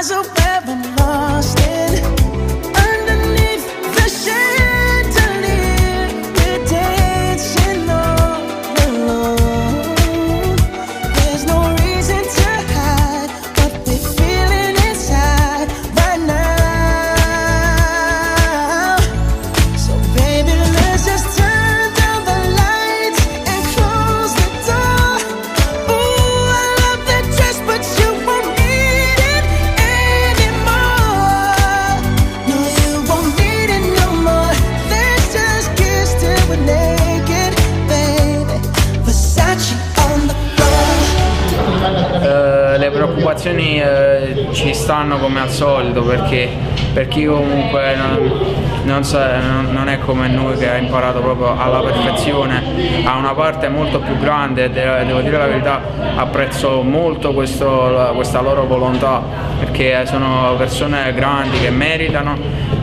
eyes are where I'm lost in. Underneath the chandelier, we're dancing all alone. There's no reason to hide what we're feeling inside right now. So baby, let's just turn down the lights and close the door. Ooh, I love that dress, but you won't need it anymore. No, you won't need it no more. Let's just kiss till we're naked, baby. Versace on the floor. Le preoccupazioni ci stanno come al solito perché per chi comunque non è come noi che ha imparato proprio alla perfezione, ha una parte molto più grande e devo dire la verità, apprezzo molto questa loro volontà perché sono persone grandi che meritano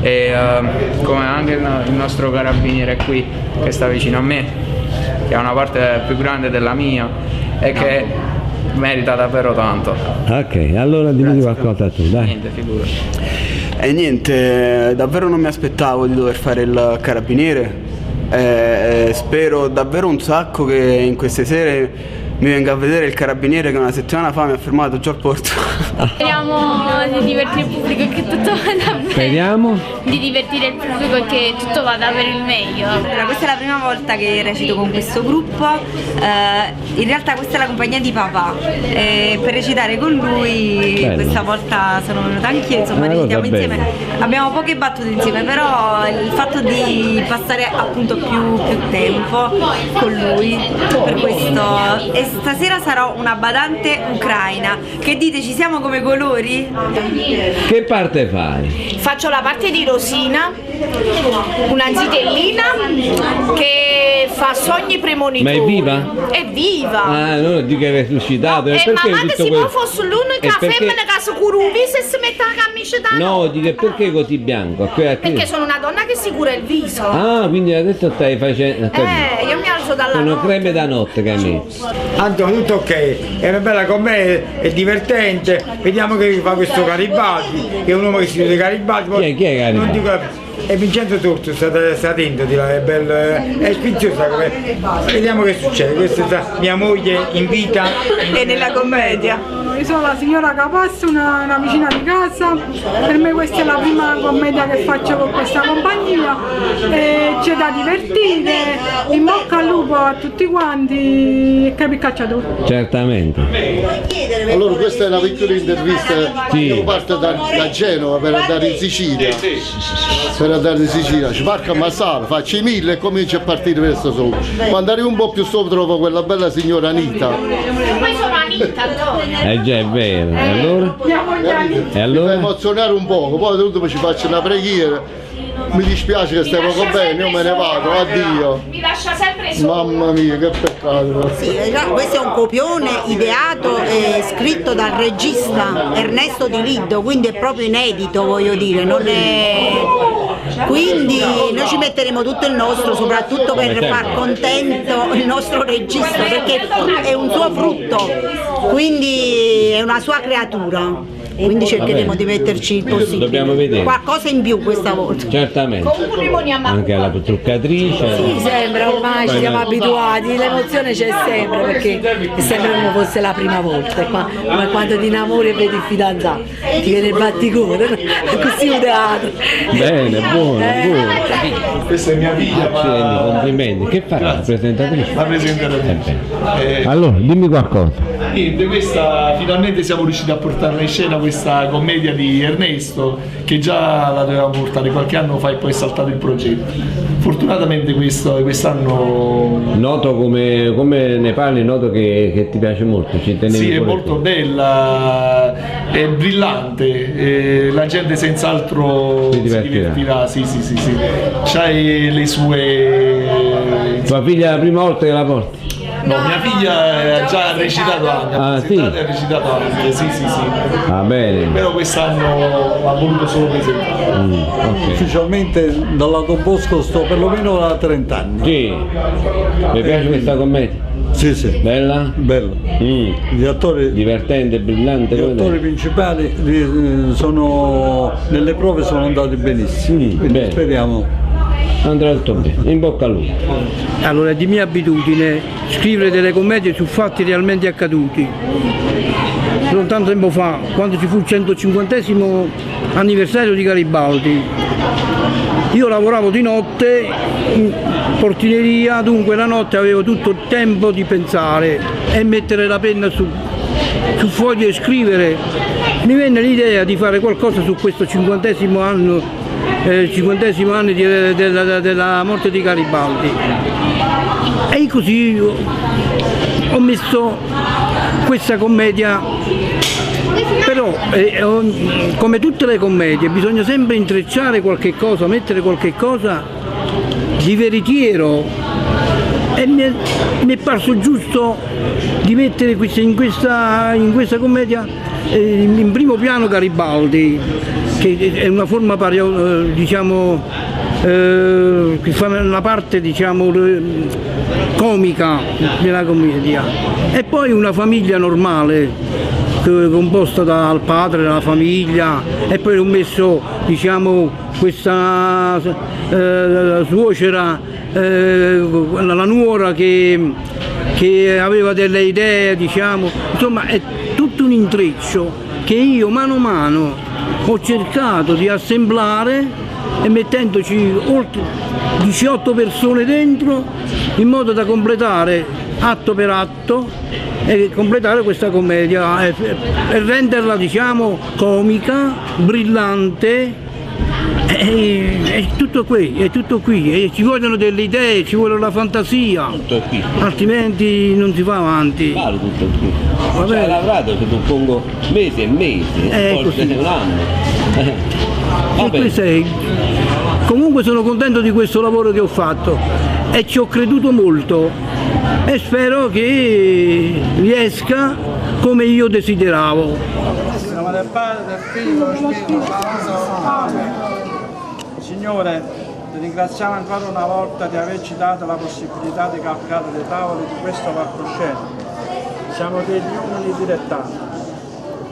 e come anche il nostro carabiniere qui che sta vicino a me, che ha una parte più grande della mia e che merita davvero tanto. Ok, allora dimmi qualcosa tu, dai. Niente, figurati. E niente, davvero non mi aspettavo di dover fare il carabiniere. Spero davvero un sacco che in queste sere mi venga a vedere il carabiniere che una settimana fa mi ha fermato giù al porto. Speriamo di divertire il pubblico e che tutto vada bene. Speriamo? Di divertire il pubblico e che tutto vada per il meglio. Allora, questa è la prima volta che recito con questo gruppo, in realtà questa è la compagnia di papà e per recitare con lui Bello. questa volta sono venuta anch'io, Una cosa recitiamo insieme. bella. Abbiamo poche battute insieme, però il fatto di passare appunto più tempo con lui, per questo. E stasera sarò una badante ucraina. Che dite, ci siamo come colori? Che parte fai? Faccio la parte di Rosina, una zitellina che fa sogni premonitori. Ma è viva? È viva! Ah, no, dico che è resuscitato. E perché ma tutto si può questo? fosse l'unica E perché- femmina che si cura un viso e si mette la camicia da No, dico perché così bianco? Perché sono una donna che si cura il viso. Ah, quindi adesso stai facendo. Io mi alzo dalla Sono notte. creme da notte che metti. Antonio, tutto ok, è una bella commedia, è divertente, vediamo che fa questo Garibaldi, che è un uomo che si chiude Garibaldi. Poi Chi è, chi è Garibaldi? Non dico, è Vincenzo Torto, sta attento di là, è bello, è sfiziosa come. Vediamo che succede, questa è mia moglie in vita. E nella commedia. Io sono la signora Capasso, una vicina di casa, per me questa è la prima commedia che faccio con questa compagnia, e c'è da divertire, in bocca al lupo a tutti quanti e capi cacciatori. Certamente. Allora questa è una piccola intervista, Sì. io parto da Genova per andare in Sicilia, per andare in Sicilia, sbarco a Massara, faccio i 1000 e comincio a partire verso sopra. Quando arrivo un po' più sopra trovo quella bella signora Anita. Poi sono Anita, Antonio. Eh già, è vero. E allora? Mia moglie Anita. E allora? Mi fa emozionare un poco, poi dopo ci faccio una preghiera. Mi dispiace che Mi stiamo lascia con bene, io me ne vado, addio. Mi lascia sempre solo. Mamma mia, che peccato. Sì, questo è un copione ideato e scritto dal regista Ernesto Di Liddo, quindi è proprio inedito, voglio dire, non è... Quindi noi ci metteremo tutto il nostro, soprattutto per Come far sempre. contento il nostro regista, perché è un suo frutto, quindi è una sua creatura. Quindi cercheremo bene. di metterci il possibile. Dobbiamo vedere. Qualcosa in più questa volta. Certamente. Comunque rimaniamo a Anche alla truccatrice. Sì, sembra, ormai ci siamo abituati, l'emozione c'è sempre perché è sempre come fosse la prima volta, come quando ti innamori e vedi il fidanzato, ti viene il batticuore, così un teatro. Bene, buono, buono. Questa è mia figlia. Accidenti, complimenti. Che fa la presentatrice? La presentatrice. Allora, dimmi qualcosa. Niente, questa finalmente siamo riusciti a portarla in scena, questa commedia di Ernesto, che già la dovevamo portare qualche anno fa e poi è saltato il progetto. Fortunatamente quest'anno Noto come ne parli, noto che ti piace molto, ci tenevi Sì, è pure molto tu. bella, è brillante, la gente senz'altro Si si divertirà. divertirà, sì, sì, sì, sì. C'hai le sue... Tua figlia è la prima volta che la porti? No, mia figlia ha già recitato anche, ha Ah, sì? presentato e ha recitato anche, sì, sì, sì. Va bene. Però quest'anno ha voluto solo presentare. Ufficialmente dalla Don Bosco sto perlomeno da 30 anni. Sì. Mi piace questa commedia? Sì, sì. Bella? Bella. Gli attori Divertente, brillante. Gli come attori te? principali eh, sono nelle prove sono andati benissimo. Quindi bene. speriamo. Andrà tutto bene. In bocca al lupo. Allora, è di mia abitudine scrivere delle commedie su fatti realmente accaduti. Non tanto tempo fa, quando ci fu il 150 anniversario di Garibaldi, io lavoravo di notte in portineria, dunque la notte avevo tutto il tempo di pensare e mettere la penna su, su foglio e scrivere. Mi venne l'idea di fare qualcosa su questo cinquantesimo anno, eh, cinquantesimo anno di- della, della morte di Garibaldi. E così ho messo questa commedia, però eh, ho- come tutte le commedie bisogna sempre intrecciare qualche cosa, mettere qualche cosa di veritiero e mi è, mi è parso giusto di mettere questa- in, questa, in questa commedia eh, in in primo piano Garibaldi, che è una forma pario- eh, diciamo, eh, che fa una parte diciamo, eh, comica della commedia. E poi una famiglia normale, che- composta dal padre, dalla famiglia, e poi ho messo diciamo, questa eh, suocera, eh, la, la nuora che, che aveva delle idee, diciamo, insomma è tutto un intreccio che io mano a mano ho cercato di assemblare e mettendoci oltre 18 persone dentro in modo da completare atto per atto e completare questa commedia e, e renderla diciamo comica, brillante e, è tutto qui, è tutto qui, e ci vogliono delle idee, ci vuole la fantasia, altrimenti non si va avanti. Vale tutto qui. Va Ci hai bene. lavorato, suppongo, mesi e mesi, Eh, forse così. un anno. Eh, Va E bene. questo è- Comunque sono contento di questo lavoro che ho fatto e ci ho creduto molto e spero che riesca come io desideravo. In nome del Padre, del Figlio e dello Spirito Santo. Amen. Signore, ti ringraziamo ancora una volta di averci dato la possibilità di calcare le tavole di questo palcoscenico. Siamo degli umili dilettanti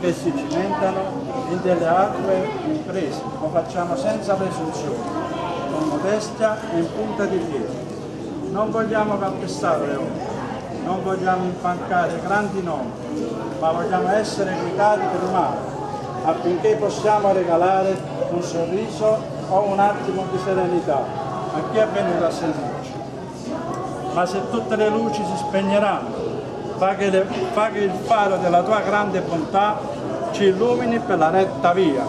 che si cimentano in delle ardue imprese. Lo facciamo senza presunzione, con modestia e in punta di piedi. Non vogliamo calpestare le ombre, non vogliamo infancare grandi nomi, ma vogliamo essere guidati per mano affinché possiamo regalare un sorriso o un attimo di serenità a chi è venuto a sentirci. Ma se tutte le luci si spegneranno, fa che, le- fa che il faro della tua grande bontà ci illumini per la retta via.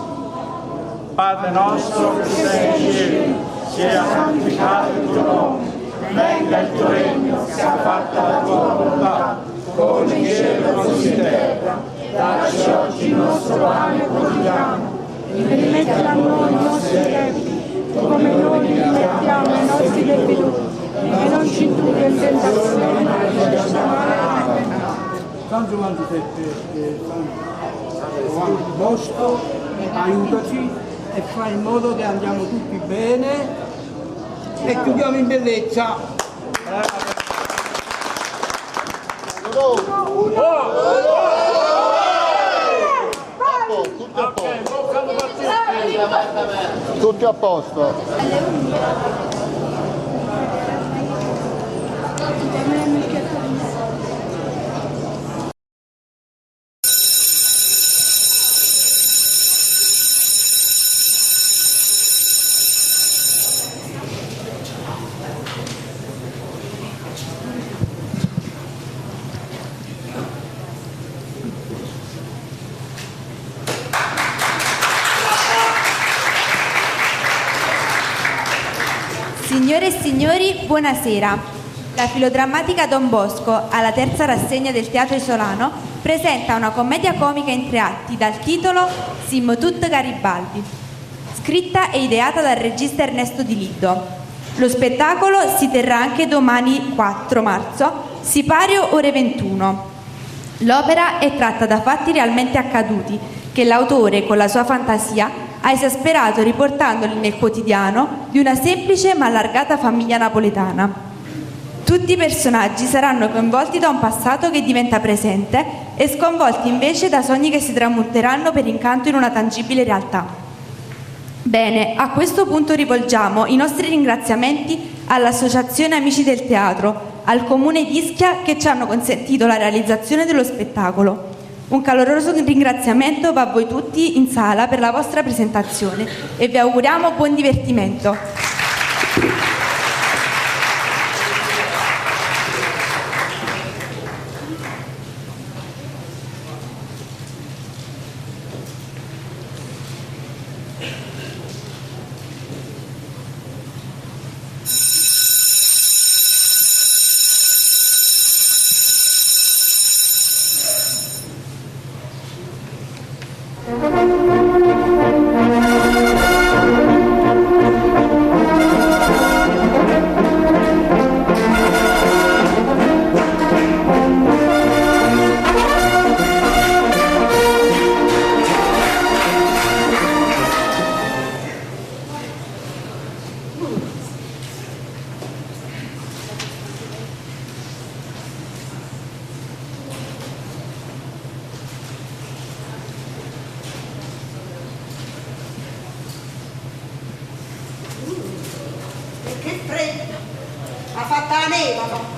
Padre nostro che sei in cielo, sia santificato il tuo nome, venga il tuo regno, sia fatta la tua volontà, come in cielo così in terra. Dacci oggi il nostro pane quotidiano e rimetti a noi i nostri debiti, come noi li rimettiamo ai nostri debitori, e non ci indurre in tentazione, ma liberaci dal male. Amen. San Giovanni Giuseppe, eh, San Giovanni Bosco, aiutaci e fai in modo che andiamo tutti bene e chiudiamo in bellezza. Tutti a posto. Signore e signori, buonasera. La filodrammatica Don Bosco, alla terza rassegna del Teatro Isolano, presenta una commedia comica in tre atti dal titolo Simmo Tut Garibaldi, scritta e ideata dal regista Ernesto Di Liddo. Lo spettacolo si terrà anche domani 4 marzo, sipario ore 21. L'opera è tratta da fatti realmente accaduti che l'autore, con la sua fantasia, ha esasperato riportandoli nel quotidiano di una semplice ma allargata famiglia napoletana. Tutti i personaggi saranno coinvolti da un passato che diventa presente e sconvolti invece da sogni che si tramuteranno per incanto in una tangibile realtà. Bene, a questo punto rivolgiamo i nostri ringraziamenti all'Associazione Amici del Teatro, al Comune di Ischia che ci hanno consentito la realizzazione dello spettacolo. Un caloroso ringraziamento va a voi tutti in sala per la vostra presentazione e vi auguriamo buon divertimento. Che freddo! Ha fatta la neve!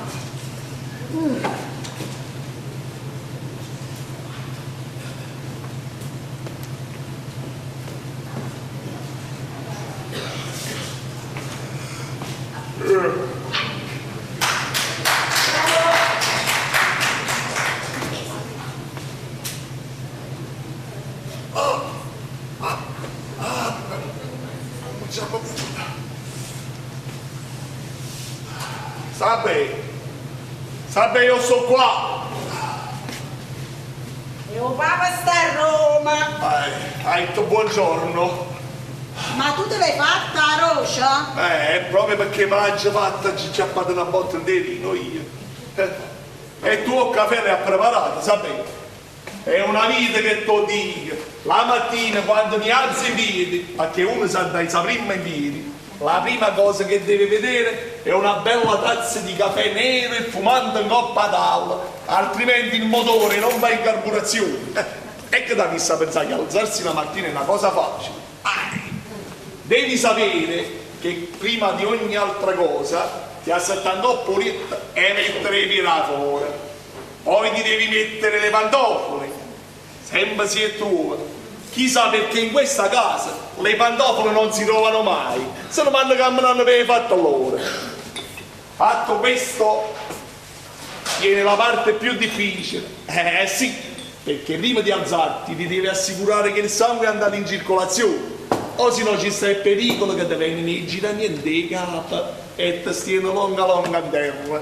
Salve, salve, io sono qua. E o papà sta a Roma! Hai detto buongiorno. Ma tu te l'hai fatta a Rocia? Proprio perché me l'ha già fatta, ci c'ha fatto una botta di vino io. E tu il caffè l'hai preparato, sapete? È una vita che ti dico. La mattina quando mi alzo i piedi, perché uno sa dai sa prima i piedi, la prima cosa che deve vedere è una bella tazza di caffè nero e fumante in coppa tavola, altrimenti il motore non va in carburazione. E che da chi sa pensare che alzarsi la mattina è una cosa facile. Devi sapere che prima di ogni altra cosa ti assettando pulita e mettere i piedi fuori. Poi ti devi mettere le pantofole, sempre si è tua. Chissà perché in questa casa le pantofole non si trovano mai, se no vanno camminando per i fatti loro. Fatto questo, viene la parte più difficile. Sì, perché prima di alzarti ti devi assicurare che il sangue è andato in circolazione, o se no ci sta il pericolo che ti vengono gira niente di capo e ti stiano longa longa a terra.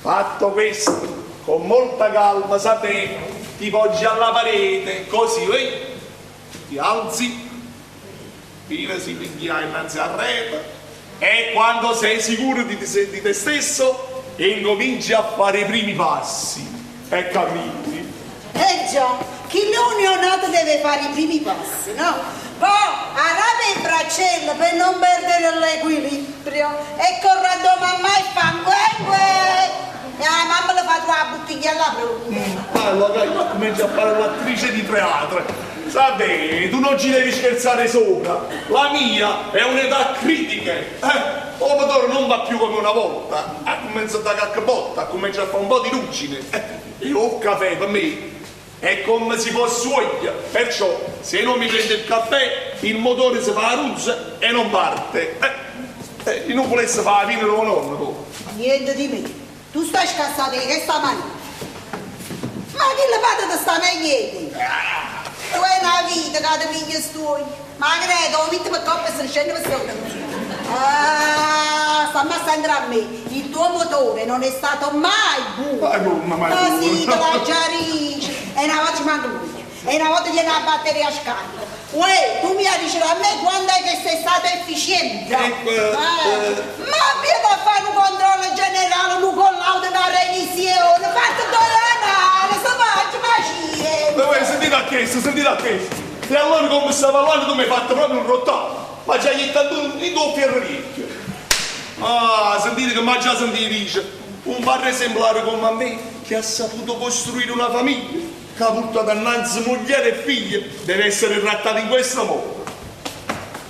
Fatto questo, con molta calma, sapete, ti poggi alla parete, così, ti alzi, fino si piglia innanzi al rete, e quando sei sicuro di te stesso, incominci a fare i primi passi e cammini. Eh già, chi neonato deve fare i primi passi, no? Poi arrape il braccello per non perdere l'equilibrio e corre da mamma e fa gue. E la mamma le fa trovare la bottiglia alla pronta. Allora io comincio a fare l'attrice di teatro. Sapete, tu non ci devi scherzare sopra. La mia è un'età critica. Il motore non va più come una volta. Ha cominciato a cacca botta, ha cominciato a fare un po' di ruggine. E il caffè per me è come se fosse olio. Perciò se non mi prendo il caffè, il motore si fa la ruzza e non parte. Io non volessi fare la fine del nonno. Tu. Niente di me. Tu stai scassato di questa maniera. Ma chi le fate ti sta meglio di te? Tu hai una vita che ti pigli stuoi. Ma credo, metti per coppa e se ne scende per sotto. Ah, stammi a sentire a me. Il tuo motore non è stato mai buono. Ma mai Ma sì, te la già dice. E una volta ci manca lui. E una volta viene la batteria a scarico. Uè, tu mi dici a me quando è che sei stato efficiente? Ma abbiamo a fare un controllo generale, un collaudo, una revisione, fatto due se faccio facile. Ma sentite a questo, sentite a questo. E allora come stava parlando tu mi hai fatto proprio un rottame. Ma già gli tanto il tuo ferro vecchio. Ah, sentite che mi ha già sentito dice, un padre esemplare come a me che ha saputo costruire una famiglia, che ha portato innanzi moglie e figli, deve essere trattato in questo modo.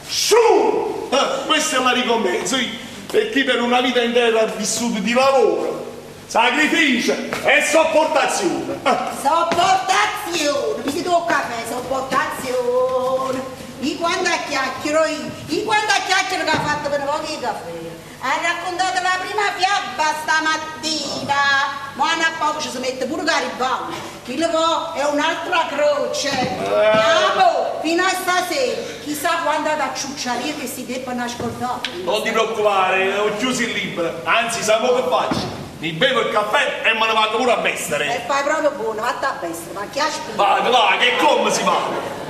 Su! Ah, questa è la ricompensa, sì, per chi per una vita intera ha vissuto di lavoro, sacrificio e sopportazione. Ah. Sopportazione, mi si tocca a me, sopportazione. Io quando chiacchiero io, io quando chiacchiero che ha fatto per pochi caffè. Ha raccontato la prima fiaba stamattina, ma a poco ci si mette pure Garibaldi. Quello poi è un'altra croce. Andiamo, fino a stasera, chissà quando da ciucciaria che si debbano ascoltare. Non ti preoccupare, ho chiuso il libro, anzi sai mo che faccio? Mi bevo il caffè e me ne vado pure a E vestere. fai proprio buono, vatti a destra, ma chi aspetta? Vado, va, che come si va?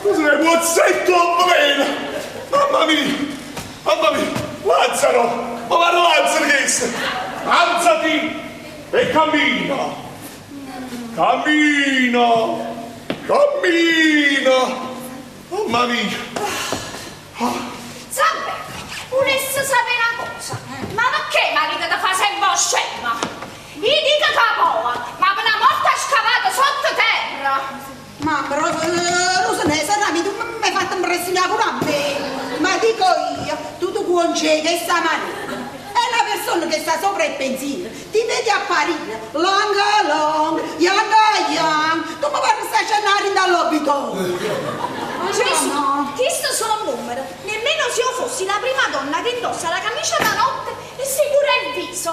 Rusinelli, Mozzetto a bene! Mamma mia! Mamma mia! Lazzaro! Ma guarda Lazzaro che è! Alzati e cammina! Cammina! Cammina! Mamma mia! Salve, volesse sapere una cosa. Ma perché marito ti fa sempre scema? Io dico capoa, ma per una morte scavata sotto terra. Ma però, Rosanella, Sarami, tu mi hai fatto impressionare pure a me. Ma dico io, tu ti concedi che sta manina. È una persona che sta sopra il pensiero, ti vedi apparire, long long, young young, tu mi parli sta scenare dall'obitorio. Gesù, questo sono numero. Nemmeno se io fossi la prima donna che indossa la camicia da notte e si cura il viso.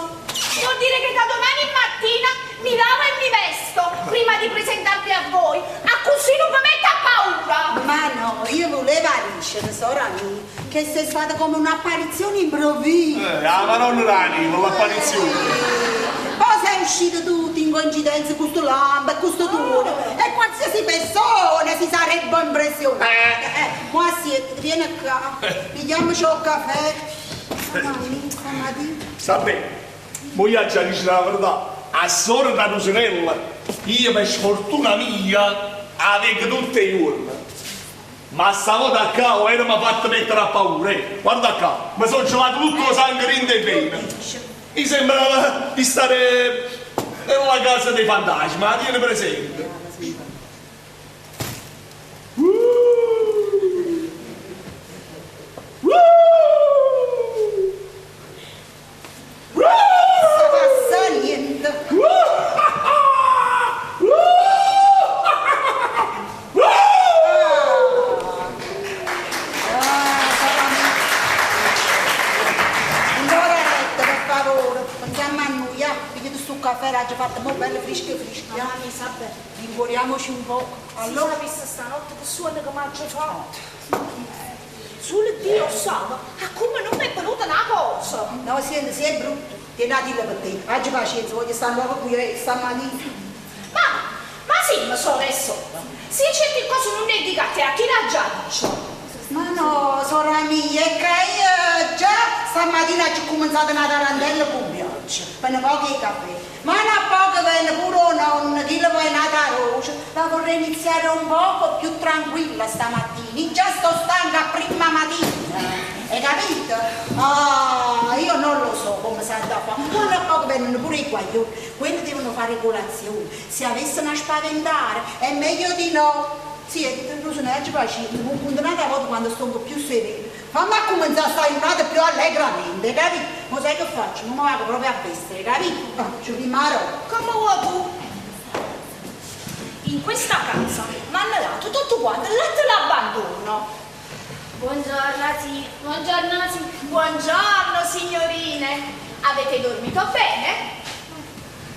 Vuol dire che da domani mattina mi lavo e mi vesto prima di presentarvi a voi. A così non vi metta paura. Ma no, io volevo dicere, sora mia, che sei stata come un'apparizione improvvisa. La Madonna d'anima, l'apparizione! Poi sei uscito tutti in coincidenza con questo lampo e questo tuono e qualsiasi persona si sarebbe impressionata. Ma sì, vieni qua, pigliamoci un caffè. Mamma mia, stamattina. Sta bene, moglie già dice la verità, a sora da Rusinella, io per sfortuna mia, avevo tutte i giorni. Ma stavolta qua ero mi ha fatto mettere a paura, eh. Guarda qua, mi sono gelato tutto il sangue in dei vene. Mi sembrava di stare nella casa dei fantasmi, ma tieni presente. Non passa niente. Ancora retta, per favore, pensiamo a noi, perché tu sto caffè l'ha già fatto molto bello fresco fresco. Mamma mia, sapete. Rincuoriamoci un po'. Allora, vista stanotte che suono che mi ha già fatto. Solo Dio sa, a come non mi è venuta una cosa. No, senti, se è brutto, tienatela per te. Oggi pazienza, voglio stare un poco qui e stamattina. Ma sì, ma sono e sola. Se certe cose non ne dica a te, a chi l'ha già detto? Ma no, sora mia, è che io già stamattina ci ho cominciato una tarantella con pioggia, per un po' di caffè. Ma una poco venne pure un nonno, chi lo vuoi nata roce, la vorrei iniziare un poco più tranquilla stamattina. Io già sto stanca a prima mattina, hai capito? Ah, io non lo so come si andrà a fare. Ma una poco vengono pure i guaglioni, quelli devono fare colazione. Se avessero a spaventare, è meglio di no. Sì, tu sono oggi facile, un'altra volta quando sto un po' più sereno. Fammi a cominciare a stare giornata più allegramente, capito? Ma sai che faccio? Non mi vado proprio a vestire, capito? Ah, ci rimarrò. Come vuoi tu? In questa casa mi hanno dato tutto quanto, il letto l'abbandono. Buongiorno, sì. Buongiorno, sì. Buongiorno signorine. Avete dormito bene?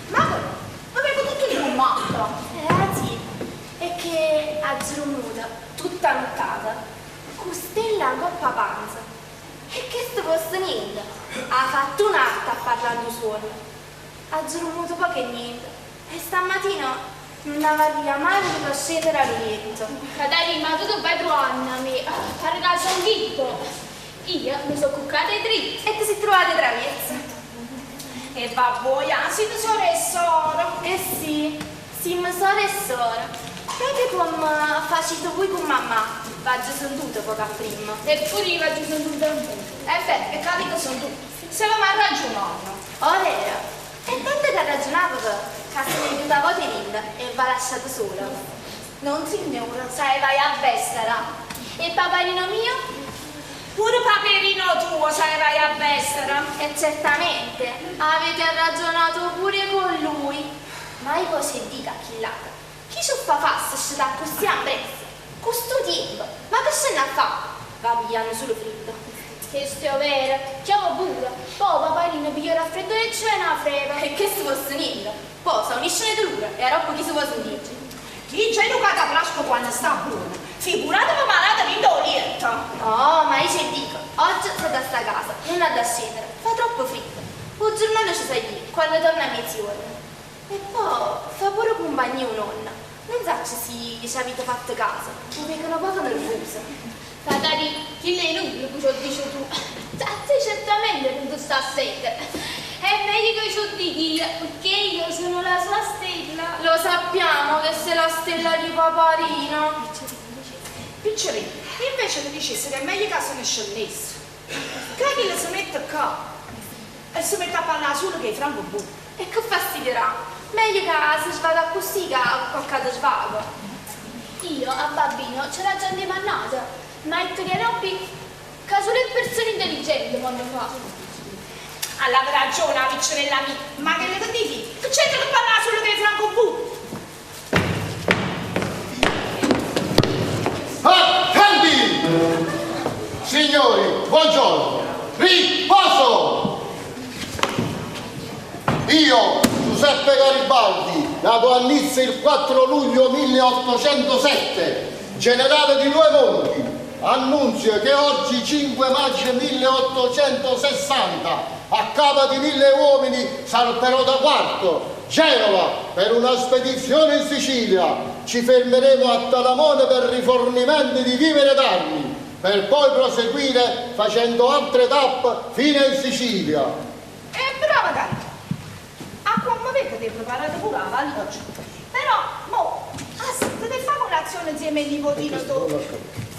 Ma voi, avevo tutto sgommato. Sì. È che ha dormito tutta nottata, con stella in coppa panza. E che sto fosse niente. Ha fatto un'altra a parlare di suono. Ha dormito poco e niente. E stamattina non aveva mai voluto scendere al letto. Caterina, ma tu vai trovando a me, pare che c'è un ghippo. Io mi sono cuccata dritto E ti sei trovata traversa. E va boia, siete sore e sora. Eh sì, siamo sore e sora. Proprio come facete voi con mamma. V'aggio sentito poco prima. Eppure io v'aggio sentito un po'. E beh, e capito sono tutti. Se lo ma ragionando. Oh, vero? E tanto che ragionavo che se ne è venuta a voce e va lasciato sola. Non signora, sai vai a vestera. E paparino mio? Pure paperino tuo sai vai a vestera. E certamente avete ragionato pure con lui. Ma io poi se dica a chi l'ha. Chi ci fa fassa se sta così a prezzo? Questo tempo, ma che se ne fa? Va pigliando solo freddo. Questo è vero, chiamo pure. Poi paparino piglia il raffreddore e c'è una freva. E che se fosse niente. Poi se unisce le dolore e a roba chi si può sentire. Chi c'è educata a frasco quando sta buona? Figuratevi malata di letto. Oh, ma io ci dico, oggi sta da sta casa, non ha da scendere, fa troppo freddo. Un giornale ci sei lì, quando torna a mezzogiorno. E poi fa pure compagnia un nonna. Non so se ci avete fatto caso, mi vengono poco nervosa. Catarì, chi lei nulla che ci ho detto tu. A te certamente non ti sta a sentire. È meglio che ci ho dico io, perché io sono la sua stella. Lo sappiamo che sei la stella di Paparino. Piccerino, invece ti dicesse che è meglio che se ne scendesse. Che chi le si mette qua e si mette a parlare solo che è Franco Bu. E che fastidierà? Meglio che si svada così che qualcosa svago. Io a bambino ce l'ho già dimannata, ma ha detto che robbi che solo le persone intelligenti vanno fare. Alla ragione, la piccerella mia, ma che le dici? Che c'è che parlare solo che è Franco Bu? Attendi! Signori, buongiorno! Riposo! Io, Giuseppe Garibaldi, nato a Nizza il 4 luglio 1807, generale di due mondi, annunzio che oggi 5 maggio 1860, a capo di mille uomini, salperò da Quarto, Genova, per una spedizione in Sicilia. Ci fermeremo a Talamone per rifornimenti di vivere ed armi, per poi proseguire facendo altre tappe fino in Sicilia. E brava Garibaldi! A come vedo ti hai preparato pure la valigia. Però, mo, aspetta, te fa colazione insieme al nipotino tuo.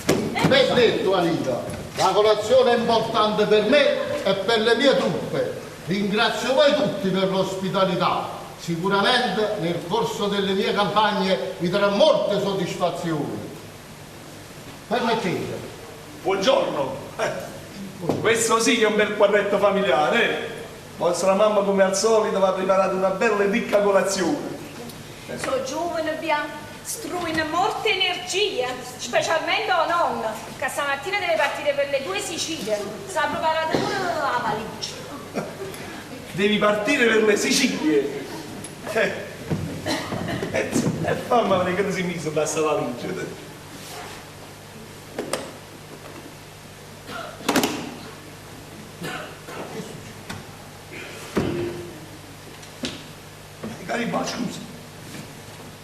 Ben detto Anita, la colazione è importante per me e per le mie truppe. Ringrazio voi tutti per l'ospitalità. Sicuramente nel corso delle mie campagne vi darà molte soddisfazioni. Permettete. Buongiorno. Questo sì che è un bel quadretto familiare. eh. Vostra mamma come al solito va preparato una bella e ricca colazione. Sono giovane, Bia, struino molta energia, specialmente la nonna, che stamattina deve partire per le due Sicilie. Si è preparata pure la valigia. Devi partire per le Sicilie. Eh, e fammi vedere che ti sei messo da sta valigia. Garibaldi, scusa.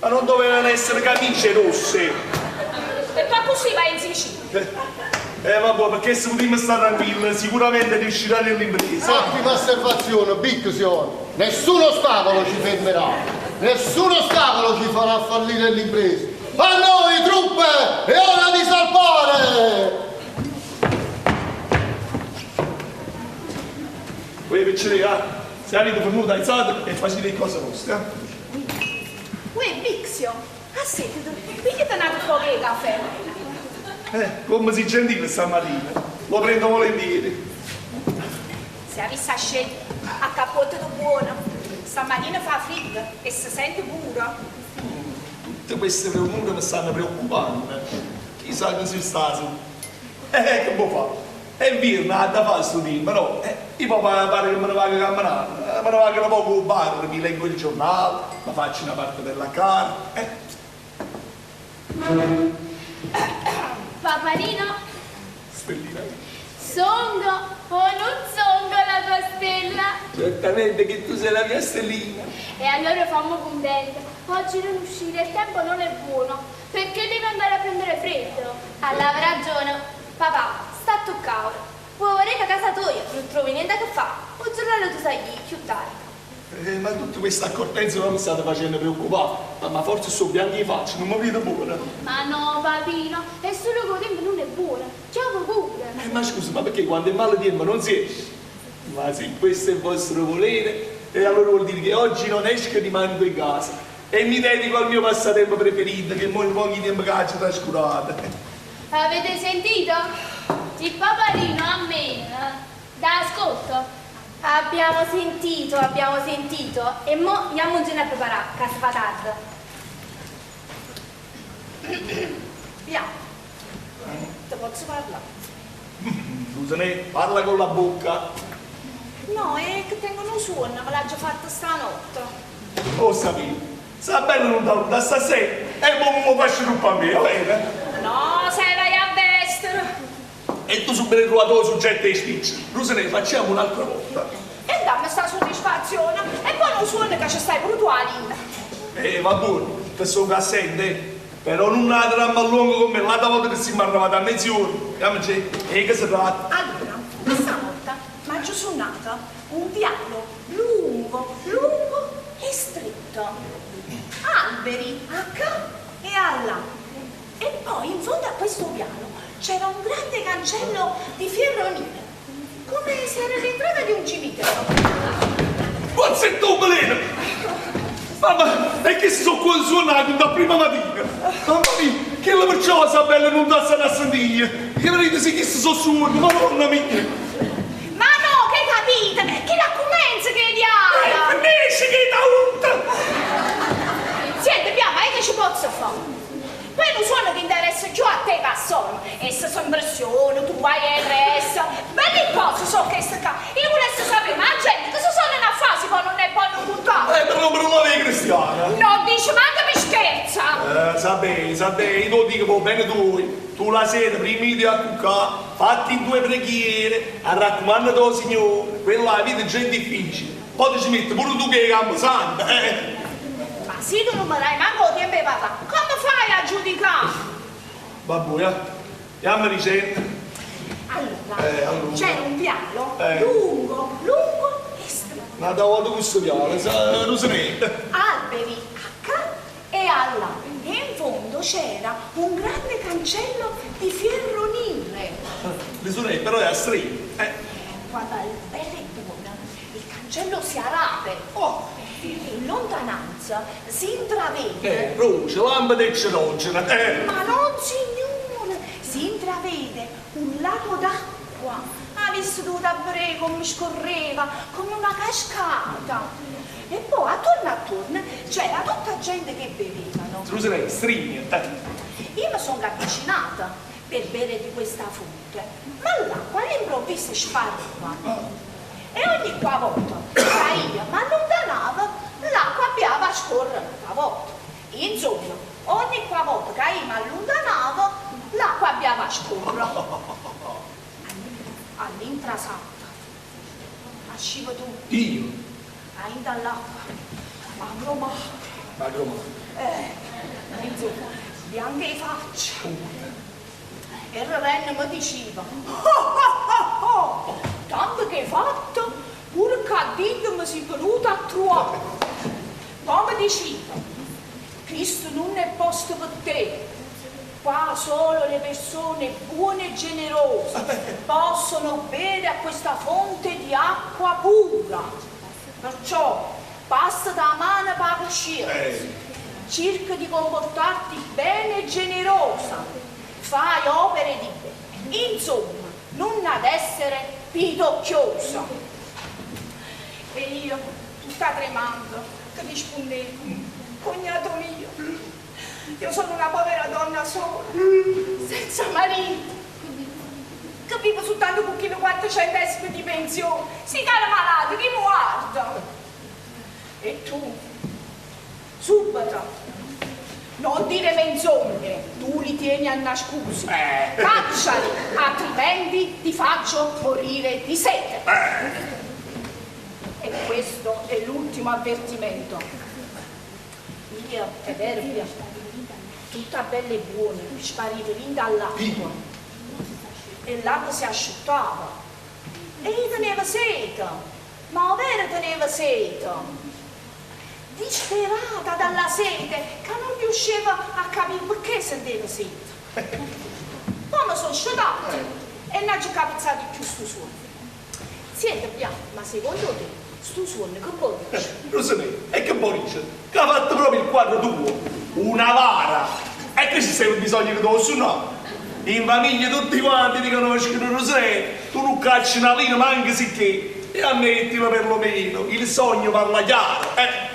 Ma non dovevano essere camicie rosse. E poi così vai in Sicilia. Vabbè, perché se potremmo stare tranquilli, sicuramente riuscirà nell'impresa. Ottima osservazione, Bicchion. Nessun ostacolo ci fermerà. Nessun ostacolo ci farà fallire l'impresa. A noi, truppe, è ora di salpare! Voi piccoli, ah, se avete venuto alzate e facete le cose vostre. eh. Uè, Bixio, ah sì, pigliate un altro po' di caffè. Come si gentile stamattina, lo prendo volentieri. Se avessi scelto a cappotto di buono, stamattina fa freddo e si sente pure. Tutte queste premure mi stanno preoccupando. Chissà che si sta su. Che può fare? È inverno, ha da fare sto team, però io poi pare che me ne vado a camminare. Me ne vado un poco al bar, mi leggo il giornale, mi faccio una parte della carta. Paparino, Stellina. songo o non songo la tua stella? Certamente che tu sei la mia stellina. E allora fammo contenta. Oggi non uscire, il tempo non è buono, perché devi andare a prendere freddo. Alla ragione. Papà, sta a toccare. Puoi vedere che a casa tua non trovi niente a che fare, o giornale tu sai più tardi. Eh, ma tutta questa accortenza non mi state facendo preoccupare. Ma, ma forse sto bianco in faccia, non mi vedo buona. Ma no, papino, è solo che il tempo non è buono. Chiamo pure. Ma scusa, ma perché quando è male tempo non si esce? Ma se questo è il vostro volere, e allora vuol dire che oggi non esco e rimango in casa. E mi dedico al mio passatempo preferito, che mo in pochi tempo che ho trascurato. Avete sentito? Il paparino a me eh, da ascolto. Abbiamo sentito, abbiamo sentito. E mo andiamo un giorno a preparare, che si fa tardi. Via. Te posso parlare? Scusami, parla con la bocca. No, è che tengo un suono, me l'ha già fatto stanotte. Oh, sapevo. Sa bene non da, da stasera. E mo mi faccio tutto a me, va bene? No, se vai a destra. E tu subito trovato soggetto e spicci. Rusane, facciamo un'altra volta. E dammi sta soddisfazione. E poi non suono che ci stai pure tu Alina. Va buono, te sono assente. Però non la dramma a lungo come l'altra volta che siamo arrivati a mezz'ora. Andiamoci, e che si tratta? Allora, questa volta mi ha suonato un vialo lungo, lungo e stretto. Alberi a qua e a là. E poi in fondo a questo vialo c'era un grande cancello di ferro nero, come se era l'entrata di un cimitero. Pozzetto veleno! Mamma, è che si sono suonati da prima mattina! Mamma mia, che la perciò Isabella non dà a sentire! Che vedete se chi si sono suonati, madonna mia! Ma no, che capite? Che la commensa che diala! Finisci che da unta! Senti, Pia, ma io che ci posso fare? Poi non suono che interessa più a te che sono. E se sono impressione, tu vai e resta. Belle cose so che sta qua. Io volessi sapere, ma la gente cosa sono in una fase poi non è poi non buttare? Però per una vera cristiana! Non dice manco mi scherza! Sapè, sapè, io te lo dico va bene tu. Tu la sera prima di a cuccare, fatti due preghiere, raccomandati al Signore, quella la vita è già difficile. Poi ti ci metti pure tu che è santa, eh! Ma se tu non me dai manco il tempo di parlare, come fai a giudicare? Vabbè, eh. Andiamo dicendo. Allora, Allora. c'era un vialo Eh. lungo, lungo e stretto. Ma da volta questo viale, sa, Rosanetta. Alberi a qua e a là. E in fondo c'era un grande cancello di ferro nere. Le sorelle però è a stretto. Eh. Quando è bella e buona, il cancello si arape. Oh, in lontananza si intravede. Luce, lampada e cerogena. Ma non signore, si intravede un lago d'acqua. Ha visto tu davvero come scorreva, come una cascata. E poi attorno attorno c'era tutta gente che bevevano. Rosanetta, stringe. Io mi sono avvicinata per bere di questa fonte, ma l'acqua all'improvviso spariva. E ogni qua volta che io mi allontanavo, l'acqua abbiava a scorrere una volta. Insomma, ogni qua volta che io mi allontanavo, l'acqua abbiava a scorrere. All'intrasatta, asciva tu, Io? ainda l'acqua, ma no, Ma come? insomma, bianca in faccia. E il re mi diceva, oh, oh, oh, oh, tanto che hai fatto, pure che mi si venuto a trovare. Poi mi diceva, Cristo non è posto per te. Qua solo le persone buone e generose possono bere a questa fonte di acqua pura. Perciò passa da mano per la coscienza. Cerca di comportarti bene e generosa. Fai opere di bene. Insomma, non ad essere pidocchiosa. E io, tutta tremando, che rispondevo, cognato mio, io sono una povera donna sola, senza marito, che vivo soltanto con chilo 400 centesimi di pensione, si cala malato, chi mi guarda? E tu, subito, non dire menzogne, tu li tieni a nascosti, cacciali, altrimenti ti faccio morire di sete. E questo è l'ultimo avvertimento. Io, è vero, via, tutta bella e buona, spariva lì dall'acqua. E l'acqua si asciuttava. E io tenevo sete, ma overo tenevo sete. Disperata dalla sete, che non riuscivo a capire perché sentivo sete. Poi mi sono scetata e non ho capizzato più sto suono. Senti, Bianca, ma secondo te sto suono che può dire? Rosanè, e che vuoi dice? Che ha fatto proprio il quadro tuo, una vara. E che ci serve bisogno che tu no? In famiglia tutti quanti dicono che Rosanè, tu non cacci una lina manco sicché. E ammettilo perlomeno, il sogno parla chiaro, eh.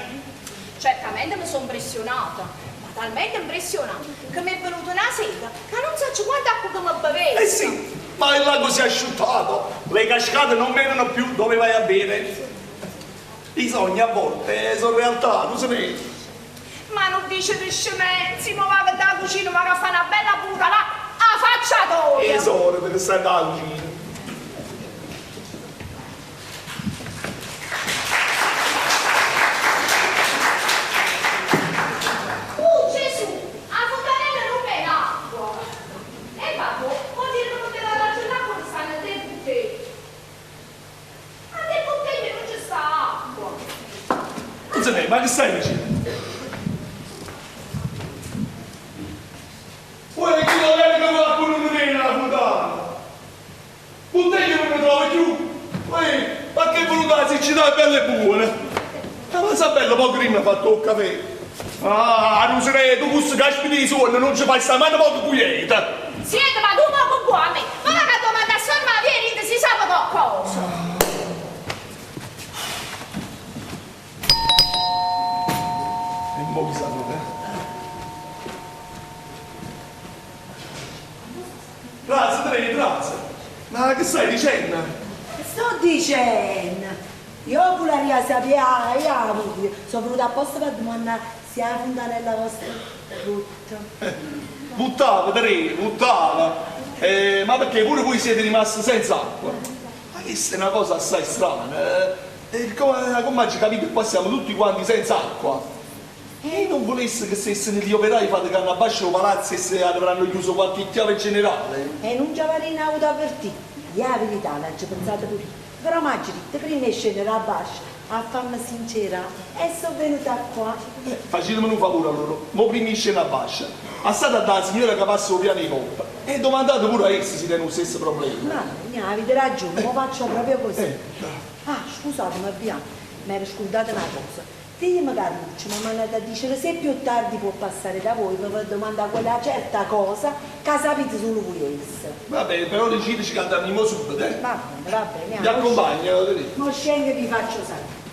Certamente mi sono impressionata, ma talmente impressionata che mi è venuta una sete che non so quanta acqua che mi bevevo. Eh sì, ma il lago si è asciuttato, le cascate non vengono più dove vai a bere. I sogni a volte sono realtà, non se ne. Ma non dice di scemenzi, ma va da cucina, ma che fa una bella buca là, a faccia tua! E sono perché stai da cucina. Gesù, a fontanella non beve acqua. E vabbè, vuol dire che non beve l'acqua che stanno tre bottiglie. Ma tre bottiglie non ci sta acqua. Non se ne, ma che stai dicendo? Poi che non è che qualcuno non viene alla fontana. Bottiglie non ne trovo più. Uè, ma che voluta se ci dai belle e buone. Ma Isabella poi prima ha fatto il caffè. Ah, non se tu questo caspita di sonno non ci fai stare mai poco quieta. Senti, ma tu poco buono a me. Ma va che domanda a sua ma vieni, si sa qualcosa. E mo chi sa dove? Grazie, Tre, grazie. Ma che stai dicendo? Sto dicendo, io volevo sapere, io sono venuta apposta per domandare se la fontanella vostra brutta. Buttava, Tre, buttava. Ma perché pure voi siete rimasti senza acqua? Ma questa è una cosa assai strana. Come, come hai capito, qua siamo tutti quanti senza acqua. E non volesse che stessero gli operai fate che hanno abbascio palazzi e se avranno chiuso qualche chiave generale. E non ci avrei avuto avvertito. Io la verità, non ci pensate pure. Però ma detto, prima di scendere a basso, a farmi sincera, e sono venuta qua. Facetemi un favore allora, mo prima di scendere a bascia. Passate dalla signora che passa il piano di coppa e domandate pure a essa se hanno lo stesso problema. Ma ne avete ragione, mo faccio proprio così. Ah, scusate, ma via, mi ero scordata una cosa. Figlio Carluccio mi ha mandato a dire se più tardi può passare da voi per domandare quella certa cosa che sapete solo voi essa. Va bene, però decideci che andiamo subito, eh? Va bene, va bene. Vi accompagno, te Mo scendo e vi faccio sapere.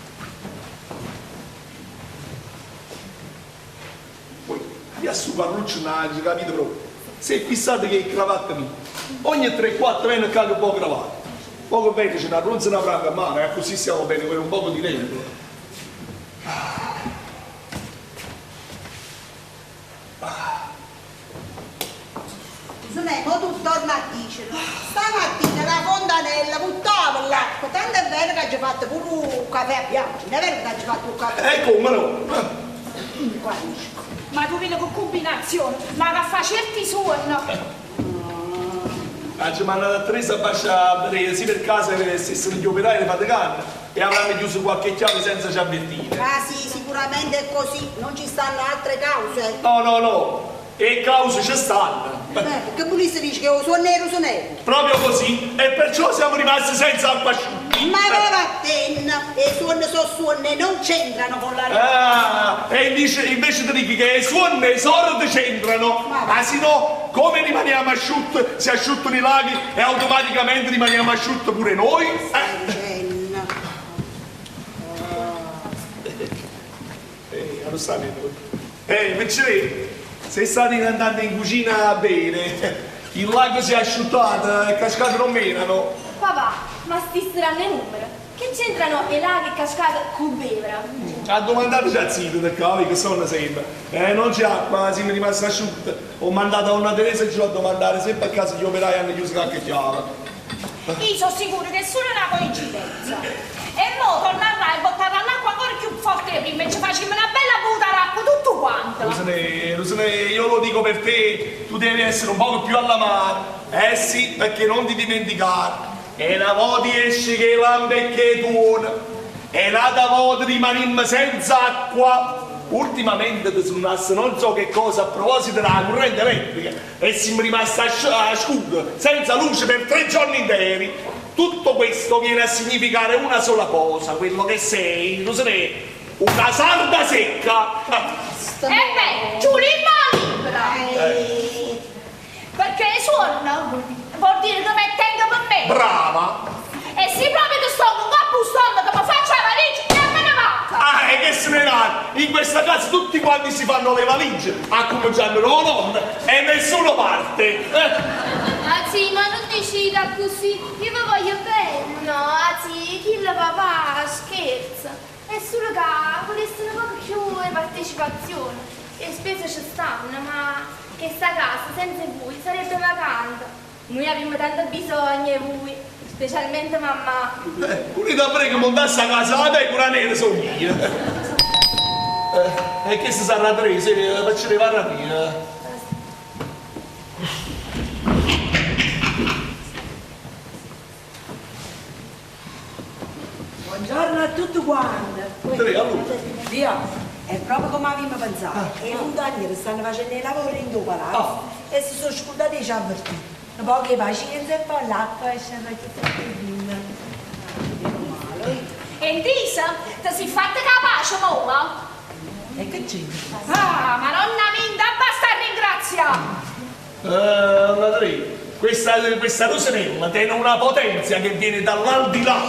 Poi, via su Carluccio non ha capito proprio. Se fissate che è cravatta mia, ogni 3-4 anni cago un po' cravatta. Poco bene c'è una bronza e una franca a mano, e così stiamo bene per un poco di tempo. Insomma, mo tu torna a dire, stamattina la fontanella buttava l'acqua, tanto è vero che ci ha fatto pure un caffè a Biagio, non è vero che ci ha fatto un caffè. E come no? Ma tu vedi con combinazione, ma che fa certi suoni. Ci mandato a Teresa a bacia a vedere se per caso stessero gli operai le fate canna e avranno chiuso qualche chiave senza ci avvertire. Ah sì, sicuramente è così, non ci stanno altre cause. No, no, no, e cause ci stanno. Che pulisse dice che o sono nero o sono nero. Proprio così, e perciò siamo rimasti senza acqua asciutta. Ma va vattene, e suoni sono suoni, non c'entrano con la Ah, e invece ti dico che i suoni e i sordi c'entrano, ma se no come rimaniamo asciutti? Si asciuttano i laghi e automaticamente rimaniamo asciutti pure noi? Lo sapete. Invece se state andando in cucina a bere, il lago si è asciuttato e cascate non menano. Papà, ma sti strane numeri, che c'entrano i laghi e cascate con bevra? Ha domandato a zio del cavolo che sono sempre. Non c'è acqua, siamo rimasti asciutti. Ho mandato a una Teresa e ci ho a domandare se per caso gli operai hanno chiuso qualche chiave. Io sono sicuro che è solo una coincidenza. E mo tornerà e butterà l'acqua ancora più forte prima e ci facciamo una bella buca d'acqua tutto quanto. Rosane, io lo dico per te, tu devi essere un poco più alla mano. Eh sì, perché non ti dimenticare. E una volta esci che lampe e che tuona, e un'altra volta rimanimmo senza acqua. Ultimamente ti sonasse non so che cosa a proposito della corrente elettrica e siamo rimasti a, a scuro, senza luce per tre giorni interi. Tutto questo viene a significare una sola cosa, quello che sei, non sei una sarda secca. E beh, Giulimma libera! Perché suono vuol dire che mi tengo per me. Brava! E se proprio ti sto con capo stomaco, mi faccio la valigia e me ne vado. Ah, e che se ne va? In questa casa tutti quanti si fanno le valigie, a cominciare con la nonna, e nessuno parte. Eh. Ah sì, ma non decida così, io vi voglio bene. No, sì, chi la papà scherza. È solo che volesse un po' più di partecipazione. Le spese ci stanno, ma che sta casa senza voi sarebbe vacante. Noi abbiamo tanto bisogno di voi, specialmente mamma. Pure da prego montasse a casa la pecora nera sono io. E che si sarà tre, se faccio le varramine. Buongiorno a tutti quanti. Tre, allora. Via, è proprio come avevamo pensato. I montagneri stanno facendo i lavori in due palazzi e si sono scordati di ci avvertire. Un po' di pazienza e poi l'acqua esce da tutto il vino. E Intisa, ti sei fatta capace, mo? E che c'è? Ah, ma nonna minda, basta ringraziare. La tre, questa rosinella tiene una potenza che viene dall'aldilà.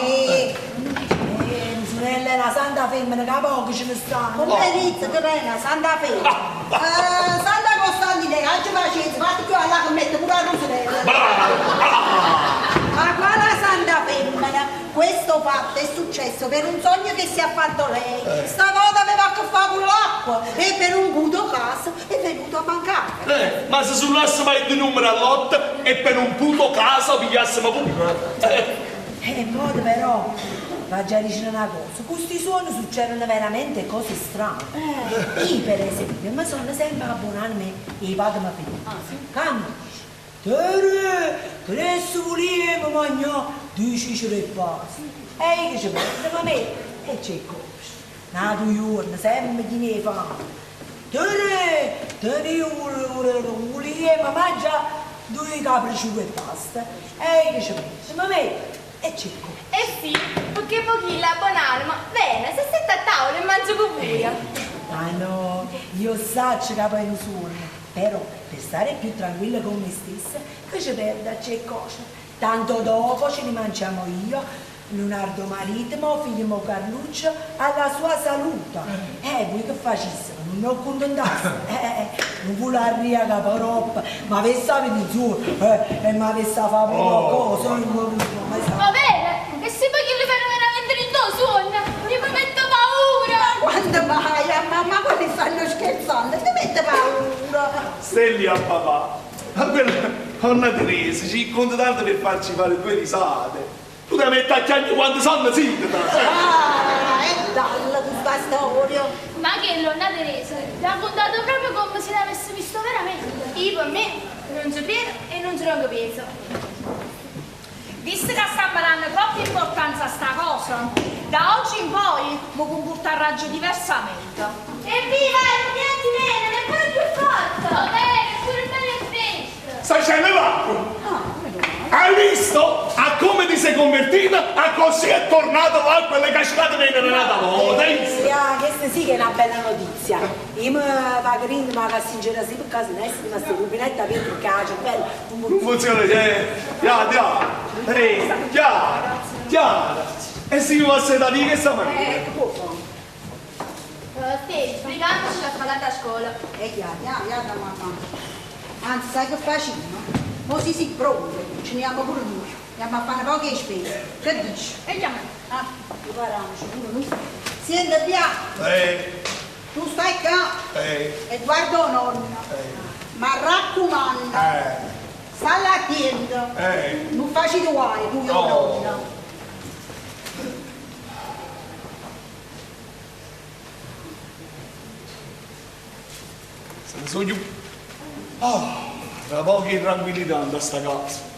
Sorella è una santa femmina, che a poco ce ne stanno. Come rizzo che è una santa fede. Santa Costantina, oggi pazienza, fatti più là che mette pure la rosinella. Ma quale santa femmina? Questo fatto è successo per un sogno che si è fatto lei. Stavolta aveva a che fare con l'acqua e per un puto caso è venuto a mancare. Ma se sullassimo il numero all'otto e per un puto caso pigliassimo pure. E poi però, va già dicendo una cosa, questi suoni succedono veramente cose strane. Io per esempio, mi sono sempre abbonarmi e vado a vedere. Quando dice, Tere, che adesso volevo mangiare due ciceri e pasta. E io che ci porto, ma me, e c'è cosa. Nato giorno, sempre chi ne fa. Tere, tere, io volevo mangiare due capri e pasta. E io che ci porto, ma me, e c'è cosa. Eh sì, perché pochi la buonanima, bene, se siete a tavola e mangio con voi. Ma no, io saccio che poi non sono, però per stare più tranquilla con me stessa, che ci perda c'è cosa. Tanto dopo ce li mangiamo io, Leonardo marito, mio figlio mio Carluccio, alla sua salute. Voi che faceste? Non ho contentato. Non volevo caparoppa, ma avesse avete su, e mi avesse fatto qualcosa, non volevo. Va bene, e se poi chi li fanno veramente il tuo sogno, io mi metto paura. Quando mai, a mamma quelli stanno scherzando, ti mette paura. Stelli a papà. Ma quella nonna Teresa ci conta tanto per farci fare due risate. Tu ti metti a chiagnare quando sono zitta. Ah, è dalla questa storia. Ma che nonna Teresa l'ha contato proprio come se l'avesse visto veramente. Io per me non ci credo e non ci tengo peso. Visto che stiamo dando troppa importanza a sta cosa, da oggi in poi mi comporterò diversamente. Evviva, non pianti meno, neppure più forte. Va bene, pure bello e fresco. Stai scendendo l'acqua? Hai visto? A come ti sei convertita? A così è tornato l'acqua e le cascate vengono un'altra volta. Hai visto? Ah, questa sì che è una bella notizia. Io mi vado in ma che sincera sì, per caso non è ma sto rubinetto aperto perché la cervello Non funziona, cioè. Ya, ya. Ehi, ya, ya. E si va a da di che stamattina? Sì, sbrigandoci la sfalata a scuola. E chiaro, ya, ya, da mamma. Anzi, sai che facciamo? Mo si si pronto, ci andiamo pure noi. Andiamo a fare poche spese. Che dici? E andiamo. Ah, prepariamoci pure noi. Senti, via, tu stai qua e guarda nonna. Ma raccomando, sta attento. Non facci guai, tu e No. nonna. Se ne sono giù. Oh, una poca tranquillità da sta casa.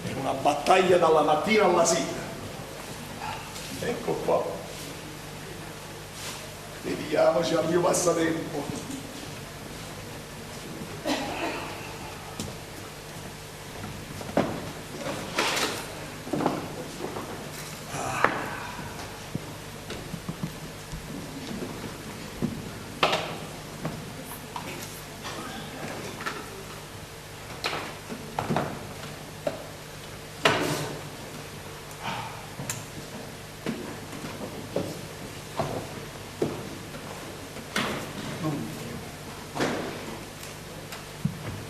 È una Una battaglia dalla mattina alla sera. Ecco qua. Dedichiamoci al mio passatempo.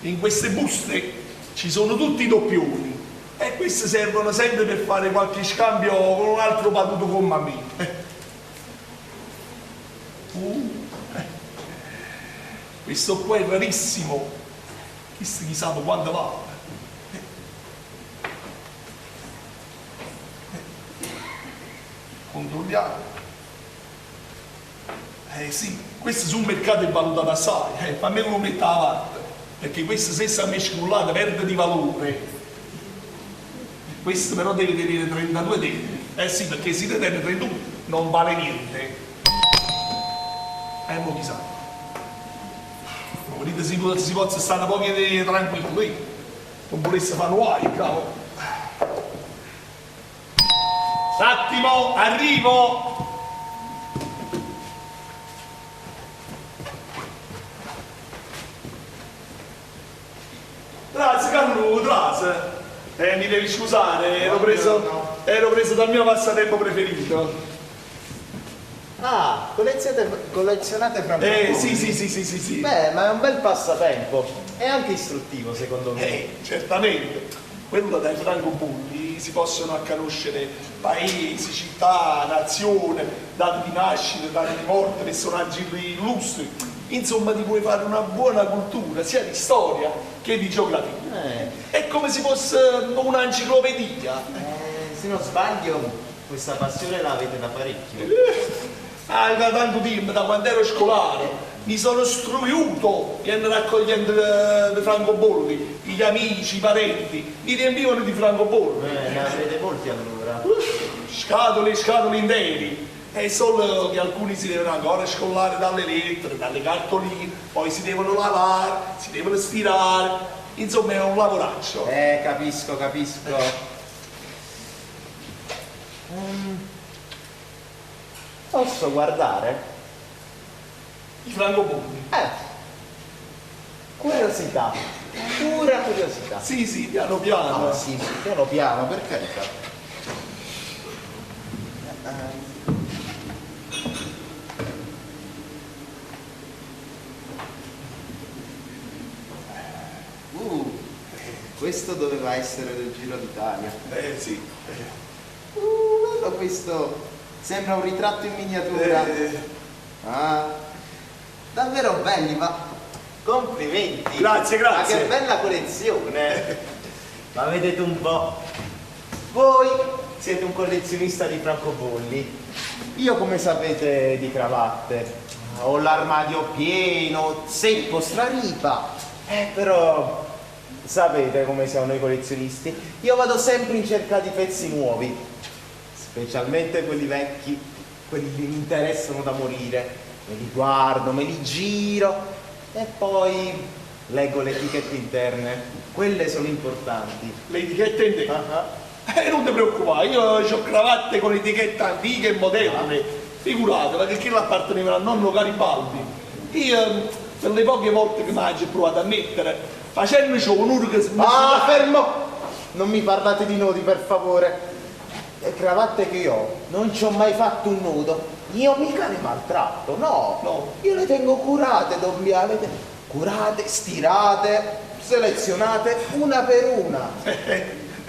In queste buste ci sono tutti i doppioni e queste servono sempre per fare qualche scambio con un altro paduto come me. Eh. Questo qua è rarissimo, chissà chissà quanto va. Controlliamo. Eh sì, questo sul mercato è valutato assai, fammi lo mettere avanti, perché questo se si è mescolato perde di valore. Questo però deve tenere 32 denti. Eh sì, perché se ne tiene 31 non vale niente. Mo chissà. Volete si, si possa stare poco tranquilli, non volesse fare guai, cavolo. Un attimo, arrivo! Grazie Carlo, grazie. Mi devi scusare, ero preso dal mio passatempo preferito. Ah, collezionate francobolli? Sì. Beh, ma è un bel passatempo. È anche istruttivo, secondo me. Certamente. Quello dai francobolli si possono acconoscere paesi, città, nazione, date di nascita, date di morte, personaggi illustri. Insomma, ti puoi fare una buona cultura sia di storia che di geografia. È come se fosse un'enciclopedia. Se non sbaglio, questa passione l'avete da parecchio. Ah, da tanto tempo, da quando ero scolare, mi sono struiuto di andare raccogliendo i francobolli, gli amici, i parenti, mi riempivano di francobolli. Ne avete molti allora? Scatole e scatole interi. È solo che alcuni si devono ancora scollare dalle lettere, dalle cartoline, poi si devono lavare, si devono stirare, insomma è un lavoraccio. Capisco, capisco. Posso guardare? I francobolli? Curiosità, pura curiosità. Sì, sì, piano piano. Ah, sì, sì, piano piano, per carità. Questo doveva essere del Giro d'Italia. Sì. Bello questo. Sembra un ritratto in miniatura. Ah, davvero belli, ma complimenti. Grazie, grazie. Ma che bella collezione. Ma vedete un po', voi siete un collezionista di francobolli. Io, come sapete, di cravatte. Ho l'armadio pieno, secco, straripa. Però sapete come siamo noi collezionisti. Io vado sempre in cerca di pezzi nuovi, specialmente quelli vecchi, quelli che mi interessano da morire. Me li guardo, me li giro e poi leggo le etichette interne. Quelle sono importanti. Le etichette interne? Non ti preoccupare, io ho cravatte con etichette antiche e moderne. Figurate, perché chi l'apparteneva al nonno Garibaldi. Io, per le poche volte che mi ho provato a mettere, facendoci un urlo che si... Ah, fermo! Non mi parlate di nodi, per favore. Le cravatte che io ho, non ci ho mai fatto un nodo. Io mica le maltratto, no. No. Io le tengo curate, don Biale. Curate, stirate, selezionate, una per una.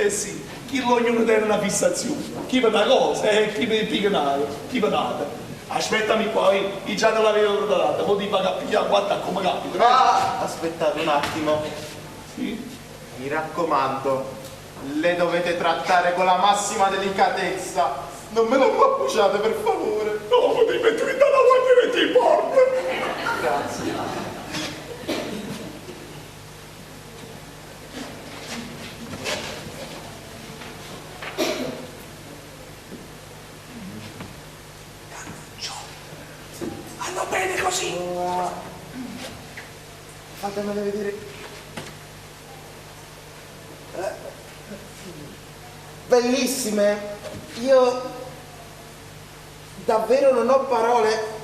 Sì, chi ognuno tiene una fissazione. Chi per una cosa, chi per il piccanale, chi per l'altra. Aspettami qua, io già te l'avevo preparata, poi ti vado a pigliare, guarda come capita. Ah, aspettate un attimo. Sì? Mi raccomando, le dovete trattare con la massima delicatezza. Non me lo appoggiate, per favore. No, ma ti metto in dalla che ti importa. Grazie. Fatemele vedere. Eh, Bellissime. Io davvero non ho parole.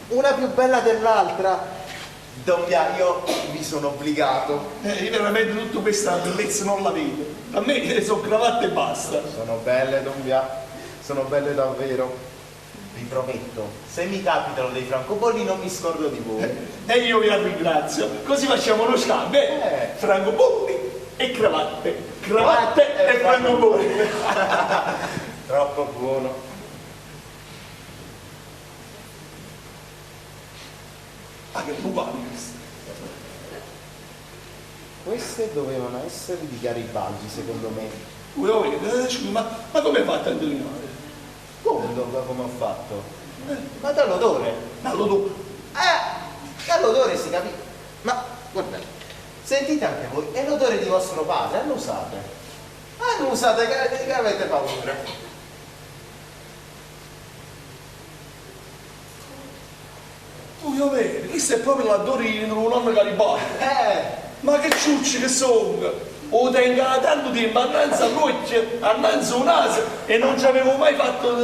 Una più bella dell'altra. Don Bia, io mi sono obbligato. Eh, io veramente tutta questa bellezza non la vedo. A me sono cravatte e basta. Sono belle, Don Bia, sono belle davvero. Vi prometto, se mi capitano dei francobolli non mi scordo di voi. E io vi ringrazio. Così facciamo uno scambio. Eh? Francobolli e cravatte. Cravatte e francobolli. Troppo buono. Ah, che bucati questi. Queste dovevano essere di Garibaldi, secondo me. Ui, oh, eh, scusa, ma come hai fatto a indovinare? Come, come ho fatto? Ma dall'odore. Dall'odore? Dall'odore si capisce. Ma guardate, sentite anche voi, è l'odore di vostro padre, annusate. Annusate che avete paura. Ui, oh, vedi, questo è proprio l'odore di un nonno Garibaldi. Ma che ciucci che sono! O tengo da tanto tempo annanzi all'occhio, annanzi al naso e non ci avevo mai fatto.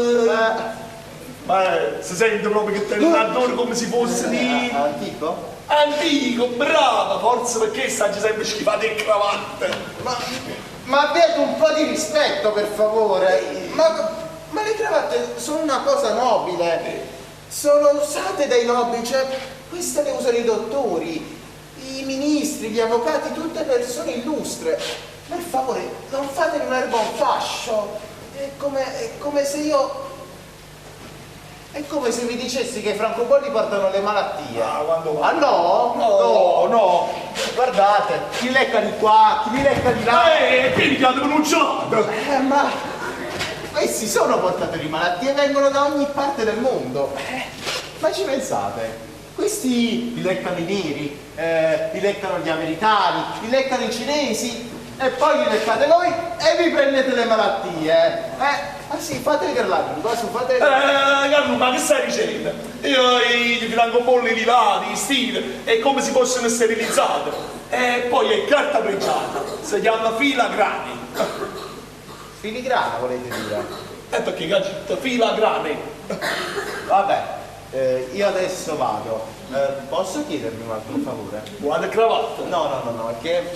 Ma si sente proprio che tiene un odore come se fosse di. Antico? Antico, brava, forse perché sta sempre schifate e cravatte. Ma abbiate un po' di rispetto, per favore. Ma le cravatte sono una cosa nobile. Sono usate dai nobili, cioè queste le usano i dottori, i ministri, gli avvocati, tutte persone illustre. Per favore, non fatene un'erba un fascio. È come se io. È come se vi dicessi che i francobolli portano le malattie. Ah, quando va? Ah no? No, no. Guardate, chi lecca di qua, chi li lecca di là. Qui mi chiamano un gelato. Ma questi sono portatori di malattie, vengono da ogni parte del mondo. Ma ci pensate? Questi li leccano i neri, li leccano gli americani, li leccano i cinesi e poi li leccate voi e vi prendete le malattie. Ah sì, fate vedere la lingua, su, fate vedere. Carlo, ma che stai dicendo? Io i francobolli li lavo, li stiro, è come se fossero sterilizzati. E poi è carta pregiata, si chiama filagrane. Filigrana volete dire? Perché caccia, filagrane. Vabbè, io adesso vado. Posso chiedervi un altro favore? Guarda cravatta. No, no, no, no, è che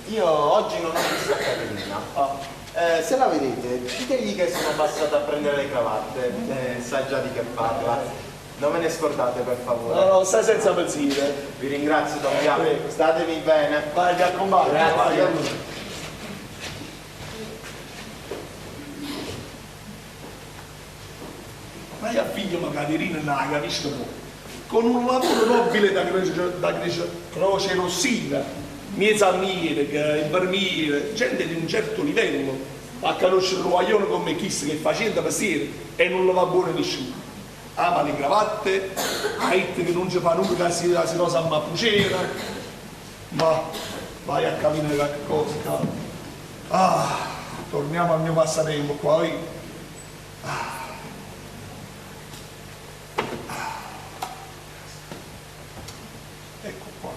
io oggi non ho visto Caterina. Ah. Se la vedete, ditegli che sono passato a prendere le cravatte, sa già di che parla. Non ve ne scordate, per favore. No, no, stai senza pensiero. Vi ringrazio, Don Bianco. Statemi bene. Vai a combattere. Grazie. Vai. Ma io figlio ma Caterina non la capisco po'. Con un lavoro nobile da croce rossina, mezza-amica, infermiere, gente di un certo livello, a conoscere un guaglione come chi che fa 100 mestieri e non lo va buono nessuno. Ama le cravatte, ha detto che non ci fa nulla che si rosa a mappucera, ma vai a capire che cosa. Ah, torniamo al mio passatempo qua. Ah. Ecco qua.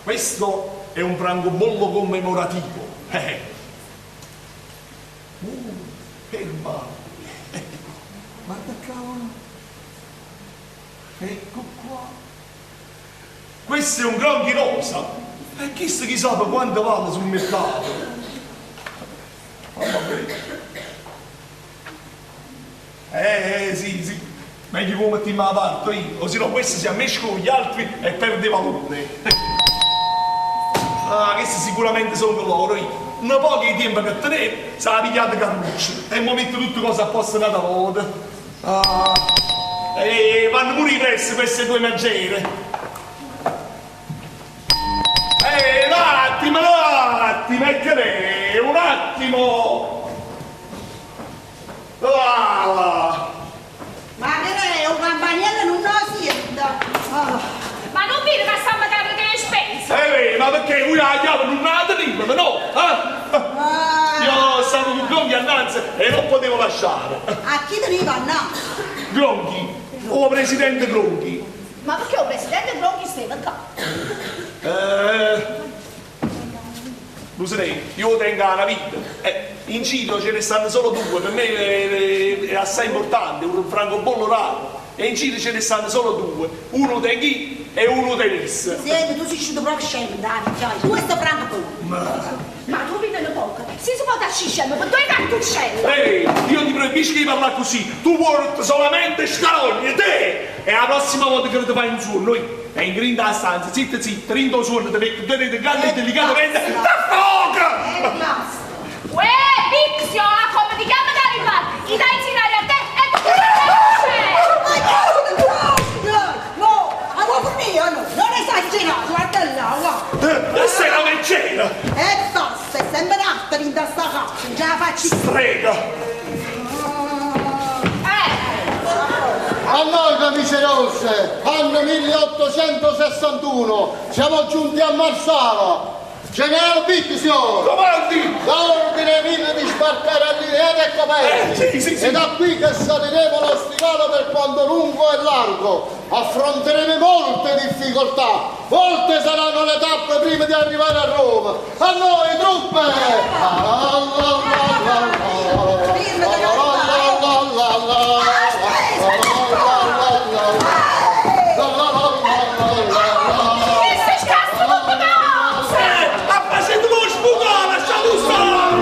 Questo è un francobollo commemorativo. Ferma. Guarda cavolo. Ecco qua. Questo è un gronchi rosa. E chissà chi sa per quanto vale sul mercato. Mamma mia. Sì, sì. Meglio come ti ma parto io, o se no questo si ammesca con gli altri e perde valore. Ah, questi sicuramente sono loro. Un po' di tempo che tenevo, si è pigliato Carluccio e mi metto tutte cose a posto un'altra volta. Ah, e vanno pure i prezzi queste due maggere. Un attimo, e che un attimo! Ah. Ma che è un campaniello non lo sento! Oh. Ma non dire che stiamo a dare le spese! Ma perché voi la chiave non la tenete, no? Ah. Io stavo con Gronchi annanzi e non potevo lasciare! A chi teneva no? Gronchi, o presidente Gronchi! Ma perché il presidente Gronchi stava qua? Eh, Lusinè, io tengo una vita. In giro ce ne stanno solo due, per me è assai importante, un francobollo raro. E in giro ce ne stanno solo due, uno tengo io e uno tenisse. Senti, tu sei sceso proprio scemo, dai, tu questo franco. Ma tu vivi un poco, se si può scemo per due cartuccelle. Ehi, io ti proibisco di parlare così, tu vuoi solamente scalogni, te! E la prossima volta che ti fai un suono, noi è in grinda la stanza, zitto zitto, rinto suono, ti metto due reti grandi e delicatamente, ti affoga! E basta. Uè, Pixio, ah, come ti chiama Garibaldi? Ti dai insinare a te e tu ti No, a vuoi mio, no, non esagerare, guarda là, guarda. E sei una leggera! E basta, è sempre un'altra in sta faccia, non ce la faccio. Strega! A noi camicie rosse, anno 1861, siamo giunti a Marsala. Generale Pixio! Comandi! Da ordine mille di sbarcare a Lineata e Coperti! Sì, sì, sì. E da qui che saliremo lo stivale per quanto lungo e largo. Affronteremo molte difficoltà, molte saranno le tappe prima di arrivare a Roma. A noi truppe! La la la la la. La la la la la la. Che sei scasso tutto cose! Ha facendo lo sbucare, lasciate stare!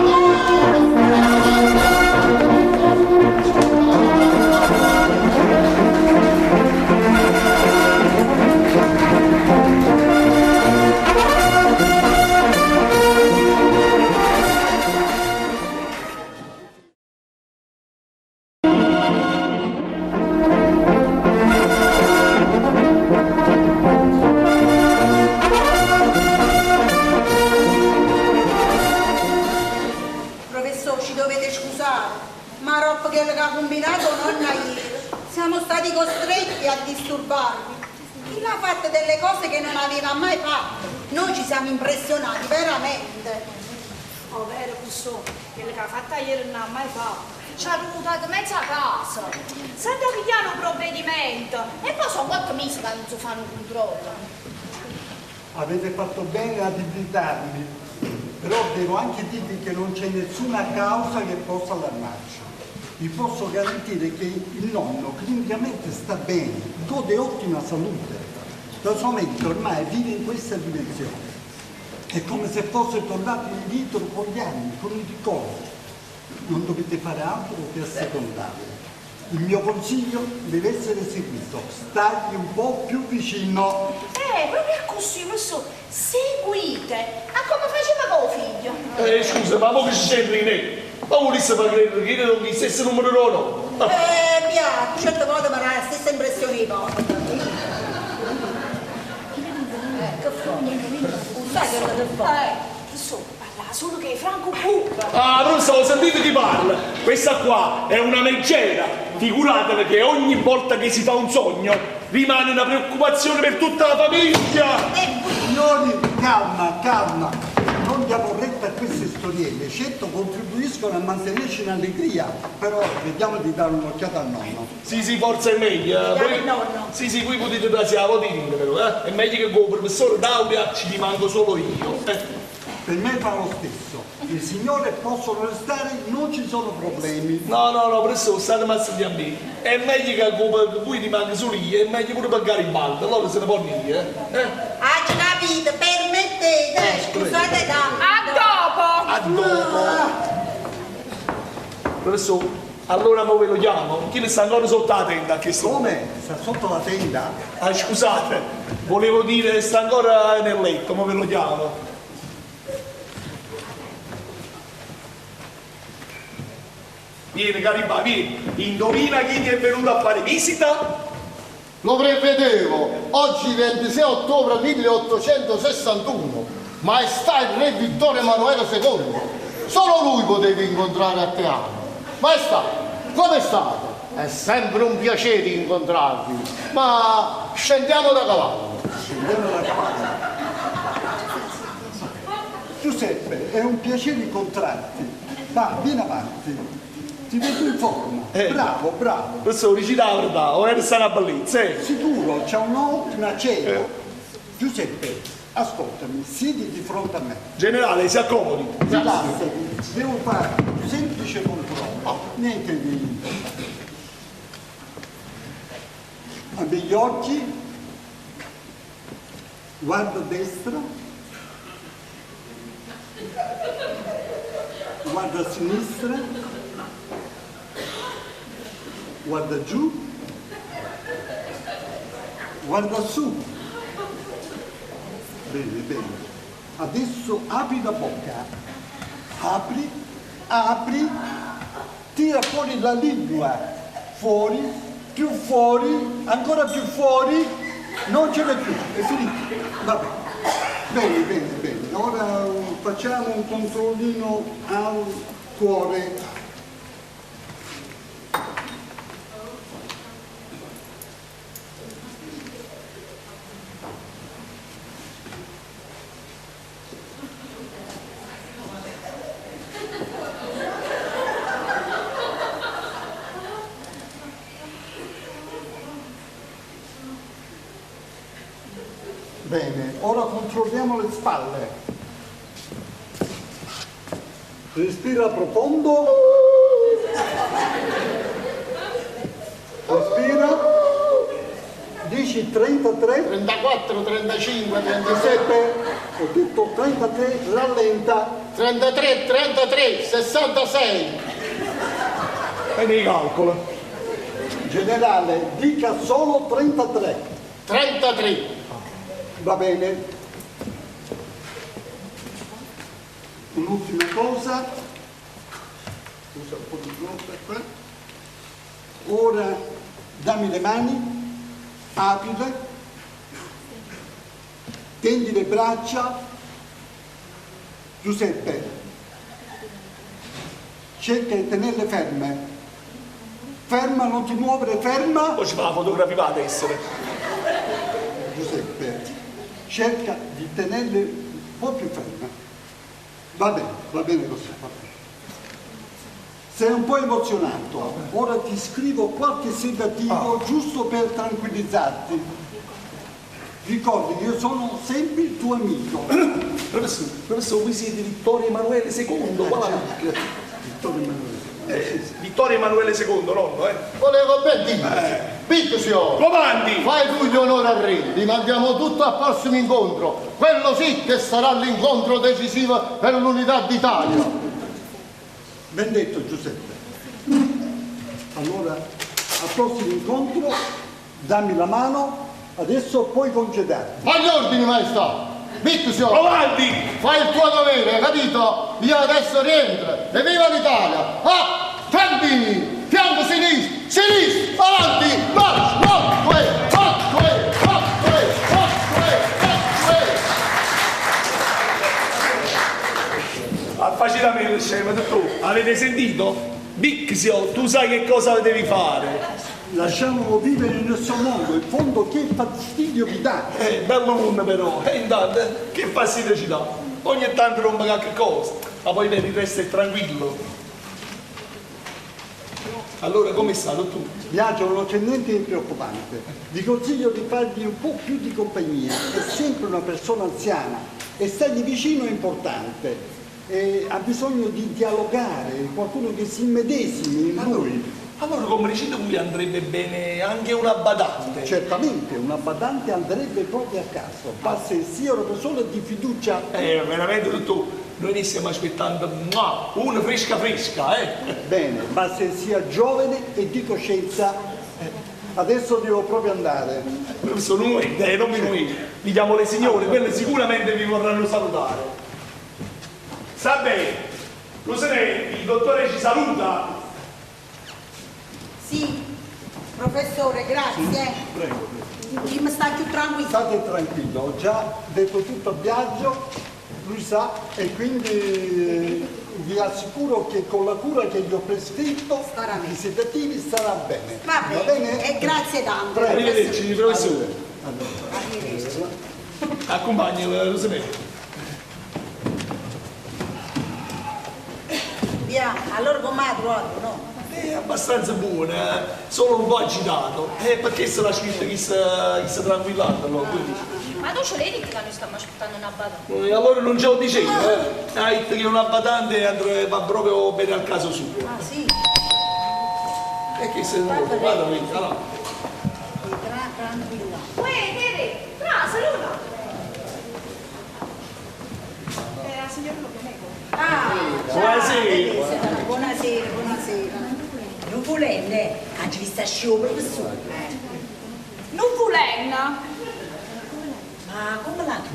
Professor, ci dovete scusare, ma roba che ha combinato nonna ieri, siamo stati costretti a disturbarvi. Chi l'ha fatta delle cose che non aveva mai fatto? Noi ci siamo impressionati, veramente. Oh, vero, professore, quello che ha fatto ieri non ha mai fatto. Ci ha rubato mezza casa. Senza pigliare un provvedimento. E poi sono 4 mesi che non si fanno un controllo. Avete fatto bene ad invitarmi, però devo anche dirvi che non c'è nessuna causa che possa allarmarci. Vi posso garantire che il nonno clinicamente sta bene, gode ottima salute. La sua mente ormai vive in questa dimensione. È come se fosse tornato indietro con gli anni, con i ricordi. Non dovete fare altro che assecondarlo. Il mio consiglio deve essere seguito, stagli un po' più vicino. Proprio così, professore. Seguite. A come faceva con figlio. Scusa, ma voi che c'entri in me? Ma volesse far credere che io non gli stesso numero no? Via, certe volte mi dà la stessa impressione di porta. Che fa? Sai quello che fa? Professore, parla solo che Franco Buca. Ah, professore, sentite chi parla? Questa qua è una leggera. Figuratevi che ogni volta che si fa un sogno rimane una preoccupazione per tutta la famiglia. Signori, calma, calma. Non diamo retta a queste storielle. Certo contribuiscono a mantenerci in allegria, però vediamo di dare un'occhiata al nonno. Sì, sì, forse è meglio. Chiama il nonno. Sì, sì, voi potete dare la votina, però, eh? È meglio che con il professore Dauria ci rimango solo io. Per me fa lo stesso. Il signore possono restare, non ci sono problemi. No, no, no, professore, state a sentire a me. È meglio che con voi rimanga solo io, è meglio pure per Garibaldi, allora se ne può dire, eh? Ah, capito, permettete, scusate tanto. A dopo! A dopo! Professore, allora mo ve lo chiamo? Chi ne sta ancora sotto la tenda a che Come? Sta sotto la tenda? Ah, scusate, volevo dire sta ancora nel letto, mo ve lo chiamo. Vieni Garibaldi, vieni. Indovina chi ti è venuto a fare visita? Lo prevedevo, oggi 26 ottobre 1861, maestà il re Vittorio Emanuele II. Solo lui poteva incontrare a Teano. Maestà, come state? È sempre un piacere incontrarvi, ma scendiamo da cavallo. Scendiamo da cavallo. Giuseppe, è un piacere incontrarti. Va, vieni avanti. Ti vedo in forma. Bravo, bravo. Professore, dici la verità, o era una bellezza, eh? Sicuro, c'è un'ottima cena. Giuseppe, Ascoltami, siedi di fronte a me. Generale, si accomodi. Rilassati, devo fare un semplice controllo, niente di importante. Apri gli occhi, guarda a destra, guarda a sinistra, guarda giù, guarda su. Bene, bene. Adesso apri la bocca. Apri, apri, tira fuori la lingua. Fuori, più fuori, ancora più fuori. Non ce n'è più, è finito. Va bene. Bene, bene, bene. Ora facciamo un controllino al cuore. Bene, ora controlliamo le spalle. Respira profondo. Respira. Dici 33. 34, 35, 37. Ho detto 33, rallenta. 33, 33, 66. E nei calcolo. Generale, dica solo 33. 33. Va bene. Un'ultima cosa. Usa un po' di groppa qua. Ora dammi le mani, aprile, tendi le braccia. Giuseppe, cerca di tenerle ferme. Ferma, non ti muovere, ferma. Poi ci fa la fotografia ad essere. Giuseppe, cerca di tenerle un po' più ferme. Va bene così, va bene. Sei un po' emozionato, ora ti scrivo qualche sedativo giusto per tranquillizzarti. Ricordi, io sono sempre il tuo amico. Professore, professore, voi siete Vittorio Emanuele II, qual è? Vittorio Emanuele II. Vittorio Emanuele II, nonno, eh? Volevo ben dire. Picchio! Comandi! Fai tu gli onori al re, li mandiamo tutto al prossimo incontro. Quello sì che sarà l'incontro decisivo per l'unità d'Italia. Ben detto Giuseppe. Allora, al prossimo incontro dammi la mano, adesso puoi congedarti. Agli ordini, maestà! Picchio! Comandi! Fai il tuo dovere, capito? Io adesso rientro e viva l'Italia! Ah! Tempi! Fianco sinistro, sinistro, avanti, marcia, 1, 2, 4, 2, 4, 2, 4, 2, 4, 2. Facilmente scemo, tu avete sentito? Bixio, tu sai che cosa devi fare. Lasciamolo vivere nel suo mondo, in fondo che fastidio vi dà? Bello mondo però, e intanto che fastidio ci dà? Ogni tanto rompe qualche cosa, ma poi per il resto è tranquillo. Allora come sta, tu? Biagio, non c'è niente di preoccupante. Vi consiglio di fargli un po' più di compagnia. È sempre una persona anziana e stargli vicino è importante. E ha bisogno di dialogare, qualcuno che si immedesimi in lui. Allora, come dicete voi, andrebbe bene anche una badante? Certamente, una badante andrebbe proprio a caso. Basta che sia una persona di fiducia. Veramente, dottor, noi ne stiamo aspettando una fresca fresca, eh? Bene, basta che sia giovane e di coscienza. Adesso devo proprio andare. Professor, non mi muovete. Vi chiamo le signore, quelle sicuramente vi vorranno salutare. Salve, Lusenè, il dottore ci saluta. Sì, professore, grazie. Sì, prego. Mi sta più tranquillo. State tranquillo, ho già detto tutto a Biagio, lui sa, e quindi vi assicuro che con la cura che gli ho prescritto, i sedativi starà bene. Va bene, Va bene? E grazie tanto. Prego. Arrivederci, professore. Arrivederci. Accompagno, Lusenè. Via, allora come ha trovato, no? È abbastanza buona, solo un po' agitato. Perché se l'ha scritto chi si è tranquillato allora, quindi. Ma tu ce l'hai detto che noi stiamo aspettando una badante? E allora non ce lo dicevo, eh? Ha detto che una badante andrà- va proprio bene al caso suo. Ah sì, E che se non lo guarda, vedi, allora. tranquilla. Uè, Tere, trasa, Luna! La signora lo chiamavo. Ah, Buonasera. Buonasera, buonasera. Non volendo, anche vi sta sciopero professore. Non volendo. Ma come la tu?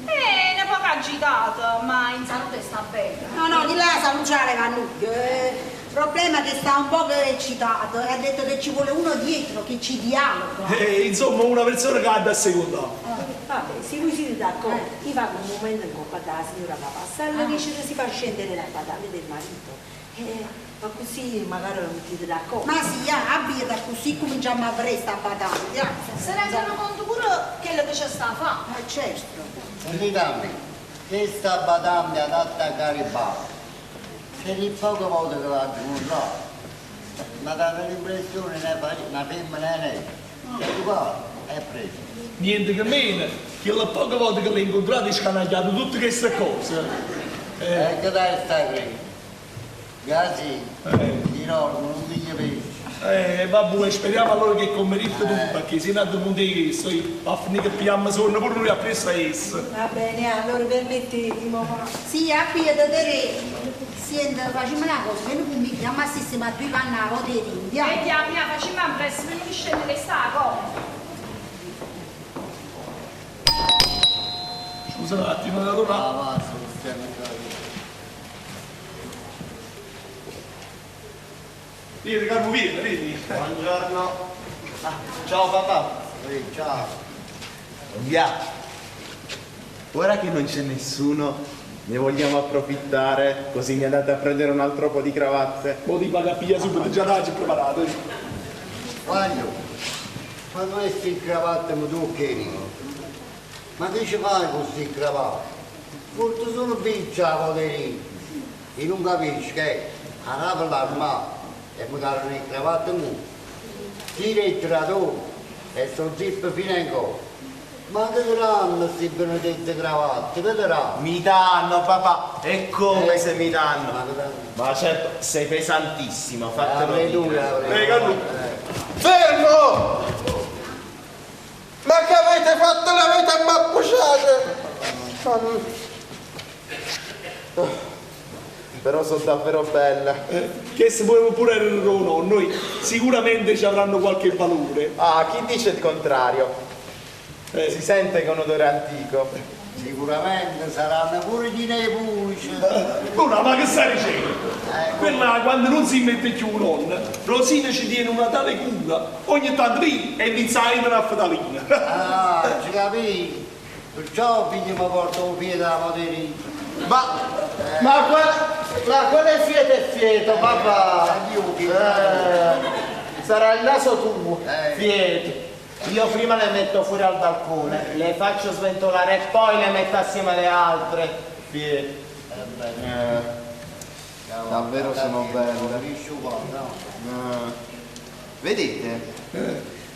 Ne poco agitata, ma in salute sta bene. No, no, di là salutare va nulla. Il problema è che sta un po' eccitato e ha detto che ci vuole uno dietro che ci dialoga. Insomma, una persona che ha da secondare. Vabbè, se voi siete d'accordo, io vado un momento in coppa dalla signora Papassa e le dice che si fa scendere la badante del marito. Ma così magari lo mettete d'accordo. Ma sì, abita così cominciamo a avere sta badante. ah. Se rendono conto pure quello che ci sta a fare. Certo. Sentitemi, questa badante adatta a Garibaldi. Se di poche volte che l'ha incontrato, mi ha dato l'impressione che una femmina è lei. E qua è presa. Niente che meno, che la poche volte che l'ho incontrata è scanagliato tutte queste cose. E che dai sta qui? Gasi, di norma, non mi capisci. Vabbè, speriamo allora che convenite tu, perché se non punto di questo, va a finire che pigliamo sonno pure noi appresso a esso. Va bene, allora permettetemi. Sì, abita te. Senti, facciamo una cosa, vieni con me, chiama a sistemare due panni a volta di India. E chiami, facciamo presto, prima di scendere sta cosa. Scusa un attimo, da tornare. Ah, va, stiamo entrando. Vieni, Carlo, vieni, vieni. Buongiorno. Ah, ciao papà. ciao. Via. Ora che non c'è nessuno, ne vogliamo approfittare, così mi andate a prendere un altro po' di cravatte. Mo ti paga a piglia subito, già l'hai preparato. Voglio, ma questi cravatte mi tu che Ma che ci fai con questi cravatte? Porto solo piccia la poterina. E non capisci che arrapa l'armato e mi danno le cravatte mu. Tira il tratore e sono zip fino in gola. Ma che danno queste benedette cravatte? Che daranno? Mi danno papà, e come se mi danno? Ma certo, sei pesantissimo, fatelo Apri tu, dire. apri. Carlo. Fermo! Ma che avete fatto? L'avete ammappuciata! Però sono davvero belle. Che se pure pure erano nonno, noi sicuramente ci avranno qualche valore. Ah, chi dice il contrario? Si sente che è un odore antico. Sicuramente saranno pure di nebuci. Ora, ma che stai dicendo? Quella quando non si mette più un nonno, Rosina ci tiene una tale cura, ogni tanto lì e inizia a una naftalina. Ah, ci capì? Perciò figlio mi porta un piede alla poterina. Ma, ma quale fiete è fieto, papà? Sarà il naso tuo, Fieto. Io prima le metto fuori al balcone, le faccio sventolare e poi le metto assieme alle altre. Fieto. Davvero sono belle. Vedete?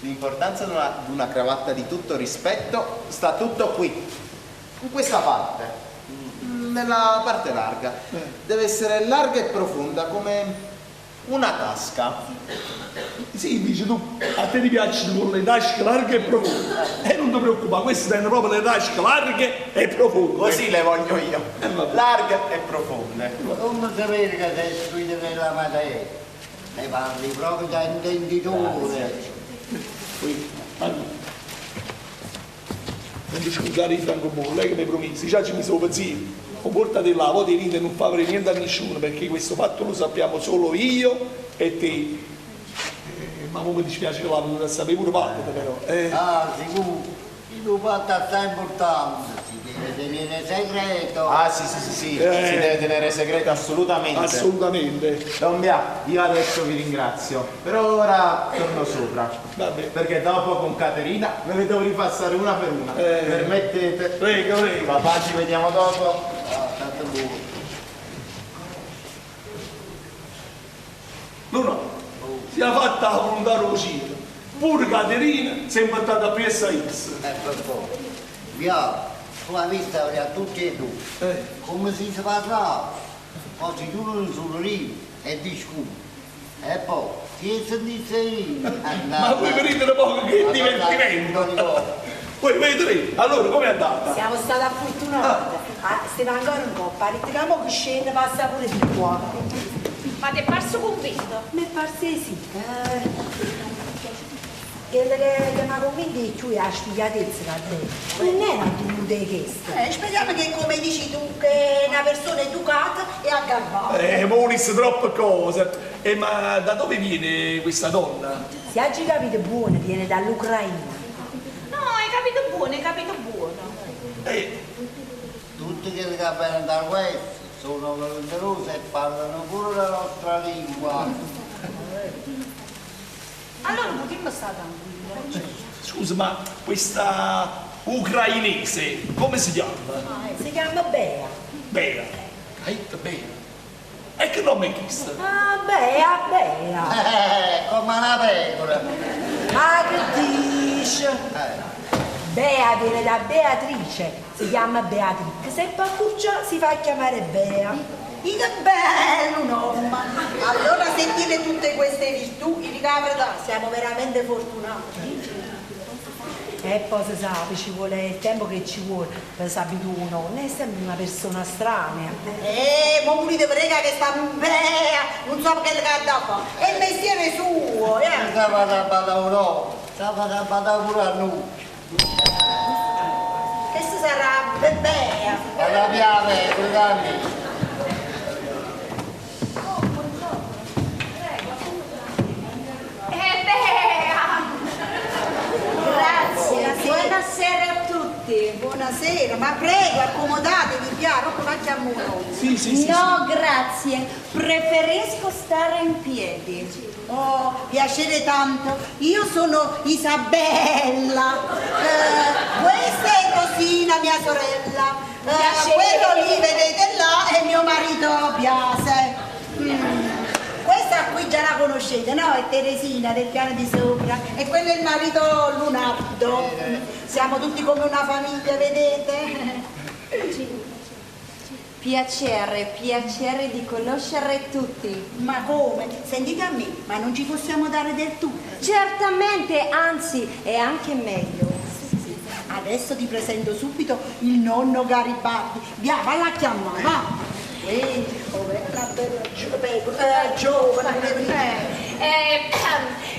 L'importanza di una cravatta di tutto rispetto sta tutto qui, in questa parte, nella parte larga. Deve essere larga e profonda come una tasca. Sì, dici tu, a te ti piacciono con le tasche larghe e profonde. E non ti preoccupare, queste sono proprio le tasche larghe e profonde. Così le voglio io, larghe e profonde. Come sapere che sei istruito nella materia? Ne parli proprio da intenditore. Non ti scusare di francobollo, lei che mi promisi, già ci mi sono zio. O portate là, poi ti ride e non fa avere niente a nessuno, perché questo fatto lo sappiamo solo io e te. Ma mo mi dispiace che l'ha voluto sapere pure parte però. Ah, sicuro. Il tuo fatto è assai importante, si deve tenere segreto. Ah sì sì sì sì, si deve tenere segreto assolutamente. Assolutamente. Don Bia, io adesso vi ringrazio, però ora torno sopra. Vabbè. Perché dopo con Caterina me le devo ripassare una per una. Permettete? Prego, prego. Papà, ci vediamo dopo. Ah, tanto buono. No, no, si è fatta la volontà Rosina. Pure Caterina si è imbattata a PSX. Per favore. Biagio, tu avisse avere a tutti e due. Come si parlava? Poi si chiudono sul rio e discute. E poi, chi sentisse io? Ma voi vedete un poco che divertimento! Voi vedete? Allora, com'è andata? Siamo stati fortunati. Ah, stiamo ancora in coppa, ritiriamo che scende, passa pure di qua. Ma ti è parso convinto? Mi è parso di sì. Eh. Quello che, che mi ha convinto di più è la sfigatezza che ha detto. Non era dovuto questo. Speriamo che come dici tu, che è una persona educata e aggarbata. Munis, troppe cose. Ma da dove viene questa donna? Se oggi capite buono, viene dall'Ucraina. No, hai capito buono, hai capito buono. Tutti quelli che vengono da questo sono volenterosi e parlano pure la nostra lingua. Allora potremmo stare tranquilli. Scusa, ma questa ucrainese come si chiama? Si chiama Bea. Bea. Hai detto Bea. E che nome è questo? Ah, Bea, Bea. Come una pecora. Ma che dici? Bea viene da Beatrice, si chiama Beatrice. Se paccuccia si fa chiamare Bea. Che bello nome! Allora sentire tutte queste virtù, in verità, siamo veramente fortunati. E poi si sa, ci vuole il tempo che ci vuole per s'abituare, non è sempre una persona strana. Mo pure prega che sta Bea, non so che ha da fare. È il mestiere suo, eh! Stava da badare stava da badare pure a noi. Questo sarà Bea. Vada via, pregami. Bea! Grazie. Buonasera a tutti. Buonasera, ma prego, accomodatevi, piano, come facciamo noi? Sì, sì, sì. No, grazie. Preferisco stare in piedi. Oh, piacere tanto. Io sono Isabella. Questa è Rosina, mia sorella. Piacere. Quello lì, vedete là, è mio marito Biase. Questa qui già la conoscete, no? È Teresina del piano di sopra. E quello è il marito Lunardo. Siamo tutti come una famiglia, vedete? Piacere, piacere di conoscere tutti. Ma come? Sentite a me, ma non ci possiamo dare del tu. Certamente, anzi, è anche meglio. Adesso ti presento subito il nonno Garibaldi. Via, valla a chiamare, va. Ehi, oh, bella, bella giovane.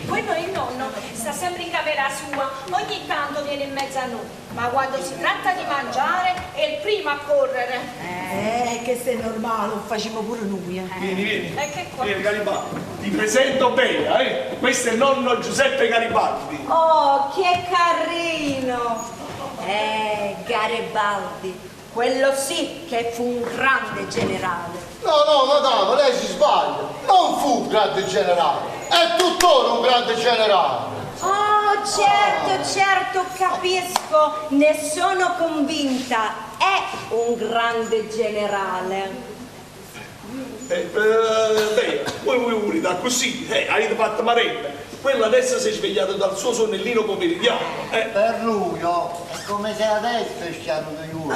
Quello il nonno sta sempre in camera sua, ogni tanto viene in mezzo a noi, ma quando si tratta di mangiare è il primo a correre. Che se è normale, lo facciamo pure noi. Vieni, vieni. E che qua? Vieni, Garibaldi. Ti presento Bea, eh? Questo è il nonno Giuseppe Garibaldi. Oh, che carino! Garibaldi, quello sì che fu un grande generale. No, no, madame, lei si sbaglia. Non fu un grande generale, è tuttora un grande generale. Oh, certo, certo, capisco, ne sono convinta. È un grande generale. Beh, voi voi volete così, avete fatto maretta. Quello adesso si è svegliato dal suo sonnellino pomeridiano. Per lui, oh, è come se adesso stiamo di giorno.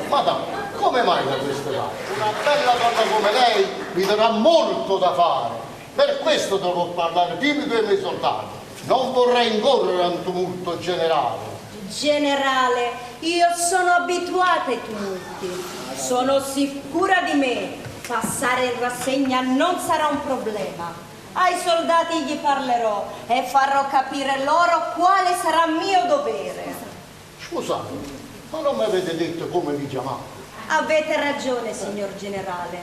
Madame, come mai da queste parti? Una bella donna come lei mi darà molto da fare. Per questo dovrò parlare timido e miei soldati. Non vorrei incorrere a un tumulto generale. Generale, io sono abituata ai tumulti. Sono sicura di me. Passare in rassegna non sarà un problema. Ai soldati gli parlerò e farò capire loro quale sarà mio dovere. Scusate, ma non mi avete detto come vi chiamate? Avete ragione, signor generale.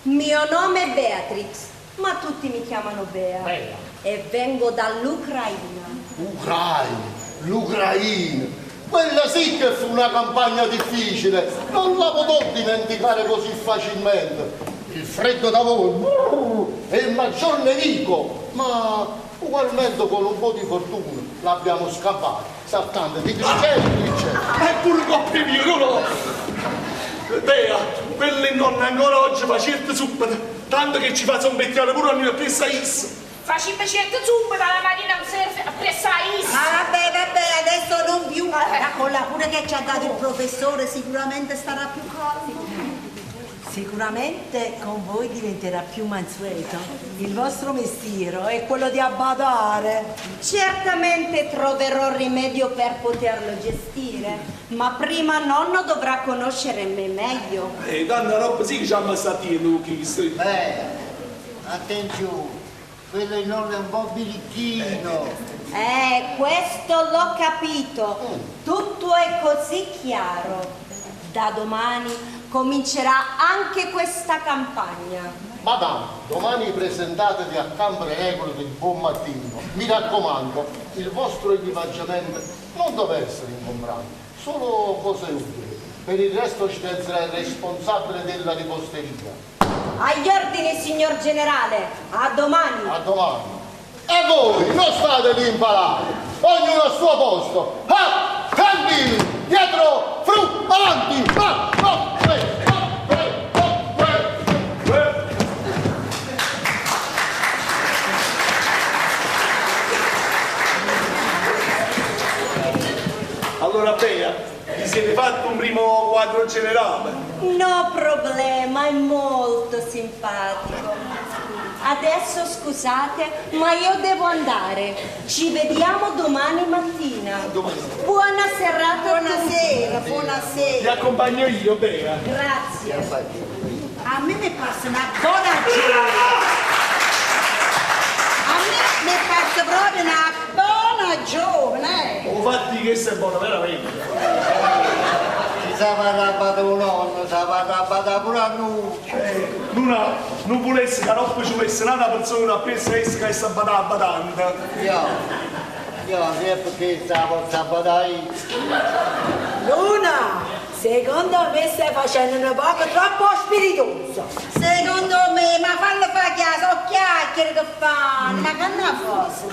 Mio nome è Beatrix, ma tutti mi chiamano Bea. Bea. E vengo dall'Ucraina. Ucraina, l'Ucraina. Quella sì che fu una campagna difficile, non la potrò dimenticare così facilmente. Il freddo da voi brrr, è il maggior nemico, ma ugualmente con un po' di fortuna l'abbiamo scappato, saltando di trincea in trincea. È pure colpa mia, no, no. Bea, quelle nonne ancora oggi fa certe zuppe, tanto che ci fa zombettiare pure a noi a pressa is. Facciamo certe zumpe dalla mattina non serve appresso a isso. Ma vabbè, vabbè, adesso non più. Ma con la cura che ci ha dato il professore sicuramente starà più calmo. Sicuramente con voi diventerà più mansueto. Il vostro mestiere è quello di abbadare. Certamente troverò rimedio per poterlo gestire, ma prima nonno dovrà conoscere me meglio. E tanta roba sì che ci hanno stati chi Beh, attenzione, quello il nonno è un po' birichino. Questo l'ho capito. Tutto è così chiaro. Da domani comincerà anche questa campagna. Madame, domani presentatevi a Cambre Regole di buon mattino. Mi raccomando, il vostro equipaggiamento non deve essere ingombrante, solo cose utili. Per il resto ci penserà il responsabile della riposteria. Agli ordini, signor generale. A domani. A domani. E voi non state lì impalati, ognuno al suo posto. Ah, cambi, dietro, fru, avanti, va, va, tre, va, tre, va, tre. Allora Bea, vi siete fatto un primo quadro generale? No problema, è molto simpatico. Adesso scusate, ma io devo andare. Ci vediamo domani mattina. Buona serata a Buonasera, tutti. buonasera. Ti accompagno io, Bea. Grazie. A me mi passa una buona giornata. A me mi passa proprio una buona giovane. Ho fatto che questa è buona, veramente. Si stava arrabbiato un nonno, stava arrabbiato pure a noi. Luna, non volesse che dopo ci fosse un'altra persona appresso a essa che sta badante. Io, io perché stavo sabato io. Luna, secondo me stai facendo un poco troppo spiritoso. Secondo me, ma fallo fare chiaro, sono chiacchiere che fanno, ma che ne fosse?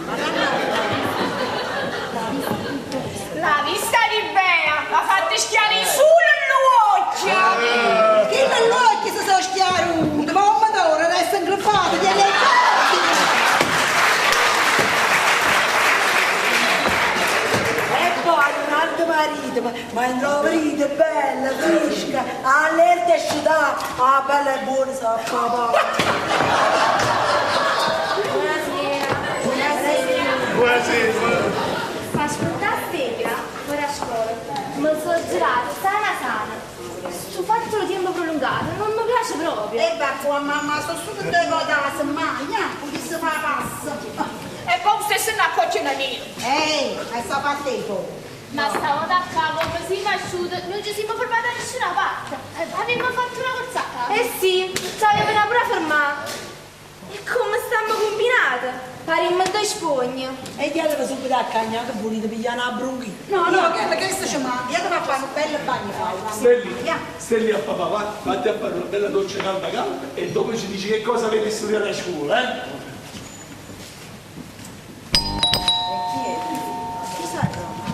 Ma che ne La vista di Bea l'ha fatta schiarire solo l'occhio. Che l'occhio si sono schiaruti, ma un madonna resta ingriffato, di alle E poi un altro marito, ma il nuovo marito è bella, fresca, allerta e asciugata. Ah, bella e buona, sa papà. Buonasera. Buonasera. Ma ascoltate Stella, fuori a scuola, mi sono girata sana sana. Sto fatto lo tempo prolungato, non mi piace proprio. E va qua mamma, sono solo due volte alla settimana, perché si fa passa. E poi stesso una cucina nera. Ehi, ma sta partendo. Ma stavolta a capo, così asciutto, non ci siamo fermati da nessuna parte. Abbiamo fatto una corsata. Eh sì, ci avevano pure fermato. E come stiamo combinate? Paremmo due spugne. E dietro subito a cagna che volete pigliare una brunchina. No, no, che questo ci manca, io devo fare un bel bagno fa. Stelli, Stelli a papà, va, vatti a fare una bella doccia calda calda e dopo ci dici che cosa avevi studiato a scuola, eh? Chi sa?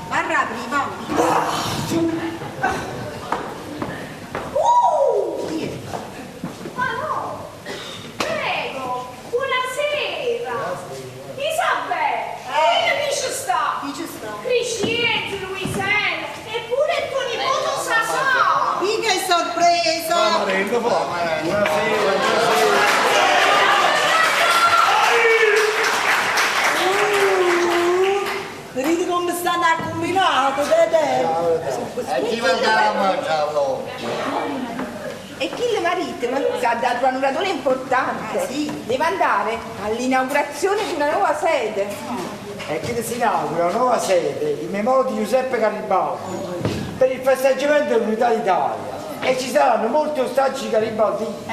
Parla prima. Chi è? Ma no! Prego, buonasera! Isabella, chi ci sta? Chi ci sta? Crescenzo, Luisella, e pure il tuo nipote Sasà! Chi che sorpresa! Vedete come stanno a combinato, vedete? E chi mangiava a mangiarlo? E chi le marito si ha dato un radone importante. Deve andare all'inaugurazione di una nuova sede. E che si inaugura una nuova sede in memoria di Giuseppe Garibaldi per il festeggiamento dell'unità d'Italia e ci saranno molti ostaggi garibaldini.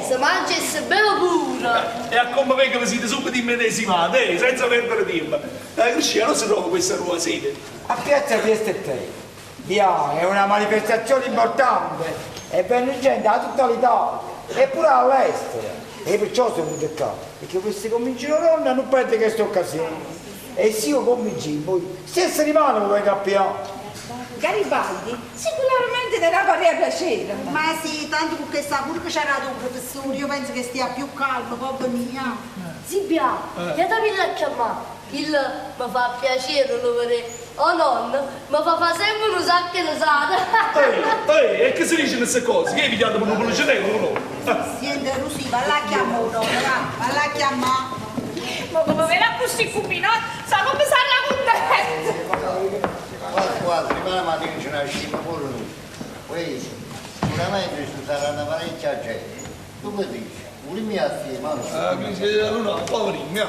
Se mangia e se beve pure. E a come venga vi siete subito immedesimate, senza perdere tempo. La Cristina non si trova questa nuova sede. A Piazza Fiesta e Tre. Via, è una manifestazione importante e viene gente da tutta l'Italia e pure all'estero. E perciò sono venuto qua, perché questi convincino nonna non perde questa occasione. E se io convinci voi, se si rimane voi capiamo. Garibaldi sicuramente Sicuramente ne farà piacere. Ma sì, tanto con questa cura che c'era dato un professore, io penso che stia più calmo, povero mia. Zibia, chiamami a chiamare. Il mi fa piacere lo vedere. Oh nonno, mi fa fare sempre un sacco di risate. Ehi, e che si dice queste cose? Che hai pigliato per un pulcinello o no? Senti, Rusì, va là a chiamare un nonno, va, va là a chiamare. Ma come verrà così combinato, sa come sarà contento. Quasi quasi, prima la mattina ce ne usciamo pure noi. Poi sicuramente ci saranno parecchia gente. Tu che dici? Volimmi assieme, Ah, che no, poverino,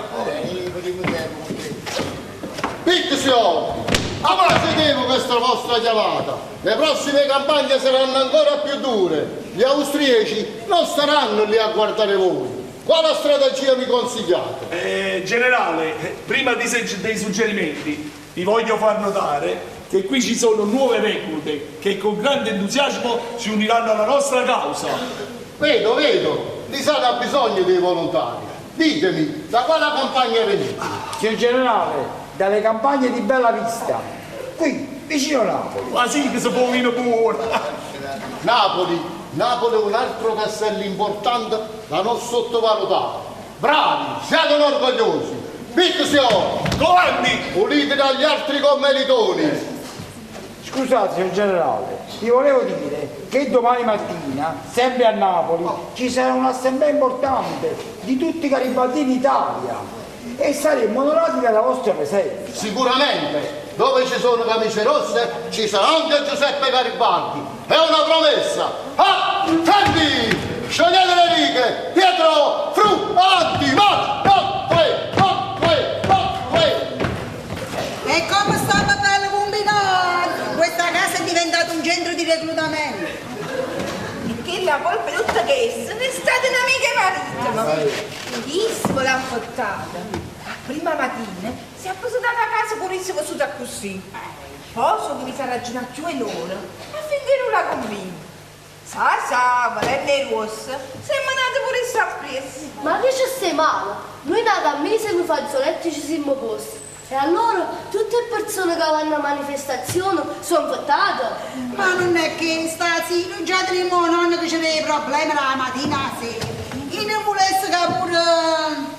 Pizio! Amatetevo questa vostra chiamata! Le prossime campagne saranno ancora più dure. Gli austriaci non staranno lì a guardare voi. Quale strategia mi consigliate? Generale, prima dei suggerimenti, vi voglio far notare che qui ci sono nuove reclute che con grande entusiasmo si uniranno alla nostra causa. Vedo, vedo, l'Isana ha bisogno dei volontari. Ditemi, da quale campagna venite? Signor generale, dalle campagne di Bella Vista, qui, vicino Napoli. Ma sì che si può venire buono. Napoli, Napoli è un altro castello importante da non sottovalutare. Bravi, siate orgogliosi. Pizio! Comandi! Uniti dagli altri commilitoni. Scusate, signor generale, vi volevo dire che domani mattina, sempre a Napoli, ci sarà un'assemblea importante di tutti i garibaldini d'Italia e saremo onorati della vostra presenza. Sicuramente, dove ci sono camicie rosse ci sarà anche Giuseppe Garibaldi. È una promessa. Ah, fermi! Sciogliete le righe! Dietro, fru, avanti, marcia! 1, 2, 1, 2, 1, 2. E come stava bello combinato? Questa casa è diventata un centro di reclutamento. E che la colpa è tutta che essa, ne state un'amica e marito. Benissimo l'ha portata. A prima mattina si è posata a casa pure se vissuta così. Poi so che mi sa ragionare più e loro, affinché non la convinco. Sa sa, volendo rossa, si è manata pure essa appresso. Ma che ci stai male? Noi da a mese con i fazzoletti ci siamo posti. E allora tutte le persone che vanno a manifestazione sono infettate. Ma non è che sta sì, noi già teniamo nonno che c'aveva i problemi la mattina alla sera. Io non volessi che pure...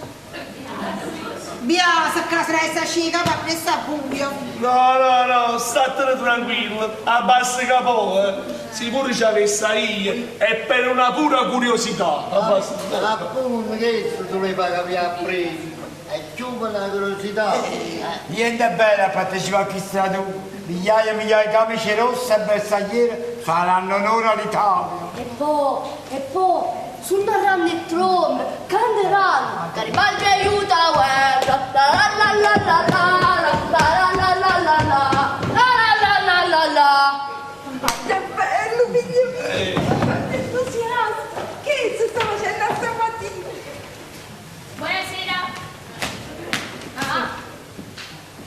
Via, se casa resta scica, va presto a buio. No, no, no, statene tranquillo, abbassa il capo, eh. Se pure ci avesse io, è per una pura curiosità. Abbassa. Appunto, che tu le pagavi a prima? È più per la curiosità. Niente bene a partecipare a chissà tu. Migliaia e migliaia di camicie rosse e bersagliere faranno onore all'Italia. E poi, suoneranno le trombe, canteranno, Garibaldi aiuta la guerra, la la la la la la la la la la la la la la la la la. Quanto è bello, figlio mio! Quanto è entusiasta! Che si sta facendo stamattina? Buonasera. Ah.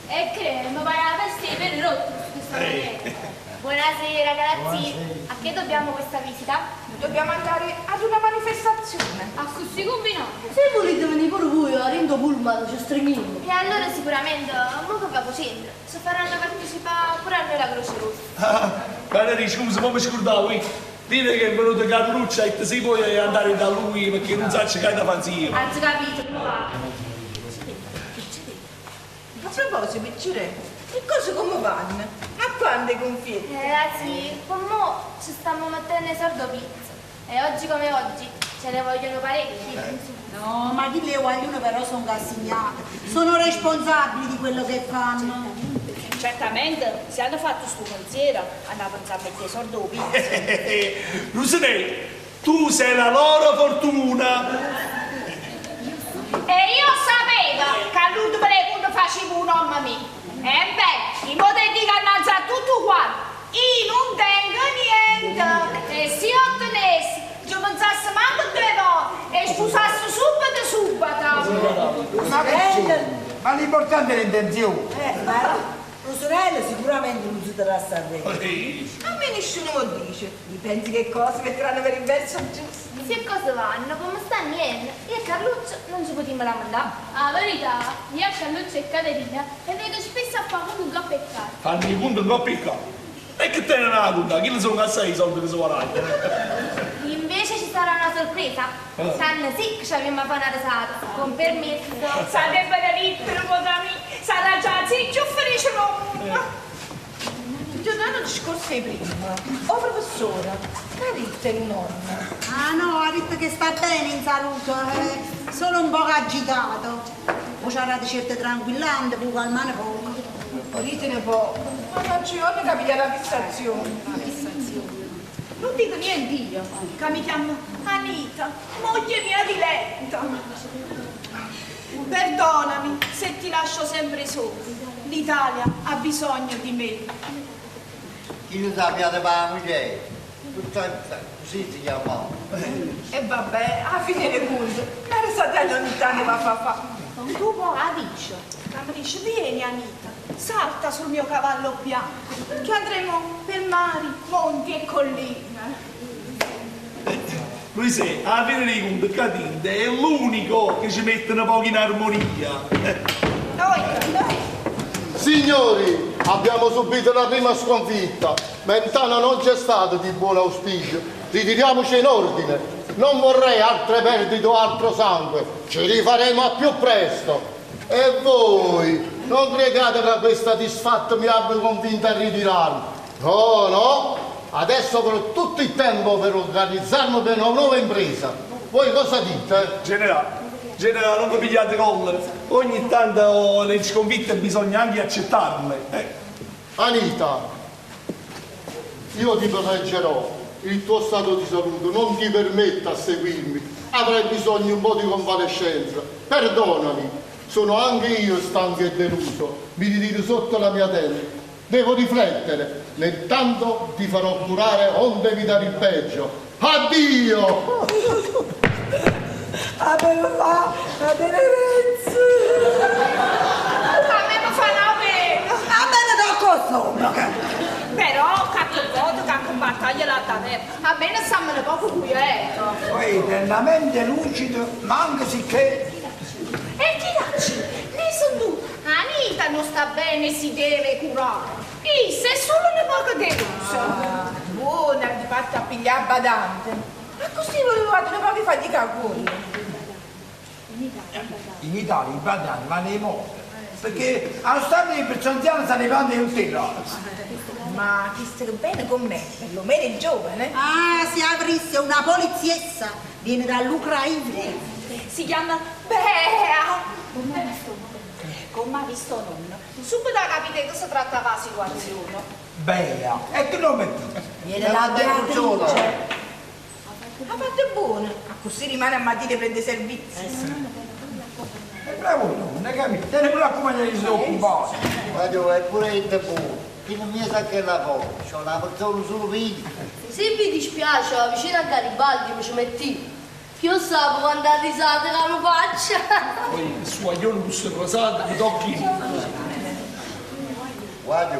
E crema, vai alla festa per rotto questa maniera. Buonasera ragazzi, a che dobbiamo questa visita? Dobbiamo andare ad una manifestazione. A così combinato. Se volete venire pure voi, a Rendo Pullman, ci stringiamo. E allora sicuramente, mo che capo c'entra, ci faranno partecipare pure a noi la Croce Rossa. Ah, Valeria, scusa, ma mi scordavo, eh. Dite che è venuto Carluccia e se puoi andare da lui perché non sa che hai da fare. Anzi capito, come va? A proposito, picciure, che cose come vanno? A quando i confietti? Ragazzi, con mo ci stiamo mettendo i sordo pizza. E oggi come oggi ce ne vogliono parecchi. No, ma chi le vogliono però sono assegnate. Sono responsabili di quello che fanno. Certamente, se hanno fatto sto pensiero, hanno pensato a mettere i soldi pizza. Lucinè, tu sei la loro fortuna. E io sapevo che all'ultimo punto facevo un nome mio. E beh, in modo di innanzi a tutto quanto, io non tengo niente. E se io tenessi, ci pensassi manco due volte e spusassi subito subito. Ma che c'è? Ma l'importante è l'intenzione. Ma Rosorella sicuramente non si terrà a Sanremo. A me nessuno lo dice. Mi pensi che cosa metteranno per il verso giusto? Se cosa vanno, come sta niente. Io e Carluccio non ci potremmo la mandare. Ah, verità, io a Carluccio e Caterina e vedo spesso a fare un coppa e carta. Fanno i punti un po' piccoli. E che teneno 'a cuntà? Chille songo assai 'e solde che se guaragnano. Invece ci sarà una sorpresa. Ah. Stanno sì che ci abbiamo fa una risata. Con permesso. Sarebbe da ridere, da me. Sarà già sì, più felice del mondo. Giordano il discorso di prima. Oh professore, che ha detto il nonno? Ah no, ha detto che sta bene in salute, solo un po' agitato. O c'ha dato certe tranquillante, può calmare poco. Ditene poco. Ma non ci voglio capire la fissazione. Non dico niente io, che mi chiamo Anita, moglie mia diletta. Perdonami se ti lascio sempre solo. L'Italia ha bisogno di me. Chi lo sa, piate per la moglie? Tutta così si chiama. E vabbè, a fine dei conti, la risata ogni tanto va a fa fa. Tu poi la dici, la dici, vieni Anita, salta sul mio cavallo bianco, che andremo per mari, monti e colline. Lui se, alla fine dei conti, Catinde è l'unico che ci mettono poco in armonia. Signori, abbiamo subito la prima sconfitta. Mentana non c'è stato di buon auspicio. Ritiriamoci in ordine. Non vorrei altre perdite o altro sangue. Ci rifaremo a più presto. E voi, non crediate che questa disfatta mi abbia convinto a ritirarmi. No, no. Adesso avrò tutto il tempo per organizzarmi per una nuova impresa. Voi cosa dite? Generale, generale, non vi pigliate collera. Ogni tanto oh, le sconfitte bisogna anche accettarle. Anita, io ti proteggerò, il tuo stato di salute non ti permette a seguirmi, avrai bisogno un po' di convalescenza, perdonami, sono anche io stanco e deluso, mi ritiro sotto la mia tenda, devo riflettere, intanto ti farò curare onde evitare il peggio. Addio! A me mi fa la tenerezza. A me mi fa una pena. A me ne tocca sopra. Però, qualche volta, qualche battaglia la da te. A me ne stanno poco quieto. Poi nella mente lucida, ma anche sicché E chi dacci? Ne sono tu. Anita non sta bene, si deve curare. Issa è solo una poco delusa. Buona, di fatto a pigliare badante. Ma così volevate una poca fatica a voi. in Italia i badanti vanno in morte. Perché allo stato di persone anziane stanno arrivando in tutti Ma chi sta bene con me, perlomeno è giovane. Ah, se avrisse una poliziessa, viene dall'Ucraina. Si chiama Bea. Come ha visto nonno, subito ha capito che si trattava la situazione. Bea, e che nome è? Viene da Beatrice. Ha fatto buono, così rimane a mattina e prende servizi. È bravo non è capito? Te ne pure accompagnare i suoi occupati. Ma dove è pure il buono, chi non mi sa che la fa, c'ho una persona solo figlio. Se vi dispiace, vicino a Garibaldi mi ci metti. Io so quando ha risate la mia faccia. Poi il suo aglione questo rosato mi tocchi. Guarda,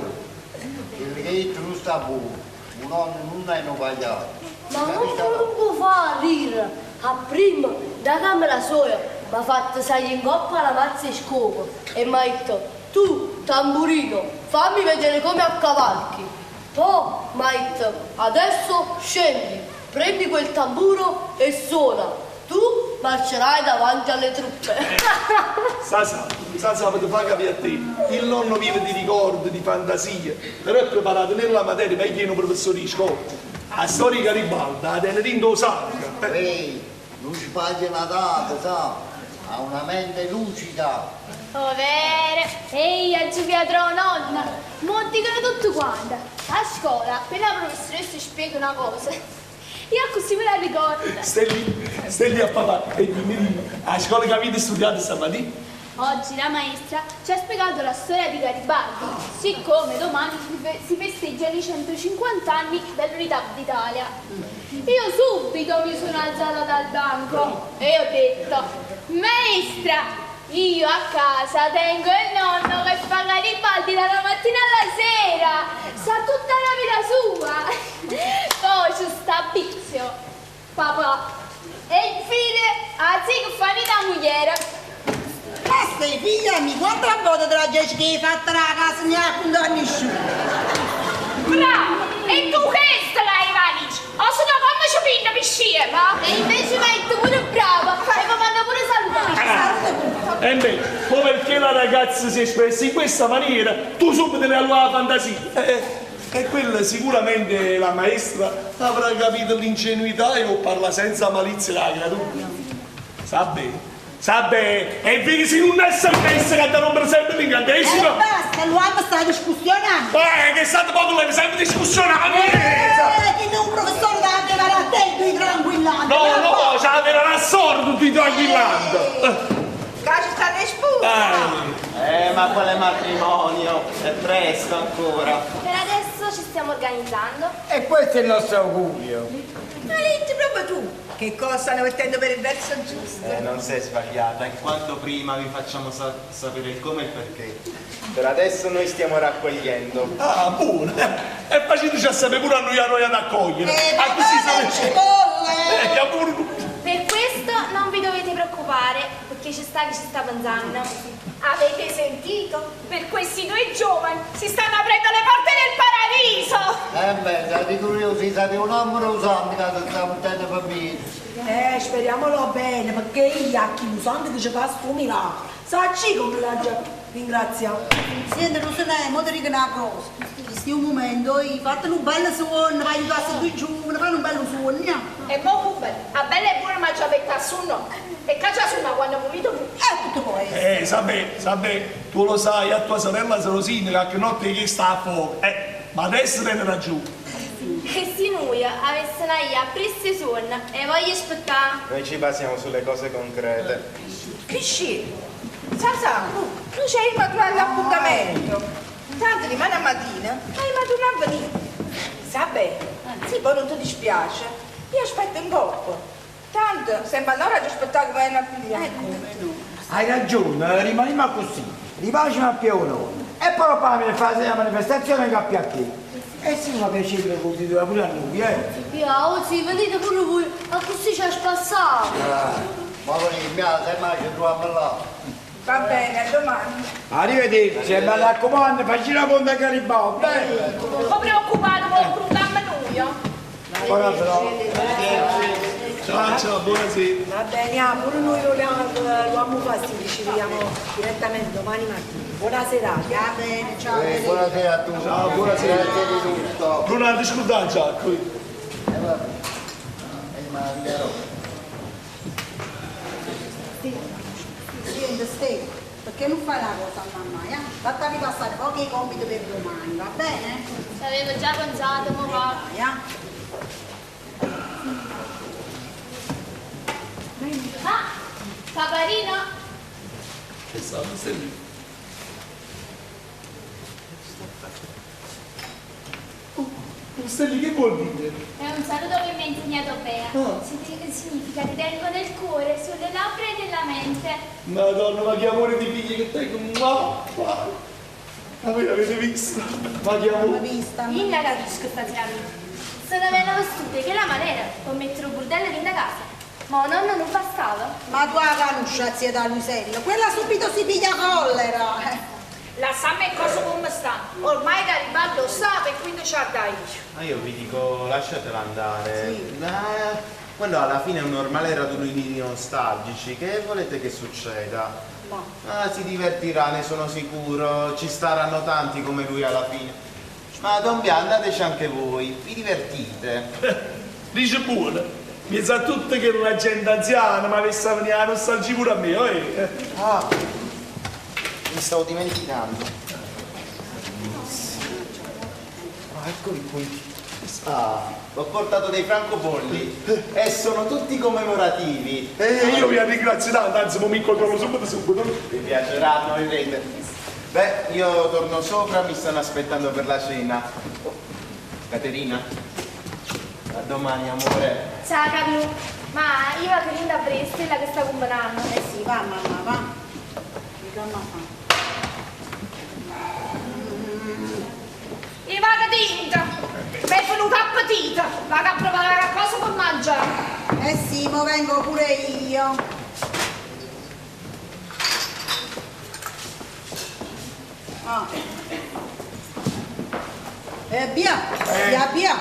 il che non sta buono, un nonno non è un pagliato. Ma non non può far ridere. A prima, da camera sua, mi ha fatto salire in coppa la mazza e scopo e mi ha detto, tu, tamburino, fammi vedere come accavalchi. Poi mi ha detto, adesso scendi, prendi quel tamburo e suona. Tu marcerai davanti alle truppe. Sasà, Sasà, ti fa capire a te. Il nonno vive di ricordi, di fantasie, però è preparato nella materia meglio di un professore di scuola. La storia di Garibaldi, la tiene dentro sangue. Ehi, non sbaglia una data, sa? Ha una mente lucida. Oh, vero? Ehi, a Giulia trovo nonna. Mo dicono tutto quanto. A scuola, appena la professoressa spiega una cosa, io così me la ricordo. Stai lì, stai lì a papà e dimmi, dimmi, a scuola che avete studiato stamattina? Oggi la maestra ci ha spiegato la storia di Garibaldi, siccome domani si fe- si festeggiano i 150 anni dall'Unità d'Italia. Io subito mi sono alzata dal banco e ho detto, maestra, io a casa tengo il nonno che fa Garibaldi dalla mattina alla sera, sa tutta la vita sua. Poi ci sta Pizio, papà, e infine a zia Fanita Mugliera. Ma stai figlia mi, quanta volte te la gente che hai fatta la casa ne ha conto a nessuno. Bravo! E tu questa l'hai valigia! O se no come ci pinna per scema? E invece mi hai detto pure brava e mi manda pure salutare. E invece, poi perché la ragazza si è espressa in questa maniera, tu subito le allora la fantasia. E quella sicuramente la maestra avrà capito l'ingenuità e parla senza malizia la creatura. Sa bene, sa bene, e vedi se non è sempre che ti rompe sempre l'incantesimo. E basta, l'uomo sta discussionando. Che è stato poco lei sempre discussionando. Che un professore da arrivare attento e tranquillante. No, no, c'aveva la sorda tutti tranquillando. Che ci sta disputa! Ma quale matrimonio? È presto ancora. Per adesso ci stiamo organizzando. E questo è il nostro augurio. Ma leggi proprio tu che cosa stanno mettendo per il verso giusto. Non sei sbagliata, in quanto prima vi facciamo sapere il come e il perché. Per adesso noi stiamo raccogliendo. Ah, buono! E faceteci a sapere pure a noi a noi ad accogliere. A così sapete. Per questo non vi dovete preoccupare, perché ci sta chi ci sta pensando. Avete sentito? Per questi due giovani si stanno aprendo le porte del paradiso! Eh beh, di curiosità di un uomo usando che si sta mettendo per me. Speriamolo bene, perché io a chi lo santo che ci fa sto miracolo. Sacci come l'ha già ringraziato. Senti, Rosanè, mo ti dico una cosa. Questo è un momento, fate un bello suono, vai aiutare due giovani, fai un bello suono. E mo come? A bella e buona mangia per tassuno. E caccia su ma quando pulito tu. Tutto può essere. Sapè, tu lo sai, a tua sorella Rosina che notte che sta a fuoco. Ma adesso viene laggiù. E se noi avessimo io presto sonno e voglio aspettare. Noi ci basiamo sulle cose concrete. Che scemo! Sasà, tu c'hai il trovare l'appuntamento. Tanto rimane a mattina, ma il maturano a venire. Sapè, se poi non ti dispiace, io aspetto un po'. Tanto, sempre allora ti aspettavo che vengono a pigliare. Hai ragione, rimaniamo così, rimaniamo a piano. E poi la fase della manifestazione che a te. E sì, ma piacere continua pure a noi, eh? Io, sì, venite pure voi, ma così ci ha spassato. Ma venite, se mai ci troviamo là. Va bene, a domani. Arrivederci, mi raccomando, facci la ponta Garibaldi. Non preoccupate, voi crudammo noi. Buona Ciao, ciao, buonasera. Va bene, ah, pure noi vogliamo fastidio, ci vediamo direttamente domani mattina. Buona serata. Va bene, ciao. Buonasera a tutti. Ciao, buonasera. Grazie di tutto. Non ti scordare, Giacomo. Vabbè. Ma andiamo. Senti, Stefano, perché non fai la cosa a mamma, eh? Fatti ripassare pochi compiti per domani, va bene? Ci avevo già pensato, ma va. Ah, Paparino! Che sta, stai lì. Stelli, che vuol dire? È un saluto che mi ha insegnato Bea. Oh. Significa ti tengo nel cuore, sulle labbra e nella mente. Madonna, ma che amore di figli che tengo! Ma, ma voi l'avete vista? Ma che amore! Io non capisco sta tirannina. Sono meno vestute che la maniera per mettere un bordello in casa. Ma nonno non bastava. Ma tu la conosci la zia da Luisella, quella subito si piglia collera. La sa me cosa come sta. Ormai Garibaldi lo sa e quindi ci ha dai. Ma io vi dico, lasciatela andare. Sì. Quello alla fine è un normale raduno di nostalgici. Che volete che succeda? No. Ah, si divertirà, ne sono sicuro. Ci staranno tanti come lui alla fine. Ma Don Bia, andateci anche voi, vi divertite. Dice pure. Mi sa tutto che la gente anziana, ma avesse venire la nostalgia pure a me, eh. Ah, mi stavo dimenticando. Ah, eccoli qui. Ah, ho portato dei francobolli e sono tutti commemorativi. Io vi ringrazio tanto, anzi, mi incontrano subito subito. Vi piaceranno, vedrete. Beh, io torno sopra, mi stanno aspettando per la cena. Oh, Caterina, a domani, amore. Ciao Capiù, ma io vado lì da Brestella che sta combinando. Eh sì, va mamma, va. Mica mamma. Io vado tinta, mi è venuta appetito, vado a provare qualcosa per mangiare. Eh sì, mo vengo pure io. Ah. Via, via, via.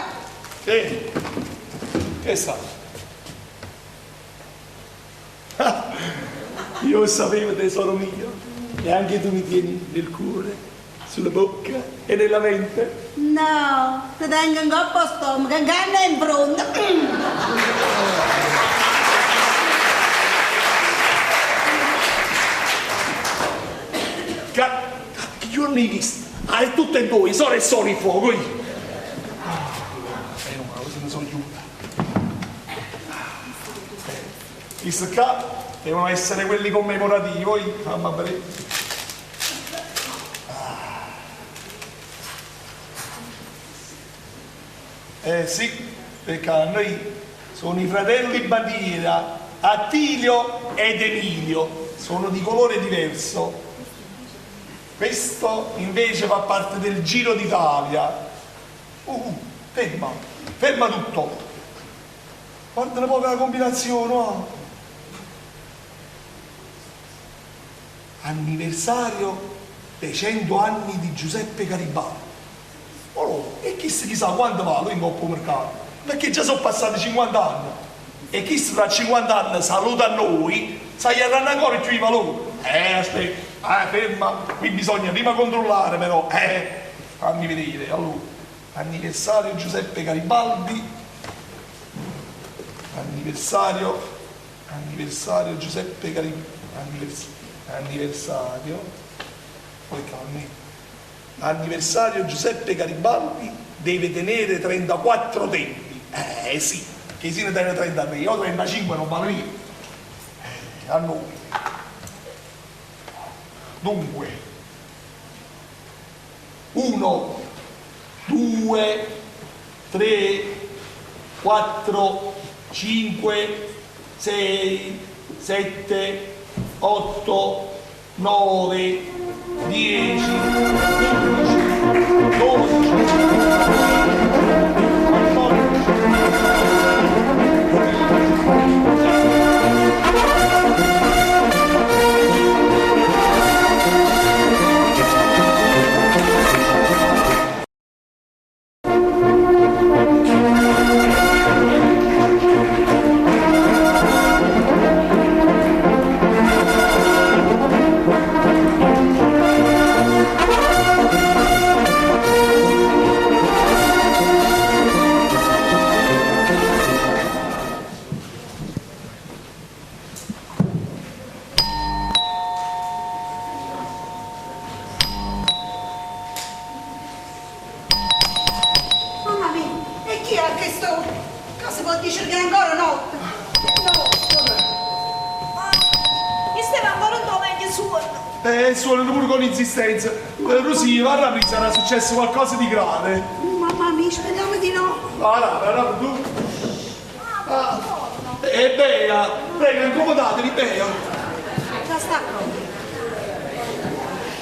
Sì. Che sta? Io sapevo, tesoro mio, che anche tu mi tieni nel cuore, sulla bocca e nella mente. No, ti tengo in coppa stomaco, in canna e in fronte. Che giorno hai visto? Ah, è tutte e due, sole e sole in fuoco. Io. Ma così mi sono chiusa. Questi qua devono essere quelli commemorativi, poi fammi vedere. Eh sì, perché noi sono i fratelli Bandiera, Attilio ed Emilio, sono di colore diverso. Questo invece fa parte del Giro d'Italia. Ferma, ferma tutto. Guarda un po' la combinazione, no? Anniversario dei 100 anni di Giuseppe Garibaldi. Oh, e chissà quando va lui in coppa mercato, perché già sono passati 50 anni. E chi tra 50 anni saluta a noi, sai avranno ancora più i valori. Aspetta, ferma, qui bisogna prima controllare però, fammi vedere. Allora, anniversario Giuseppe Garibaldi, anniversario Giuseppe Garibaldi, anniversario, poi calmi. Anniversario Giuseppe Garibaldi deve tenere 34 tempi. Sì, che se ne tiene 33, io 35 non vale io. A noi. Dunque, 1, 2, 3, 4, 5, 6, 7, 8, 9, 10, 11, 12, 14, Suonano pure con insistenza. Rosì, guarda, mi sarà successo qualcosa di grave. Mamma mia, speriamo di no. Guarda, tu. Bea, prego, incomodatevi, Bea. Già sta pronto.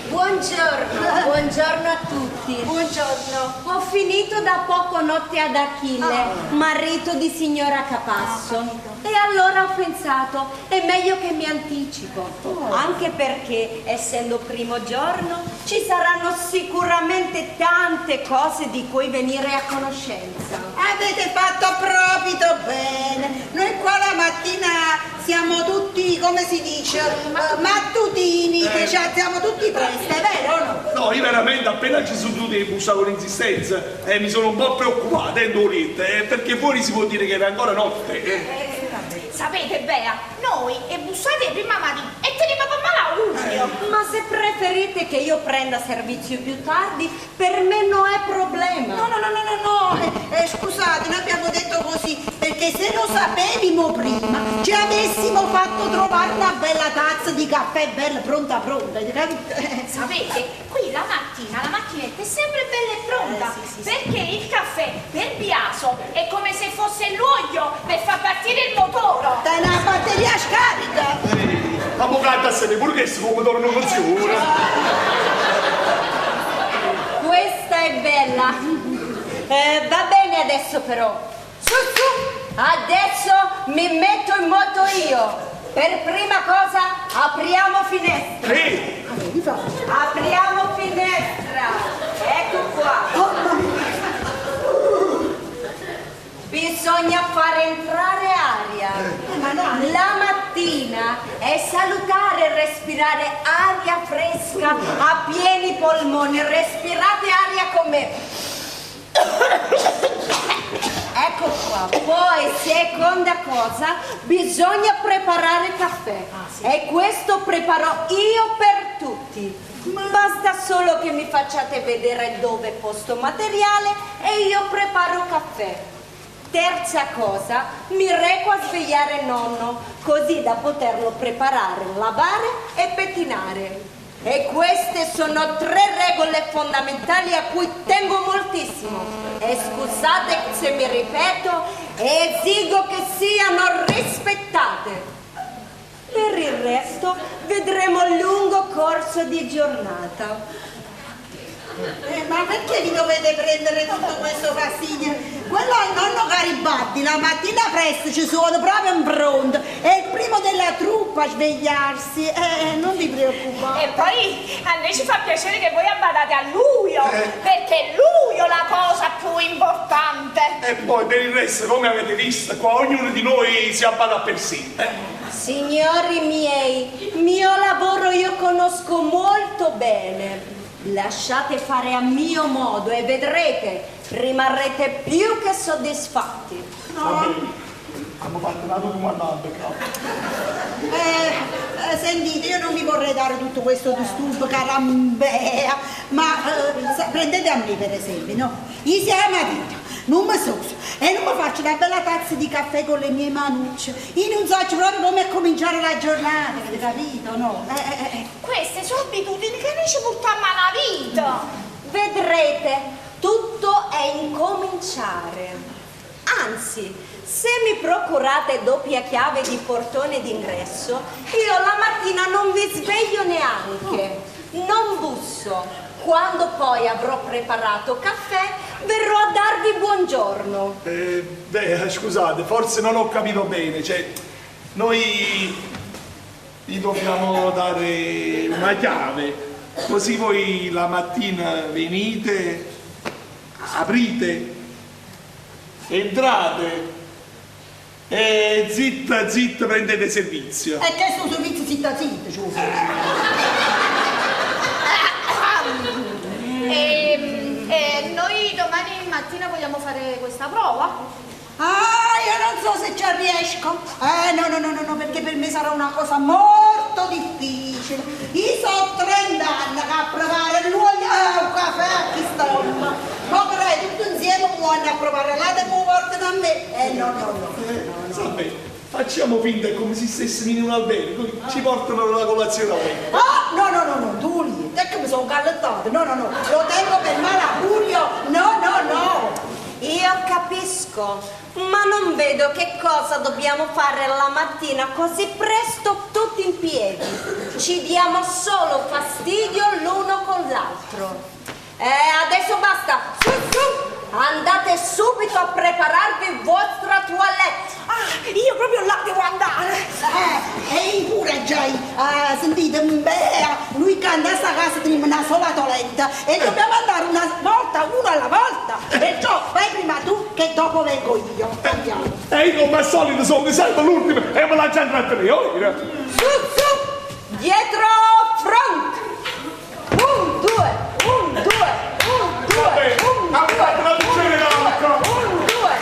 Buongiorno, buongiorno a tutti. Buongiorno. Ho finito da poco Notte ad Achille, marito di signora Capasso. E allora ho pensato, è meglio che mi anticipo, anche perché, essendo primo giorno, ci saranno sicuramente tante cose di cui venire a conoscenza. Avete fatto proprio bene. Noi qua la mattina siamo tutti, come si dice, mattutini, che ci alziamo tutti presto, è vero o no? No, io veramente appena ci sono tutti che bussavo con insistenza, mi sono un po' preoccupato, perché fuori si può dire che era ancora notte. Sapete, Bea, noi e bussate prima mattina e teniamo per malaugurio. Ma se preferite che io prenda servizio più tardi, per me non è problema. No, no, no, no, no, no. Scusate, noi abbiamo detto così, perché se lo sapevimo prima, ci avessimo fatto trovare una bella tazza di caffè bella pronta pronta, capito? Sapete, qui la mattina la macchinetta è sempre bella e pronta, sì, sì, perché il caffè per Biaso è come se fosse l'olio per far partire il motore. Dai una batteria scarica! Avvocato, se ne pure che il pomodoro non funziona. Questa è bella. Va bene adesso però. Su, su, adesso mi metto in moto io. Per prima cosa apriamo finestra. Sì. Apriamo finestra. Ecco qua. Oh, mamma mia. Bisogna far entrare aria. La mattina è salutare respirare aria fresca a pieni polmoni. Respirate aria con me. Ecco qua. Poi, seconda cosa, bisogna preparare caffè. E questo preparo io per tutti. Basta solo che mi facciate vedere dove posto materiale e io preparo caffè. Terza cosa, mi reco a svegliare nonno, così da poterlo preparare, lavare e pettinare. E queste sono tre regole fondamentali a cui tengo moltissimo. E scusate se mi ripeto, esigo che siano rispettate. Per il resto vedremo a lungo corso di giornata. Eh, ma perché vi dovete prendere tutto questo fastidio? Quello è il nonno Garibaldi, la mattina presto ci sono proprio in pronto, è il primo della truppa a svegliarsi, eh, non vi preoccupate. E poi a noi ci fa piacere che voi abbadate a lui, perché lui è la cosa più importante. E poi per il resto, come avete visto, qua ognuno di noi si abbada per sé. eh. Signori miei, mio lavoro io conosco molto bene. Lasciate fare a mio modo e vedrete, rimarrete più che soddisfatti. Va bene. Abbiamo fatto una domanda, Eh, eh, sentite, io non vi vorrei dare tutto questo disturbo, carambea, ma eh, prendete a me per esempio, no? Io si la mattina, non mi soso e non mi faccio una bella tazza di caffè con le mie manucce. Io non so proprio come cominciare la giornata, avete capito, no? Eh. Queste sono abitudini che noi ci portiamo alla vita. Vedrete, tutto è incominciare. Anzi, se mi procurate doppia chiave di portone d'ingresso, io la mattina non vi sveglio neanche. Non busso. Quando poi avrò preparato caffè, verrò a darvi buongiorno. Beh, scusate, forse non ho capito bene, cioè, noi vi dobbiamo dare una chiave, così voi la mattina venite, aprite, entrate e zitta zitta prendete servizio. E che sto servizio zitta zitta, ci E, noi domani mattina vogliamo fare questa prova. Ah, io non so se ci riesco. No, no, no, no, no, perché per me sarà una cosa molto difficile. Io so 30 anni che a provare l'olio e il caffè a chi sto. Ma credo tutto insieme vuole a provare la devo portare da me. No, no, no. Vabbè, facciamo finta come se stessimo in un albergo, ci portano la colazione a letto. Ah, no, no, no, no, tu lì, te che mi sono callettata. No, no, no, lo tengo per malaugurio. No, no, no. Io capisco, ma non vedo che cosa dobbiamo fare la mattina così presto tutti in piedi. Ci diamo solo fastidio l'uno con l'altro. Adesso basta, su su! Andate subito a prepararvi vostra toilette. Ah, io proprio là devo andare. E pure già, sentite, beh, lui che andassa a casa teniamo una sola toilette e dobbiamo andare una volta, uno alla volta. Perciò vai prima tu che dopo vengo io. Andiamo. E io come al solito sono sempre l'ultimo e me la già trattenere. Oh, Su, su, dietro front. 1, 2, 1, 2, 1, 2, 1, 2, 1, 2.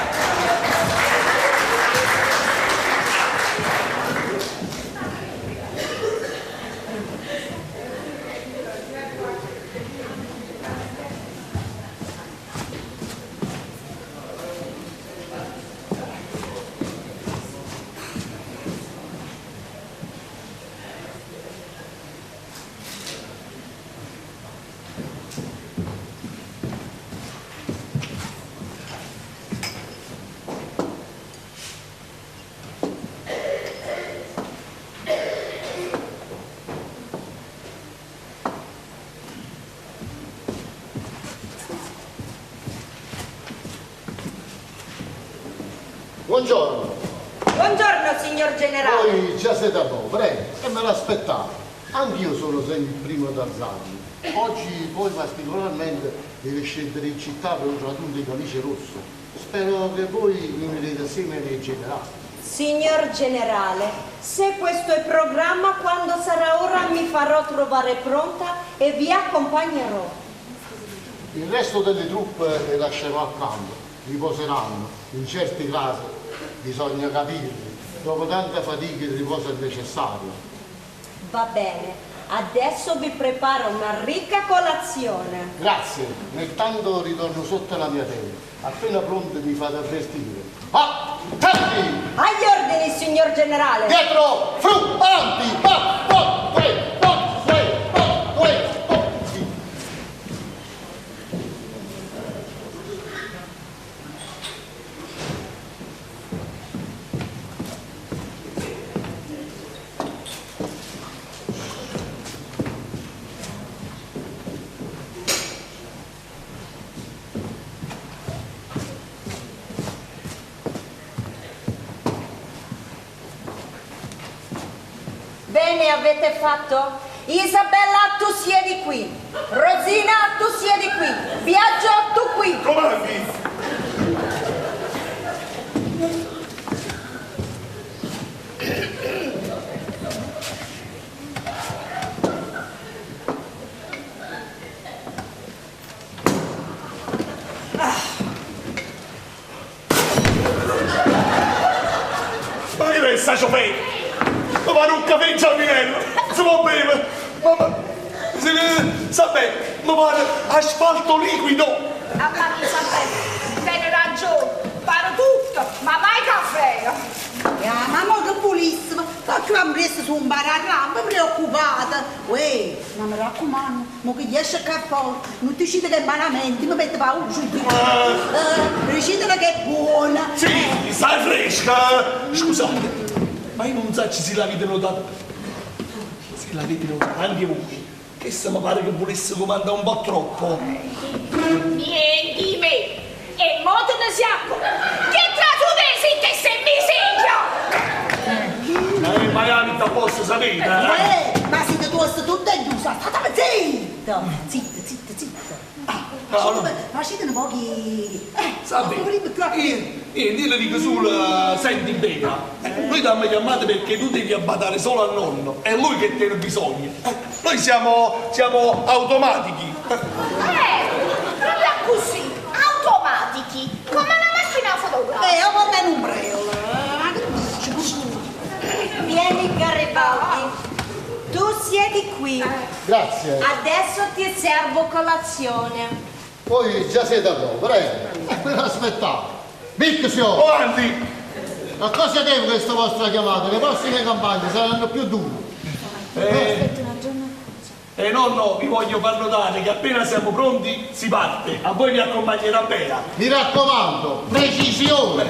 Buongiorno. Buongiorno signor generale. Voi già siete a poco, prego, e me l'aspettavo. Anch'io sono sempre il primo ad alzarmi. Oggi poi particolarmente deve scendere in città per un raduno di camicie rosse. Spero che voi mi unirete assieme nei generali. Signor generale, se questo è programma, quando sarà ora mi farò trovare pronta e vi accompagnerò. Il resto delle truppe le lascerò al campo, riposeranno. In certi casi bisogna capirli. Dopo tanta fatica il riposo è necessario. Va bene, adesso vi preparo una ricca colazione. Grazie, nel tanto ritorno sotto la mia tenda. Appena pronto mi fate avvertire. Ah! Tardi! Agli ordini, signor generale. Dietro! Fru! Avanti! Va! Va! Due! Va! Due! Va! Due! Va! Sì. Bene avete fatto? Isabella, tu siedi qui. Rosina, tu siedi qui. Biagio, tu qui. Comandi! Ma che è sta ciofetta? Ma fare un caffè in giardinello! Si può bere! Ma, ma, se, sapete, mi pare asfalto liquido! A parte sapere, tiene ragione, paro tutto, ma mai caffè. Ah, ma mo che pulissimo, faccio presto su un bararrà, mi preoccupata. Uè, ma mi raccomando, mo che gli esce qua fuori, non ti dite che è malamente, mi mette paura. Dicitelo che è buona. Sì, stai fresca! Scusate, ma io non so se l'avete notato. Se l'avete notato anche voi, che se mi pare che volesse comandare un po' troppo. Niente di me. E mo te ne siamo. Che tra tu te che se mi segno. Ma in Miami a posto, sapete? Eh? Uè, ma siete tosto tutto e giusto, state zitta. Zitta, zitta, zitta. Ah, no. Facete un po' che... Sapete, io, io le dico solo, senti bene, noi ti abbiamo chiamato perché tu devi abbadare solo al nonno, è lui che tiene bisogno. Noi siamo, siamo automatici. Proprio così, automatici, come una macchina fotografica. Io voglio un ombrello. Ma che dici? Vieni Garibaldi, tu siedi qui. Grazie. Adesso ti servo colazione. Voi già siete all'opera, eh? E quello aspettavo. Bixio! Avanti! A cosa devo questa vostra chiamata? Le prossime campagne saranno più dure. Eh, nonno, vi voglio far notare che appena siamo pronti si parte. A voi vi accompagnerà Bea. Mi raccomando, precisione!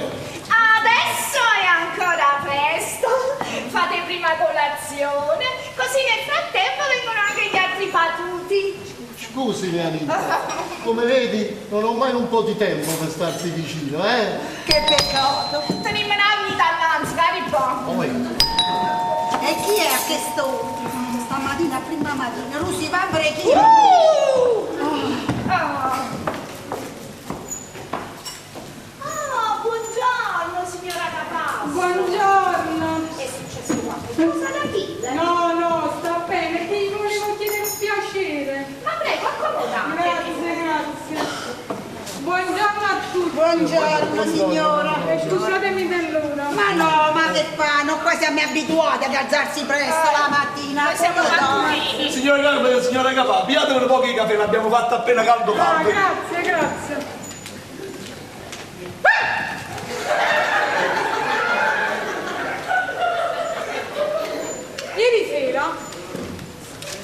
Adesso è ancora presto. Fate prima colazione, così nel frattempo vengono anche gli altri patuti. Scusi, mia amica, come vedi non ho mai un po' di tempo per starti vicino, eh? Che peccato. Tenimi una vita innanzi, Garibaldi. Poi, E chi è a questo stamattina, prima mattina? Rusi, va a chi? Ah. Ah, buongiorno signora Capasso. Buongiorno. È successo qualcosa da dire? No, no, sta bene, che gli volevo chiedere un piacere. Ma prego, accomodatevi. Grazie, grazie. Buongiorno a tutti. Buongiorno signora. E scusatemi dell'ora. Ma no, ma che fanno? Qua siamo abituati ad alzarsi presto la mattina. Noi siamo Come no? mattutini. Signora, signora Capà, piatevene pochi caffè, l'abbiamo fatto appena caldo Ah, caldo. grazie, grazie. Ieri sera,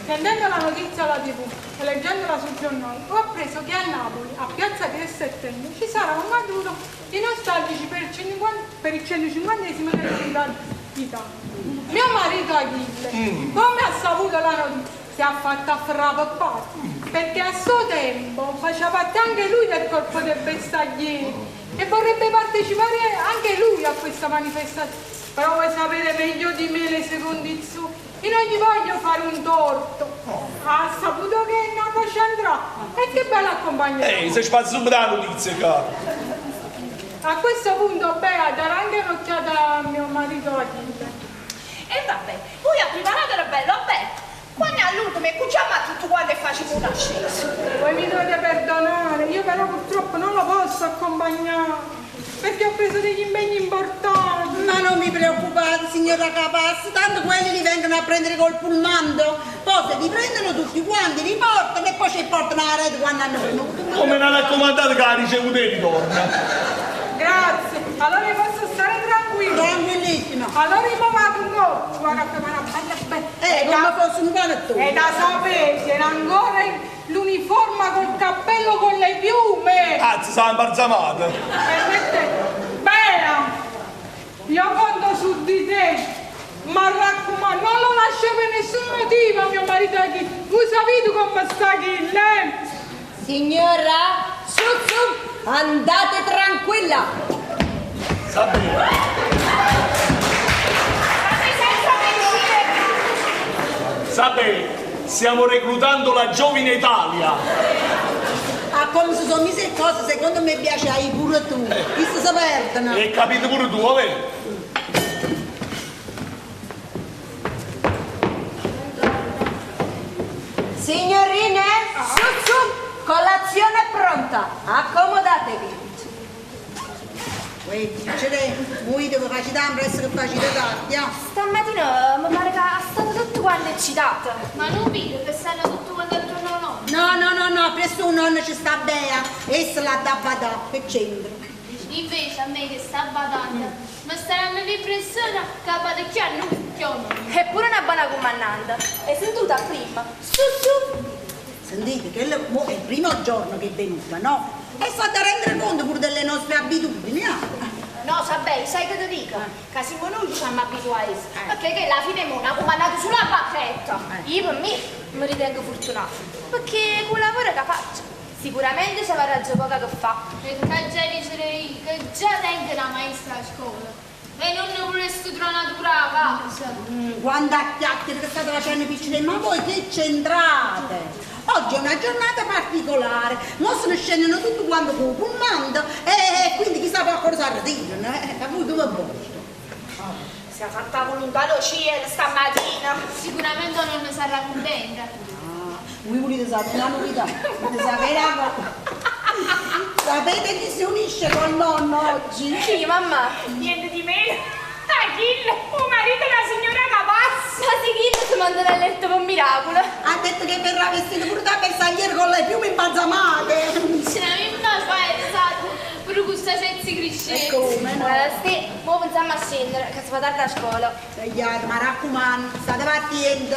sentendo la notizia alla tv e leggendola sul giornale, ho appreso che a Napoli, a Piazza 3 Settembre, ci sarà un raduno di nostalgici per il 50 per il 150 dell'unità d'Italia. Mio marito Achille, come ha saputo la notizia, si è fatta frappare, perché a suo tempo faceva parte anche lui del corpo dei bersaglieri e vorrebbe partecipare anche lui a questa manifestazione. Però voi sapete meglio di me le sue condizioni. Io non gli voglio fare un torto. Ha saputo che nonno ci andrà. E che bello accompagnerà. Ehi, se spazza subito la notizia, cara. A questo punto Bea darà anche un'occhiata a mio marito Achille. E vabbè, voi preparatelo bello, bello. Quando è all'ultimo e cuciamo a tutto quanto e facciamo una scesa. Voi mi dovete perdonare, io però purtroppo non lo posso accompagnare perché ho preso degli impegni importanti. Ma non mi preoccupate, signora Capasso, tanto quelli li vengono a prendere col pullmando. Poi se li prendono tutti quanti, li portano e poi ci portano alla rete quando hanno venuto. Come una raccomandata che ha ricevuto e ritorna. Grazie, allora io posso stare tranquillo. Tranquillissima. Allora io mi vado un po', vado a preparare bella bella. Come fosse un panettone. E da sapere, c'era ancora l'uniforme col cappello con le piume. Cazzo, sono imbalsamata. E mette, Bea, io conto su di te, ma raccomando, non lo lascio per nessun motivo mio marito qui. Voi sapete come sta Achille? eh? Signora, su su, andate tranquilla. Sapete, stiamo reclutando la giovine Italia. Ah, come si sono mise le cose, secondo me piace ai pure tu. Chi si perdono? E capite pure tu, vabbè? Signorine, su su, colazione pronta. Accomodatevi. Uè, ce voi dove facete presto che facete tardi, ah. Stamattina mi pare che è stato tutto quanto eccitato. Ma non vedo che stanno tutto quanto attorno a noi. No, no, no, no, presto un nonno ci sta Bea, essa la da badà, che c'entra. Invece a me che sta badando, mi staranno l'impressione che badacchia non chiamano. Eppure una buona comandante. È seduta prima. Su su. Sentite, che mo è il primo giorno che è venuta, no? E fa da rendere conto pure delle nostre abitudini, ah. No, Sabè, sai che ti dico? Che siamo noi ci siamo abituati, perché che alla fine mo ha comandato sulla bacchetta. Io per me mi ritengo fortunata, perché quel lavoro che faccio sicuramente ci avrà già poco che fa. E che già dice che già tengo la maestra a scuola. E non ne vorresti trovare a casa. Quanta chiacchiere che state facendo piccine, ma voi che c'entrate? Oggi è una giornata particolare, mo se ne scendono tutti quanto con il pullman e quindi chissà poi cosa ritirano, eh? A voi dove posto? Si è fatta volontà lo cielo stamattina. Sicuramente non ne sarà contenta. Ah, voi volete sapere la novità? Volete sapere la cosa? Sapete chi si unisce col nonno oggi? Chi, mamma? Niente di meno. Achille, o marito della signora Capazzo. Ma sì, Achille si manderà a letto per un miracolo. Ha detto che verrà vestito pure da bersagliere con le piume imbalsamate. Ce n'avevamo una fare, esatto. Pure questa senza crescente. E come no? Allora, sì, mo pensiamo a scendere, che si fa tardi a scuola. Svegliate, ma raccomando, state attenti.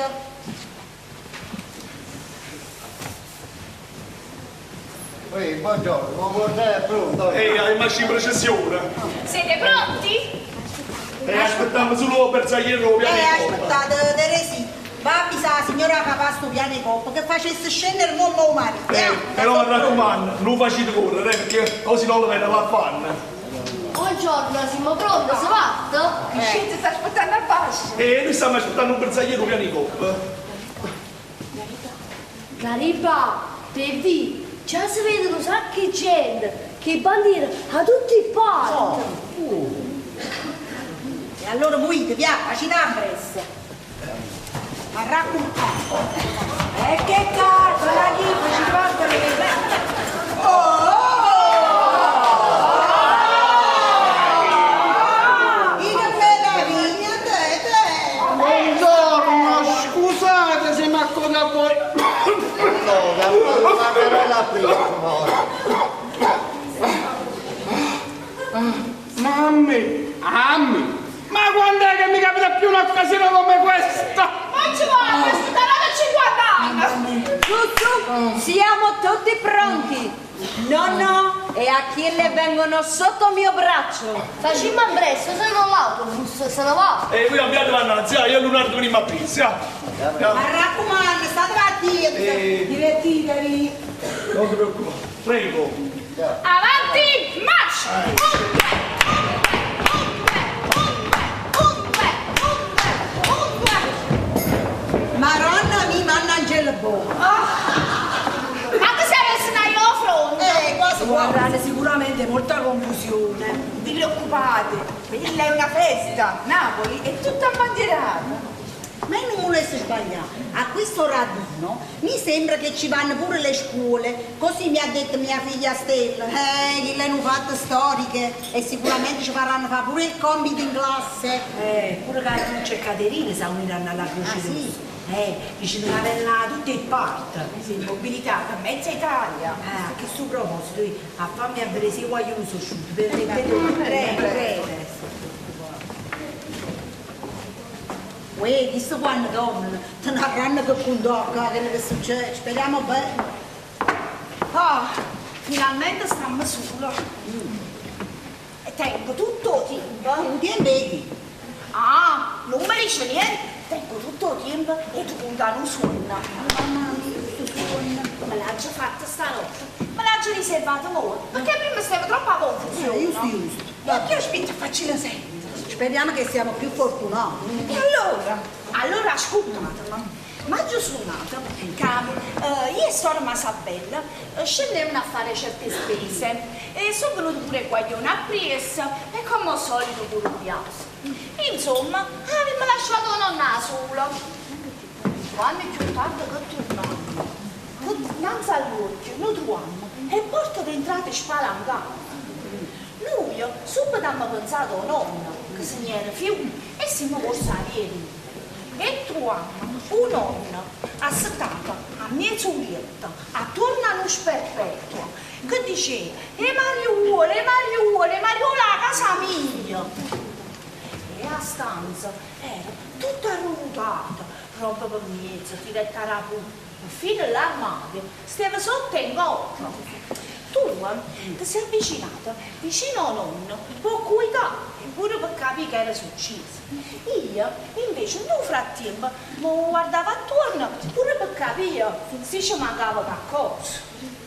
Ehi, buongiorno, buongiorno, è pronto. Ehi, hai messo in processione. Siete pronti? E aspettiamo solo per bersagliere lo piano Aspettate, Teresi, va a avvisare la signora Capasto piano di coppa che facesse scendere il mondo marito. Però mi raccomando, non facete correre, perché così non lo vedo la fanno. Buongiorno, siamo pronti, si fatto? Scende, sta aspettando a basso. E noi stiamo aspettando un bersagliere piano di coppa. Gariba, per di, già si vedono un sacco di gente che bandiera a tutti i parti. E allora muovete, via, facite presto. Ma raccomando. E che cazzo, la chi ci porta le... Oh! In meraviglia, te, te. Buongiorno, scusate se mi accodo a voi. No, la parola prima. Mammi, ammi, ma quando è che mi capita più un'occasione come questa? Ma ci vuole, questo darà 50 anni! Su su, siamo tutti pronti. Nonno e Achille vengono sotto il mio braccio. Facciamo presto, se no l'autobus se ne va. E voi abbiate vanno, io e Leonardo veniamo a pizza. Ma raccomando, state attenti. Divertitevi. Non ti preoccupare, prego. Avanti, marcia! Un, due, un, due, un, due, un, due, un, due, un, due. Maronna mi mannaggia il buono. Ma tu sei messo una fronte? Quasi Vorranno sicuramente molta confusione. Non vi preoccupate, quella è una festa. Napoli è tutta abbandierata. Ma io non volessi sbagliare, a questo raduno mi sembra che ci vanno pure le scuole, così mi ha detto mia figlia Stella, che le hanno fatte storiche e sicuramente ci faranno fare pure il compito in classe. Pure Carluccio e Caterina si uniranno alla Croce Ah, sì? Rossa. Dice che vengono da tutte le parti. Sì, mobilitata, mezza Italia. A questo proposito, io, a farmi a vedere se voglio sono asciutto, permettete. Prego, prego. Uè, visto quando tornano, te ne avranno che condocca, quello che succede, speriamo bene. Ah, finalmente stiamo solo. E tengo tutto il tempo. Un tempo vedi? Ah, non mi dice niente. Tengo tutto il tempo e tu conta un sonno. Mamma mia, questo sonno. Me l'ha già fatta stanotte. Me l'ha già riservata ora. Perché prima stavo troppo a confusione. Giusto, giusto. Ma che aspetta facci la sera? Speriamo che siamo più fortunati. E allora? Allora ascoltatemi. Ma giù suonato che io e sorella Isabella scendevano a fare certe spese e sono venuto pure il guaglione a Priest e come al solito pure un Biase. Insomma, abbiamo lasciato nonna sola. Quando è più tardi che tornammo, innanzi all'occhio noi troviamo e porta d'entrata spalancata. Noi subito abbiamo pensato a nonna, che se ne era fiume, e siamo corsi a piedi. E troviamo un nonno assettato a mezzo letto, attorno a uno sperpetuo, che diceva «E mariuole, e mariuole, mariuole a casa mia!» E la stanza era tutta arrotata, roba per mezzo, tiretta la fino all'armadio, stava sotto in coppa. Tu ti sei avvicinata vicino al nonno, per cuidare e pure per capire che era successo. Io invece nel frattempo mi guardavo attorno pure per capire se ci mancava qualcosa.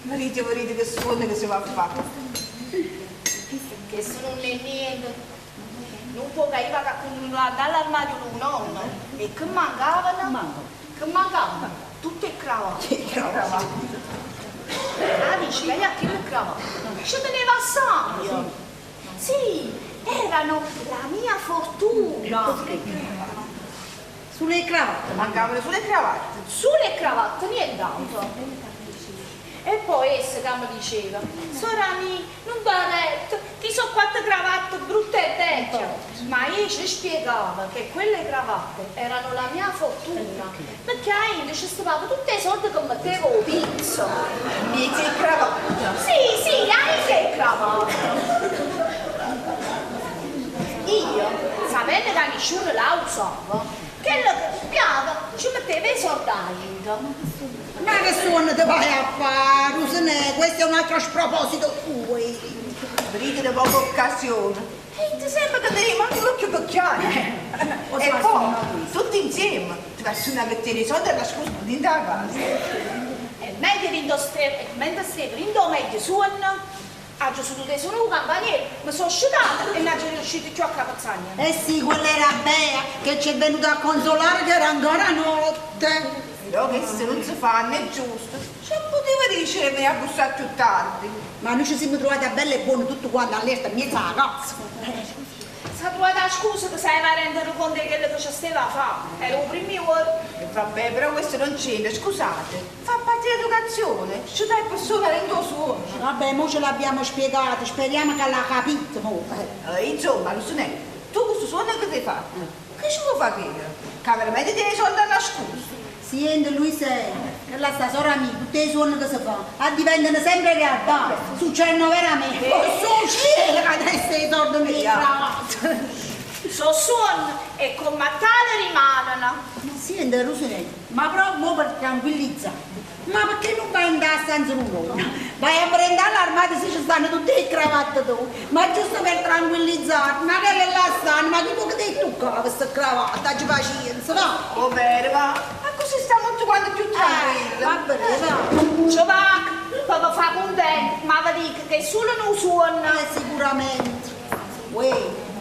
Marito, marito, che suono che si va a fare? Che se non è niente. Non può che io vada dall'armadio di un nonno. E che mancavano? Che mancavano? Tutte le cravatte. Che cravatte? Ah, dici che io a che le cravatte? Ci teneva assai. Sì, erano la mia fortuna. Sulle cravatte? Mancavano sulle cravatte. Sulle cravatte, nient'altro. E poi essa che mi diceva, Sora mia, non va retto, ti sono quattro cravatte brutte e vecchie. Ma io ci spiegavo che quelle cravatte erano la mia fortuna, perché io ci stavavo tutte le soldi che mettevo pizzo. Mica e cravatta. Sì, sì, anche cravatta. Io, sapendo che nessuno la usava, che la piava ci metteva i soldi. Ma che suono ti vai a fare, Rosinè? Questo è un altro sproposito tuo. Brigida da poca occasione. E ti sembra che teniamo anche l'occhio cocchiale. E poi, tutti insieme, ti vai su una che tieni i soldi e la scusa dentro la casa. E meglio mentre stavo in do meglio suono, ho seduto su un campaniere, mi sono asciugata e non sono riuscita più a capazzare. Eh sì, quella era Bea che ci è venuta a consolare che era ancora notte. Però che se non si fa è giusto. Ci poteva dire che a bussare più tardi. Ma noi ci siamo trovati a belle e buone tutto quanto allerta in mezzo alla cazzo. Si è trovata la scusa che sapeva rendere conto di quello che ci stava a fare. Era un primo ora. Vabbè, però questo non c'entra, scusate. Fa parte dell'educazione. Ci dai persone rendo suono. Vabbè, mo ce l'abbiamo spiegato, speriamo che l'ha capito. Mo. Insomma, Lucinè, tu questo suono che ti hai fatto? Che ci vuoi fare? Che veramente tieni i soldi nascosti? Senti, Luisa, che la sta sora mia, tutti i suoni che si fanno, diventano sempre realtà, succedono veramente. Oh, succede che adesso i soldi mi cravatte. So suoni e come tale rimangono. Senti, Rosinella, ma proprio per tranquillizzare. Ma perché non vai in stanza un Vai a prendere l'armadio se ci stanno tutte le cravatte tu. Ma giusto per tranquillizzarti, ma che le là stanno, ma chi può che ti tocca questa cravatta, ci pazienza, va? Oh, vero, va. Ma così stiamo tutti quanti più tranquilli. Va bene, va. Ci va, proprio fa contento, ma vi dico che è solo un suono. Sicuramente. Uè,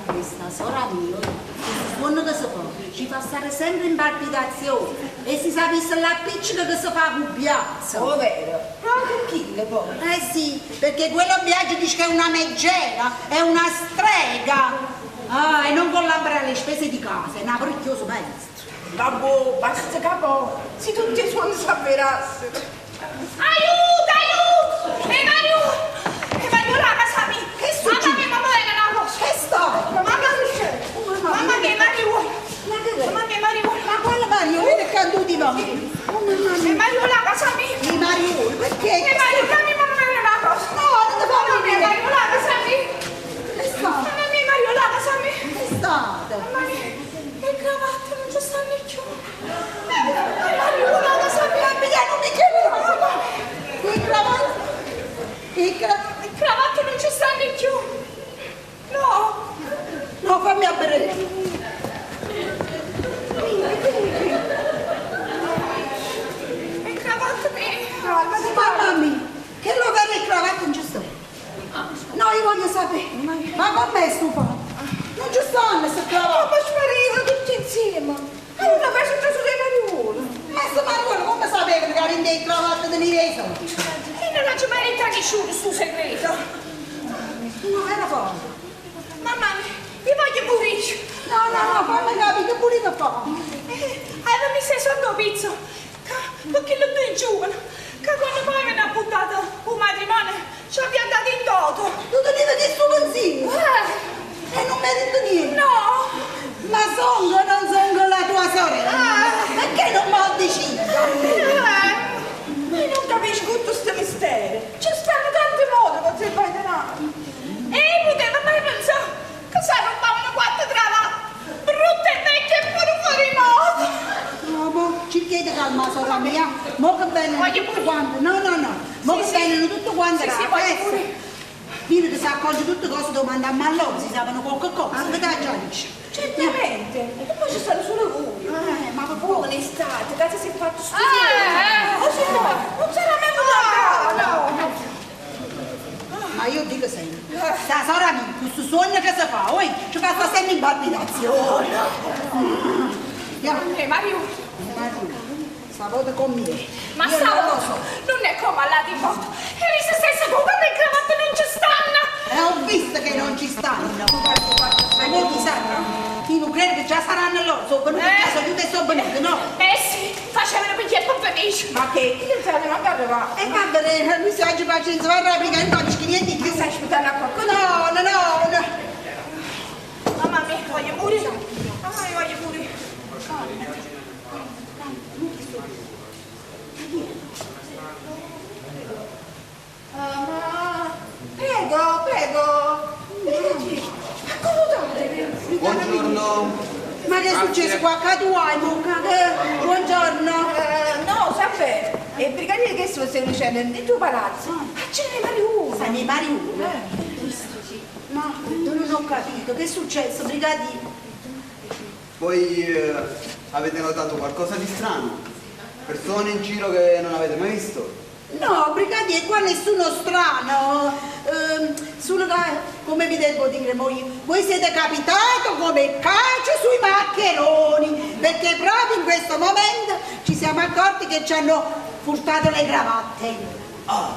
questa sora mia, questo suono che si fa, ci fa stare sempre in palpitazione e si sapesse l'appiccico che si fa con piazza. Oh, vero? Proprio con chi le poi? Eh sì, perché quello Biagio dice che è una megera, è una strega. Ah, e non collabora alle spese di casa, è una parecchioso maestro. Vabbè, basta capo, se tutti i suoni s'avverassero. Aiuto, aiuto! E Mario! E Mario, la casa mia! Che succede? Mamma mia, mamma mia, una cosa! Che sta? Mamma mia, mamma mia, Mario! Ma che è? Mamma mia, Mario! Ma quale Mario? Vedi che tu va? Oh mamma mia! E Mario, la casa mia! I Mario, perché? E Mario, dammi mamma mia una cosa! No, non ti fa Mamma mia, venire! Mario, la casa mia! Che sta? Mamma mia, Mario, la casa mia! Che state? Mamma mia, le cravatte non ci stanno più! E Mario, la casa mia! Ma mi non mi chiedere! I cravatte! I cravatte! Le cravatte non ci stanno più! No! No, fammi aprire! Le cravatte mie! Mamma mia, che lo vero il cravatte non ci sta. No, io voglio sapere, ma com'è sto fatto? Non ci stanno queste cravatte. Ma sparivano tutti insieme. Allora ma è successo dei mariuoli. Ma sto mariuolo come sapeva che era in dei cravatte teneva i soldi? E non ci merita nessuno sto segreto! No, era forte. Mamma mia, io voglio morire! No, no, no, fammi capire, che pulito fa. Avevo messo sotto il pizzo, perché lo due giovane, che quando poi mi hanno buttato un matrimonio, ci abbiamo dato in doto. Tu tenevi che sto pensiero? E non mi hai detto niente? No! Ma sono o non sono la tua sorella? Perché non mi ho deciso? Ma io non capisco tutto questo mistero. Ci stanno tanti modi per si fare denaro. E poteva mai pensare che si rubavano quattro cravatte, brutte e vecchie e pure fuori moda. No, mo ci chiede calma, sorella mia. Mo che vengono tutto quanto. No, no, no. Mo Sì, che sì. vengono tutto quanto Sì, la sì, voglio festa. pure. Vedi che si accorge tutte cose domanda a Mallò, si sapano qualche cosa. Che te già dice? Certamente. E poi ci stanno solo voi. Ma per Buona estate, casa si è fatto Eh, studiare. O se no, non sarà mai No, no. Ma io dico sempre, sta sorella mia, questo sogno che si fa, oi, ci fa sta sempre in palpitazione. Eh, Mario, Mario, stavolta con me. ma Io non stavolta lo so. non è come alla di volta. E lì se stessa con le cravatte non ci stanno. E ho visto che non ci stanno. Ma voi chi sanno? Io non credo che già saranno loro, sono venuti, già sono tutte e sono venute, no? Eh sì, facevano perché per venire. Ma che? Chi non sa manco arrivare? E va bene, lui si oggi pazienza, va rapida, non capisco niente di più. Stai aspettando a qualcuno? No, no, no, no. Mamma mia, voglio morire. Mamma mia, voglio morire. Ah, ma prego, prego. Vedi, accomodatevi. Buongiorno. Ma che è successo qua? Che tu hai, Mucca? Buongiorno. No, sapete, e brigadiere che sto dicendo nel tuo palazzo. Ma c'è Mariuolo. Sai, Mariuolo? Ma io non ho capito, che è successo, brigadiere? Voi avete notato qualcosa di strano? Persone in giro che non avete mai visto? No, brigadiere, qua nessuno strano. Solo che, come vi devo dire, voi, voi siete capitato come calcio sui maccheroni, perché proprio in questo momento ci siamo accorti che ci hanno furtato le cravatte. Ah,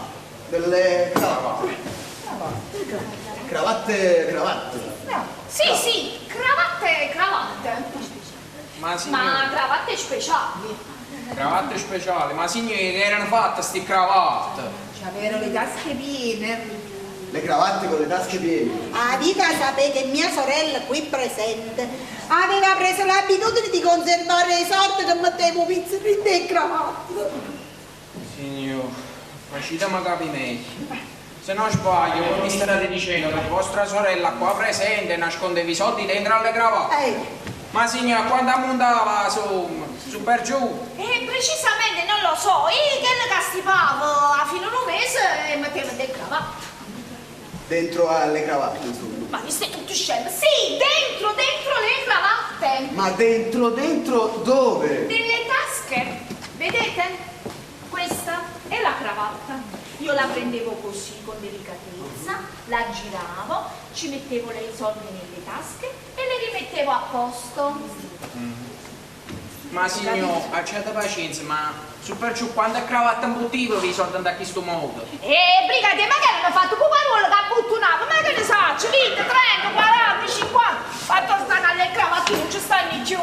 delle cravatte. Cravatte, cravatte. Sì, sì, cravatte, cravatte. Ma signore, Ma cravatte speciali. cravatte speciali, ma signore, che erano fatte sti cravatte? C'avevano le tasche piene. Le cravatte con le tasche piene. A vita sapete che mia sorella qui presente aveva preso l'abitudine di conservare i soldi che mettevo pizzi in cravatte. Signore, facitemi capire meglio. Se non sbaglio, voi mi state dicendo che vostra sorella qua presente nascondeva i soldi dentro alle cravatte. Ma signora, quanto ammontava la somma? Su per giù? E precisamente non lo so, io che ne stipavo a fine un mese e mettevo dentro cravatte. Dentro alle cravatte, insomma. Ma vi stai tutto scemo? Sì, dentro, dentro le cravatte. Ma dentro, dentro dove? Nelle tasche. Vedete? Questa è la cravatta. Io la prendevo così con delicatezza, la giravo, ci mettevo i soldi nelle tasche e le rimettevo a posto. Ma signor, abbiate pazienza, ma su perciò quante cravatte imbottive vi sono da questo modo? Eh, brigadier, ma che hanno fatto puparuolo che abbottonava? Ma che ne saccio? 20, 30, 40, 50. Fatto sta alle cravatte non ci stanno più.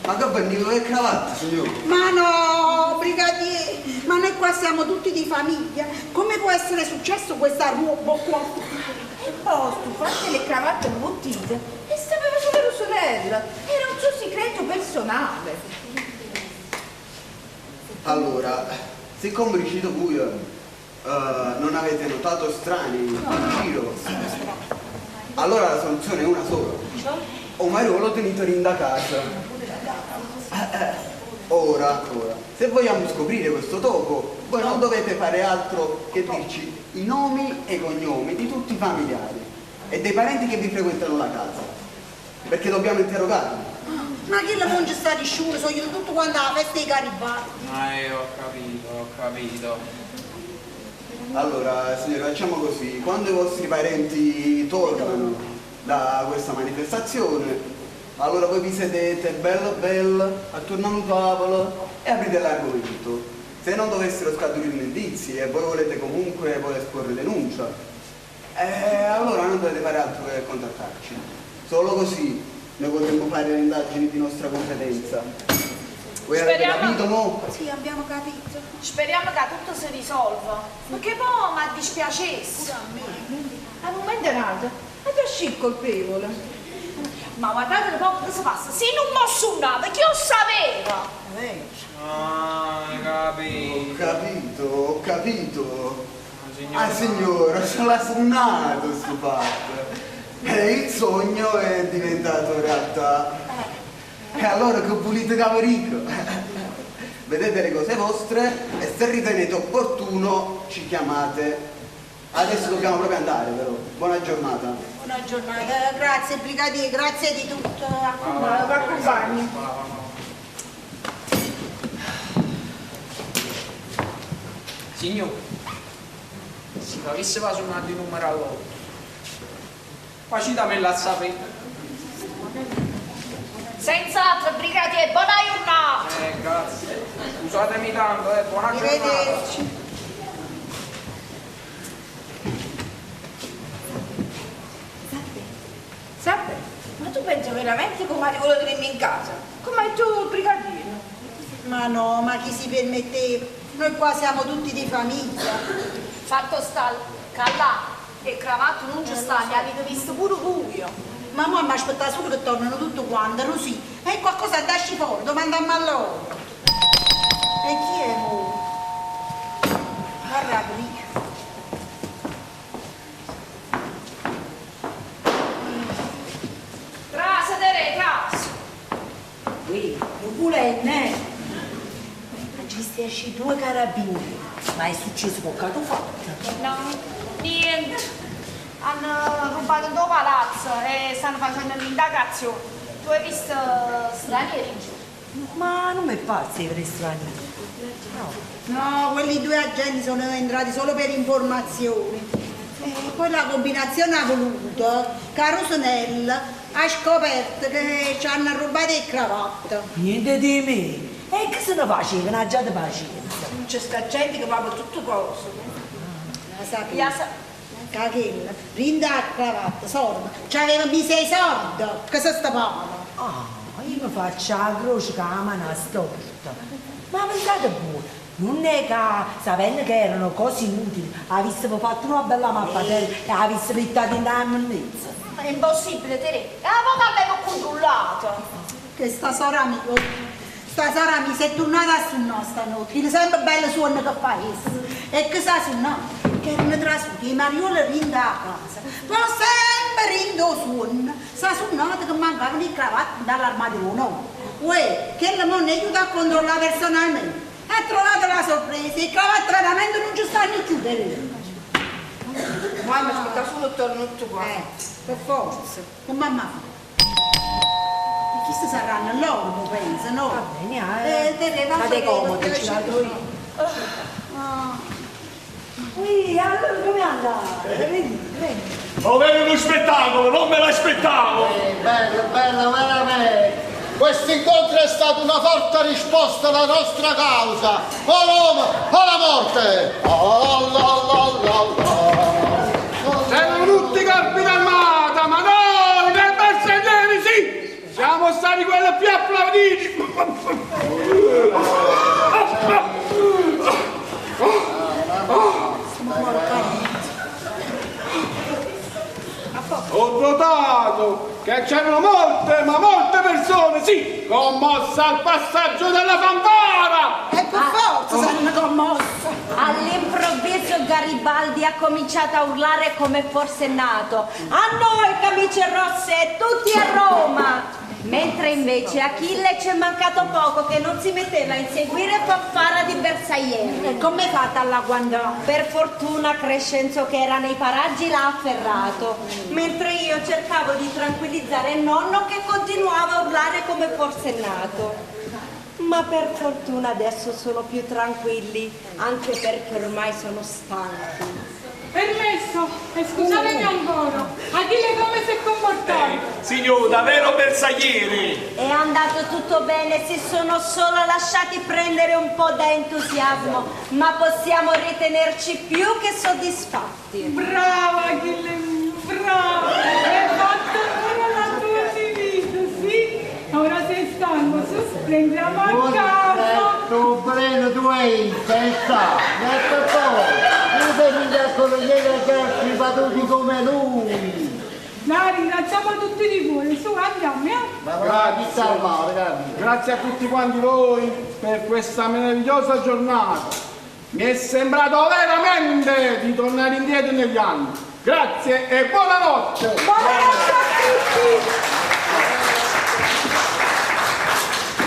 Ma che venivo le cravatte, signore? Ma no, brigadier, ma noi qua siamo tutti di famiglia. Come può essere successo questa roba qua? E poi, fatte le cravatte imbottite, e sapeva solo Rosolella. Era un suo segreto personale. Allora, siccome riuscito voi eh, non avete notato strani in giro, allora la soluzione è una sola. O Mariolo tenito in da casa. Ora, ora, se vogliamo scoprire questo topo, voi non dovete fare altro che dirci i nomi e i cognomi di tutti i familiari e dei parenti che vi frequentano la casa, perché dobbiamo interrogarli. Ma chi la non ci sta nessuno, sono io tutto quanto alla festa dei Garibaldi. Ah, io ho capito, ho capito. Allora, signore, facciamo così. Quando i vostri parenti tornano da questa manifestazione, allora voi vi sedete bello bello attorno a un tavolo e aprite l'argomento. Se non dovessero scaturire indizi e voi volete comunque poi esporre denuncia, allora non dovete fare altro che contattarci. Solo così noi potremo fare le indagini di nostra competenza. Voi avete Speriamo- capito, mo? Sì, abbiamo capito. Speriamo che tutto si risolva. Perché poi mi dispiacesse. Al momento nato, ma tu sei il colpevole. Ma guardate un po' cosa passa. Se non mosso un nave, chi lo sapeva? Ah, hai capito. Ho capito, ho capito. Ah signora, se l'ha sognato sto fatto. E il sogno è diventato realtà. E allora che pulite caverico. Vedete le cose vostre e se ritenete opportuno ci chiamate. Adesso dobbiamo proprio andare però. Buona giornata. Buona giornata, grazie brigadier, grazie di tutto. Accompagni. Signore, se avesse suonato il numero all'otto, facitamela sapere. Senz'altro, brigadier, buona giornata. Grazie. Scusatemi tanto, buona giornata. Arrivederci. Sappi, ma tu pensi veramente che Mariolo tenermi in casa? Come hai tu, brigadiere? Ma no, ma chi si permetteva? Noi qua siamo tutti di famiglia. Fatto sta che là e cravato non ci sta, ne avete visto pure voi. Ma mo mi aspetta solo che tornano tutto quanto, Rosì. E qualcosa da fuori, domandiamo a loro. E chi è mo? Guarda qui. Trasa, Tere, trasa. Qui, non volente. Ma ci stai due carabinieri. Ma è successo qualcosa fatto? No, niente. Hanno rubato il tuo palazzo e stanno facendo l'indagazione. Tu hai visto stranieri in giù? Ma non mi è pazzo per stranieri. No, quelli due agenti sono entrati solo per informazioni. E poi la combinazione ha voluto che Rosanella ha scoperto che ci hanno rubato il cravatta. Niente di me. E che se ne faceva? Già di pazienza. Non c'è sta gente che va per tutto cose. La sapevo. Cachella, rinda la cravatta, sordo. C'aveva messo i soldi, che si stavano. Ah, io mi faccio la croce che la mano storta. Ma pensate pure, non è che sapendo che erano cose inutili, avessimo fatto una bella mappatella e avessimo buttato in una monnezza. Ma è impossibile, Tere. La poca avevo controllato. Che sta sora mia, sta sora mi si è tornata a suonare stanotte, è sempre bello suono che fa essa. E che sa suonare? Che erano trasuti i marioli rinda a casa, però sempre rindo suono. Sa suonato che mancavano i cravatti dall'armadio no. Uè, che la non aiuta a controllare personalmente. Ha trovato la sorpresa, i cravatti veramente non ci stanno più per Mamma, aspetta solo torno tutto qua. Per forza, con mamma. E chi si saranno loro, penso, no? Va bene, eh. Te ne Fate comodo, ci vado io. Ah. Ui, allora come andate? Vedi, vedi. Oh, vedo uno spettacolo, non me l'aspettavo! Bello, bello, veramente! Questo incontro è stata una forte risposta alla nostra causa. O Roma o la morte! La la la la la. C'erano tutti corpi d'armata, ma noi del bersaglieri sì! Siamo stati quelli più applauditi! Ho notato che c'erano molte, ma molte persone, sì, commosse al passaggio della fanfara! E per forza saranno commossa. All'improvviso Garibaldi ha cominciato a urlare come forsennato. A noi camicie rosse, tutti a Roma! Mentre invece Achille ci è mancato poco che non si metteva a inseguire fanfara di bersaglieri. E come fatta alla guandà? Per fortuna Crescenzo che era nei paraggi l'ha afferrato, mentre io cercavo di tranquillizzare il nonno che continuava a urlare come forsennato. Ma per fortuna adesso sono più tranquilli, anche perché ormai sono stanchi. Permesso, e scusatemi ancora, Achille come si è comportato? Signor, davvero bersaglieri! È andato tutto bene, si sono solo lasciati prendere un po' da entusiasmo, ma possiamo ritenerci più che soddisfatti. Brava Achille mio, brava! Hai fatto pure la tua divisa, sì? Ora sei stanco, su, prendiamo a casa! Tu breno tu hai in testa, e per poi, tu devi accogliere che altri battuti come lui. Dai, ringraziamo tutti di cuore, su, andiamo, eh? Grazie. Grazie a tutti quanti voi per questa meravigliosa giornata. Mi è sembrato veramente di tornare indietro negli anni. Grazie e buonanotte! Buonanotte a tutti!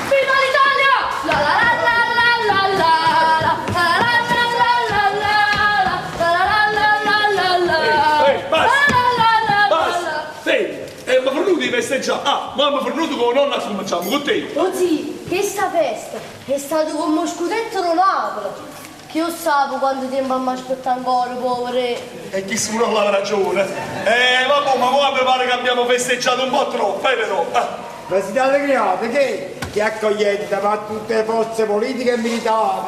Viva l'Italia! La la la la la la la la la la la la la la la la la la la Ehi, basta! La la la la Basta! la. Fermi! E mi fornuto di festeggiare! Ah, ma mi fornuto con nonna cominciamo con te! Oh zì, questa festa è stato come uno scudetto di Napoli. Che io sapevo quanto tempo mi aspetta ancora, povere. E chi si non ha ragione? Vabbè, ma ora mi pare che abbiamo festeggiato un po' troppo, però! Ah. Ma siete allegrati che? Che accogliente ma tutte le forze politiche e militari.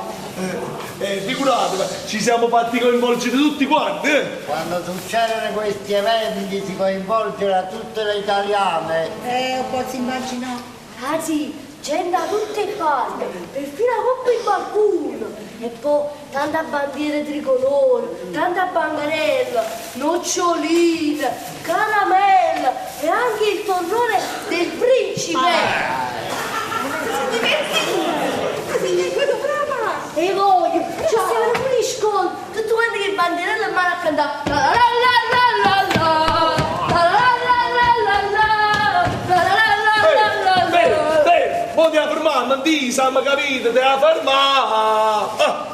Figuratevi, ci siamo fatti coinvolgere tutti quanti, eh! Quando succedono questi eventi si coinvolgono tutte le italiane. Un po' si immaginò. Ah sì, gente da tutte le parti, perfino la coppa in balcone. E poi tanta bandiera tricolore, tanta bancarella, noccioline, caramella e anche il torrone del principe. Si divertì! Si quello brava! E voglio, ci stavano pure gli scontri, tutti quanti che banderella in mano a cantare. La la la la la la, la la la la la la, la la la la la la. Fermi, fermi! Mo ti la fermare, ma di, siamo capito, te la fermare! Ah.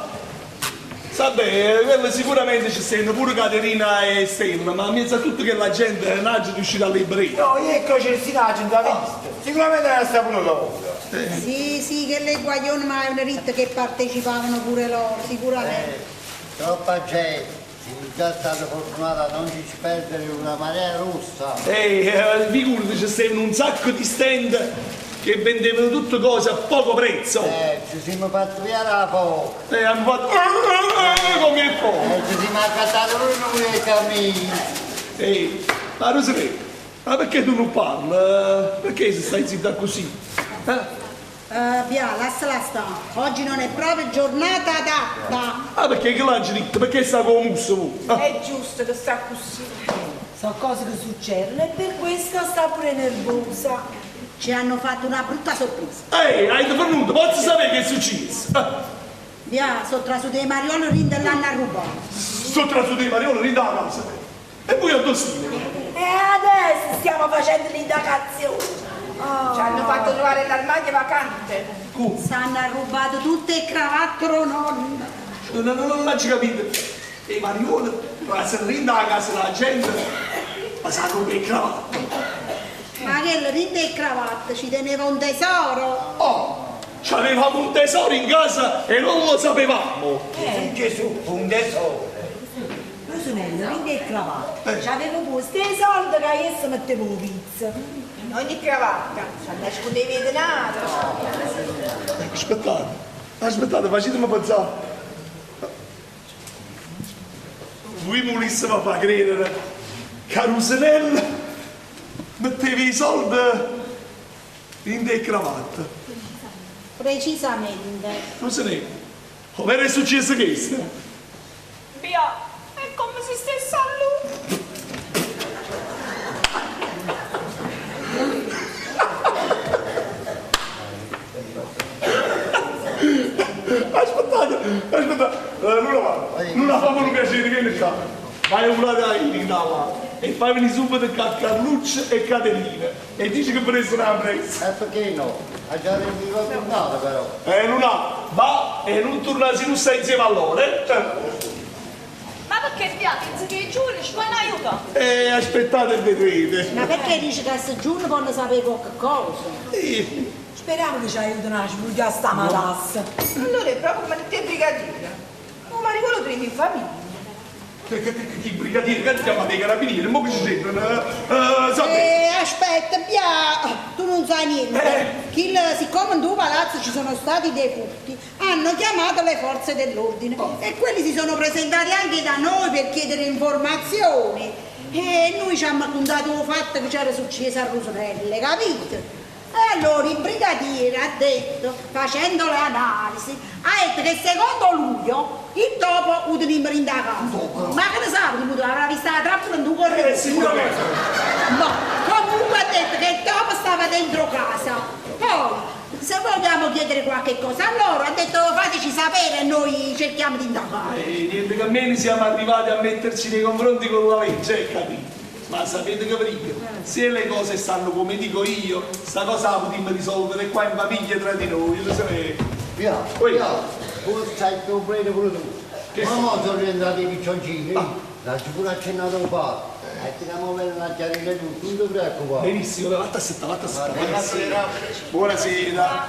Vabbè, quello sicuramente ci stanno pure Caterina e Stella, ma in mezzo a tutto che la gente non è riuscita a liberare. No, io ecco c'è il sinaggio, non l'ha visto. Sicuramente era saputo loro. Sì, sì, che le guaglione ma è una ritta che partecipavano pure loro, sicuramente. Troppa gente, siamo già stati fortunati a non ci perdere una marea rossa. Ehi, figurati, ci stavano un sacco di stand che vendevano tutte cose a poco prezzo. Ci siamo fatti via da poco. E hanno fatto come il poco. Ci siamo accattati pure noi i cammini. Ehi, ma Rosario, ma perché tu non parli? Perché se stai zitta così? Eh? Via, lasciala sta. Oggi non è proprio giornata adatta. Ah, perché che l'ha detto? Perché sta con musso? tu? Ah. È giusto che sta così. Sono cose che succedono e per questo sta pure nervosa. Ci hanno fatto una brutta sorpresa. Ehi, hai venuto, posso sapere che è successo? Ah, Via, sono trasuti i marioli rinda e l'hanno rubato. sono trasuti i marioli rinda la casa. E poi a tossire. E adesso stiamo facendo l'indagazione. Ci hanno fatto trovare l'armadio vacante. S'hanno arrubato tutte le cravatte nonna. No, no, no, non l'ho capito. E i marioli, se rinda la casa della gente, ma sanno che cravatte. Ma che il rinda e cravatte ci teneva un tesoro. Oh, c'avevamo un tesoro in casa e non lo sapevamo. Gesù, Gesù, un tesoro. Rosanè, Rusinella, dint' 'e cravatte, c'aveva puosto 'e solde ca essa metteva 'o pizzo. In ogni cravatta s'annascundeva 'e denare. Aspettate, aspettate, faciteme penzà. Vui vulisseve fa credere ca Rusinella metteva 'e solde dint' 'e cravatte? Precisamente. Rusinè, overo è succiesso chesto? Bià, è comme si stesse a luna. Aspettate, aspettate, Luna va, Luna fammi un piacere, vieni qua. Vai a urlare a Irina là e fai venire subito qua Carluccio e Caterina e dici che volessero ampressa. E perché no? Ha già riempito la giornata però. Luna, va e non tornare se non stai insieme a loro, eh? Ma perché Bià, pensi che i giudici ci vanno aiutare? Aspettate e vedrete. Ma perché dici che se giorno possono sapere qualche cosa? Sì. Speriamo che ci aiutano a sbrugliare sta matassa. Allora è proprio come te brigadiere. Ma marijuolo lo trovi in famiglia. Che brigadiere, che chiamate i carabinieri, mo che ci c'entrano? Sapete? Aspetta, Bia, tu non sai niente. Chi, siccome in tuo palazzo ci sono stati dei furti, hanno chiamato le forze dell'ordine e quelli si sono presentati anche da noi per chiedere informazioni. E noi ci hanno raccontato il fatto che c'era successo a Rosanelle, capito? E allora il brigadiere ha detto, facendo le analisi, ha detto che secondo luglio il topo lo teniamo in casa. Ma che ne sa, avrà visto la trappola in due corridoi? Sicuramente. No, comunque ha detto che il topo stava dentro casa. Poi, se vogliamo chiedere qualche cosa, allora ha detto fateci sapere e noi cerchiamo di indagare. Niente che meno siamo arrivati a metterci nei confronti con la legge, capito? Ma sapete che vi dico? Se le cose stanno come dico io, sta cosa la potremmo risolvere qua in famiglia tra di noi, lo sapete? Via, via, tu stai più bene pure tu. Ma mo sono rientrati i piccioncini, l'ha pure accennato un po'. E tiriamo bene una chiarita tutto, non ti preoccupare. Benissimo, vatta a setta, vatta a setta. Buonasera. Buonasera.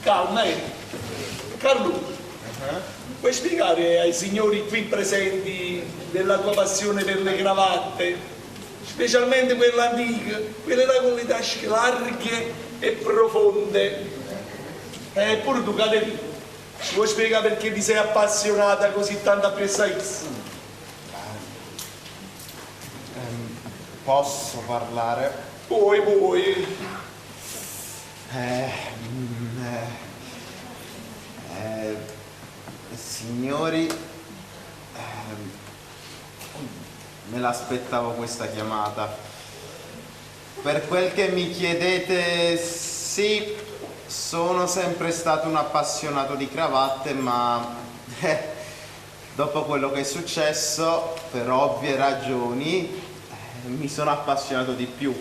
Calma, eh. Carlo, puoi spiegare ai signori qui presenti della tua passione per le cravatte, specialmente quelle antiche, quelle là con le tasche larghe e profonde? Eppure tu, Caterina, ci vuoi spiegare perché ti sei appassionata così tanto appresso a X? Posso parlare? Puoi, puoi. Signori, me l'aspettavo questa chiamata. Per quel che mi chiedete, sì, sono sempre stato un appassionato di cravatte, ma dopo quello che è successo, per ovvie ragioni, mi sono appassionato di più.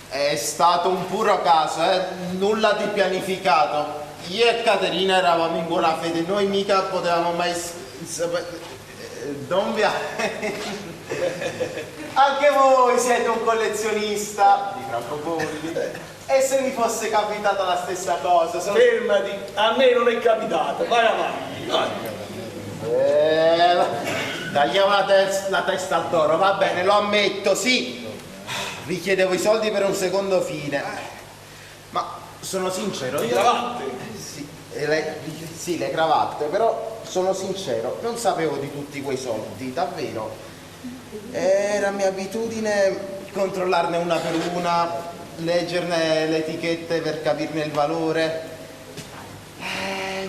È stato un puro caso, nulla di pianificato. Io e Caterina eravamo in buona fede, noi mica potevamo mai Don Via. Anche voi siete un collezionista di francobolli. E se mi fosse capitata la stessa cosa? Sono... Fermati, a me non è capitata, vai avanti. Vai. Tagliamo la testa al toro, va bene, lo ammetto, sì. Vi chiedevo i soldi per un secondo fine. Ma sono sincero, io... Cravatte? Sì, sì, le cravatte, però sono sincero, non sapevo di tutti quei soldi, davvero. Era mia abitudine controllarne una per una, leggerne le etichette per capirne il valore.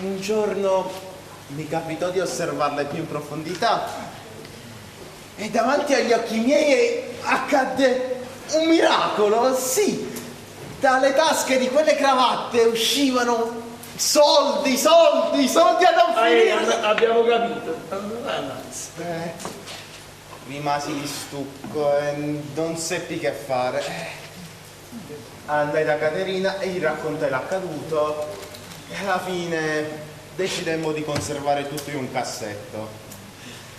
Un giorno mi capitò di osservarle più in profondità e davanti agli occhi miei accadde un miracolo, sì! Dalle tasche di quelle cravatte uscivano soldi, soldi, soldi a non finire! Abbiamo capito. Rimasi di stucco e non seppi che fare. Andai da Caterina e gli raccontai l'accaduto e alla fine decidemmo di conservare tutto in un cassetto.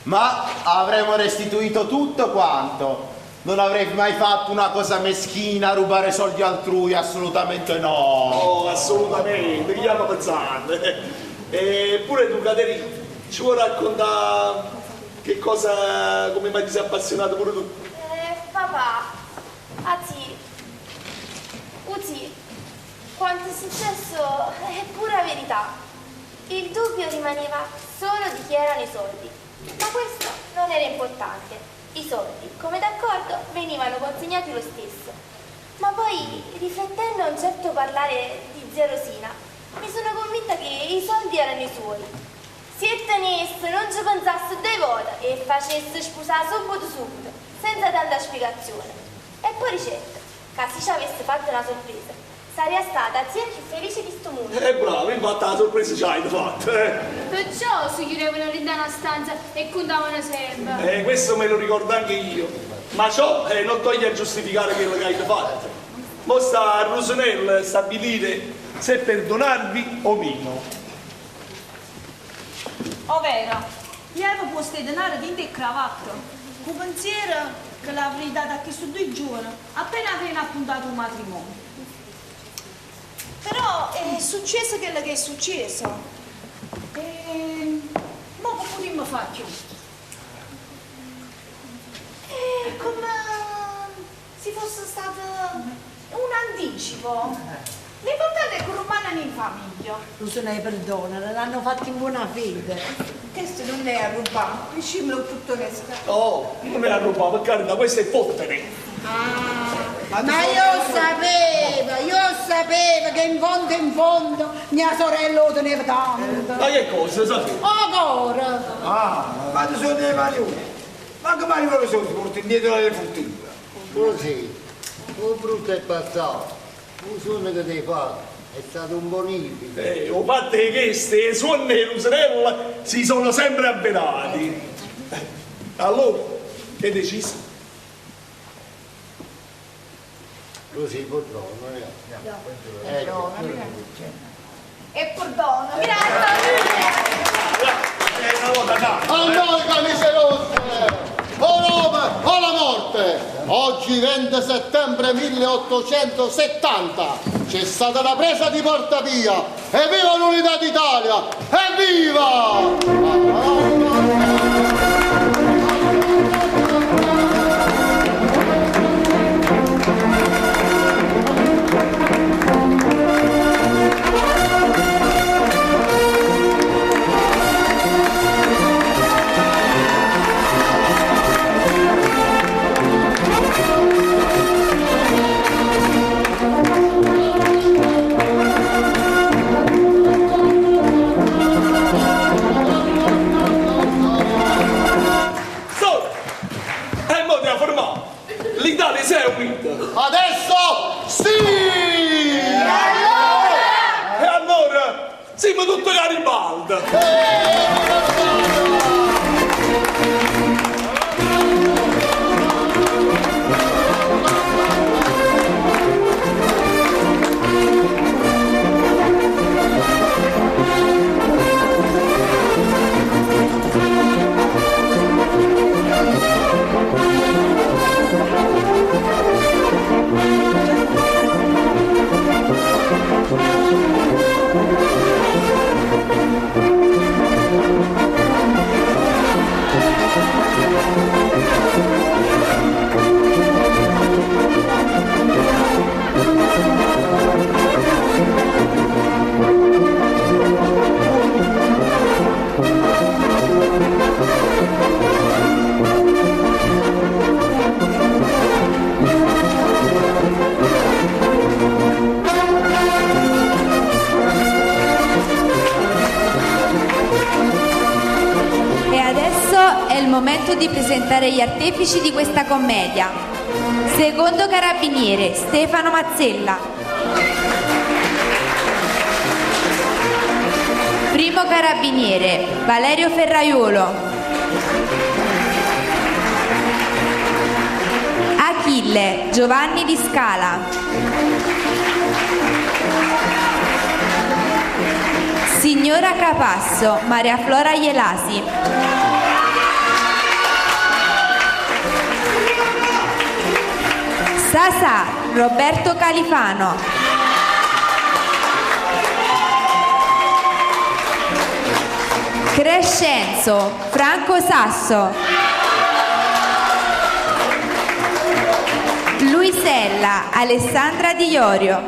Ma avremmo restituito tutto quanto. Non avrei mai fatto una cosa meschina, rubare soldi altrui, assolutamente no. Oh, assolutamente, che stiamo pensando? Eppure tu, Caterina, ci vuoi raccontare che cosa, come mai ti sei appassionato pure tu? Papà, ah sì, Uzi, quanto è successo è pura verità. Il dubbio rimaneva solo di chi erano i soldi, ma questo non era importante. I soldi, come d'accordo, venivano consegnati lo stesso. Ma poi, riflettendo a un certo parlare di zia Rosina, mi sono convinta che i soldi erano i suoi. Se tenesse, non ci pensasse due volte e facesse sposare subito subito, senza tanta spiegazione. E poi ricetta, che se ci avesse fatto una sorpresa, sarei stata zia più felice di sto mondo. Bravo, infatti la sorpresa ce l'hai fatta, eh. Perciò si chiudevano lì da una stanza e contavano sempre. Questo me lo ricordo anche io. Ma ciò non toglie a giustificare quello che hai fatto. Mo sta a Rosanella stabilire se perdonarvi o meno. Ovvero, io avevo posto i denari dentro il cravatta, con pensiero che l'avrei data a questo due giorni, appena avrei appuntato un matrimonio. Però è successo quello che è successo. E... ma che potremmo fare più? È come se fosse stato un anticipo. L'importante è che rimangano in famiglia. Tu se ne perdona, l'hanno fatto in buona fede. Questo non è a rubare, dicimelo tutto onesto. Oh, non è a rubare, per carità, questo è fottere. Ma io sapevo che in fondo mia sorella lo teneva tanto. Ma che cosa, sapevo? Ancora! Ah, ma tu sono dei marioni. Ma come arrivano soldi porti indietro alle furtive? Così, un brutto è passato, un sogno che ti hai fatto è stato un bonifico. Ho fatto che queste suoni e Rosanella si sono sempre avverati. Allora, che hai deciso? Così purtroppo, E perdono. A noi camicie rosse! O Roma o la morte! Oggi 20 settembre 1870 c'è stata la presa di Porta Pia! Evviva l'unità d'Italia! Evviva! L'Italia si è unita! Adesso sì! E allora siamo tutti Garibaldi! E adesso è il momento di presentare gli artefici di questa commedia. Secondo carabiniere Stefano Mazzella. Primo carabiniere Valerio Ferraiuolo. Achille Giovanni Di Scala. Signora Capasso Maria Flora Ielasi. Sasà, Roberto Califano. Crescenzo, Franco Sasso. Luisella, Alessandra Di Iorio.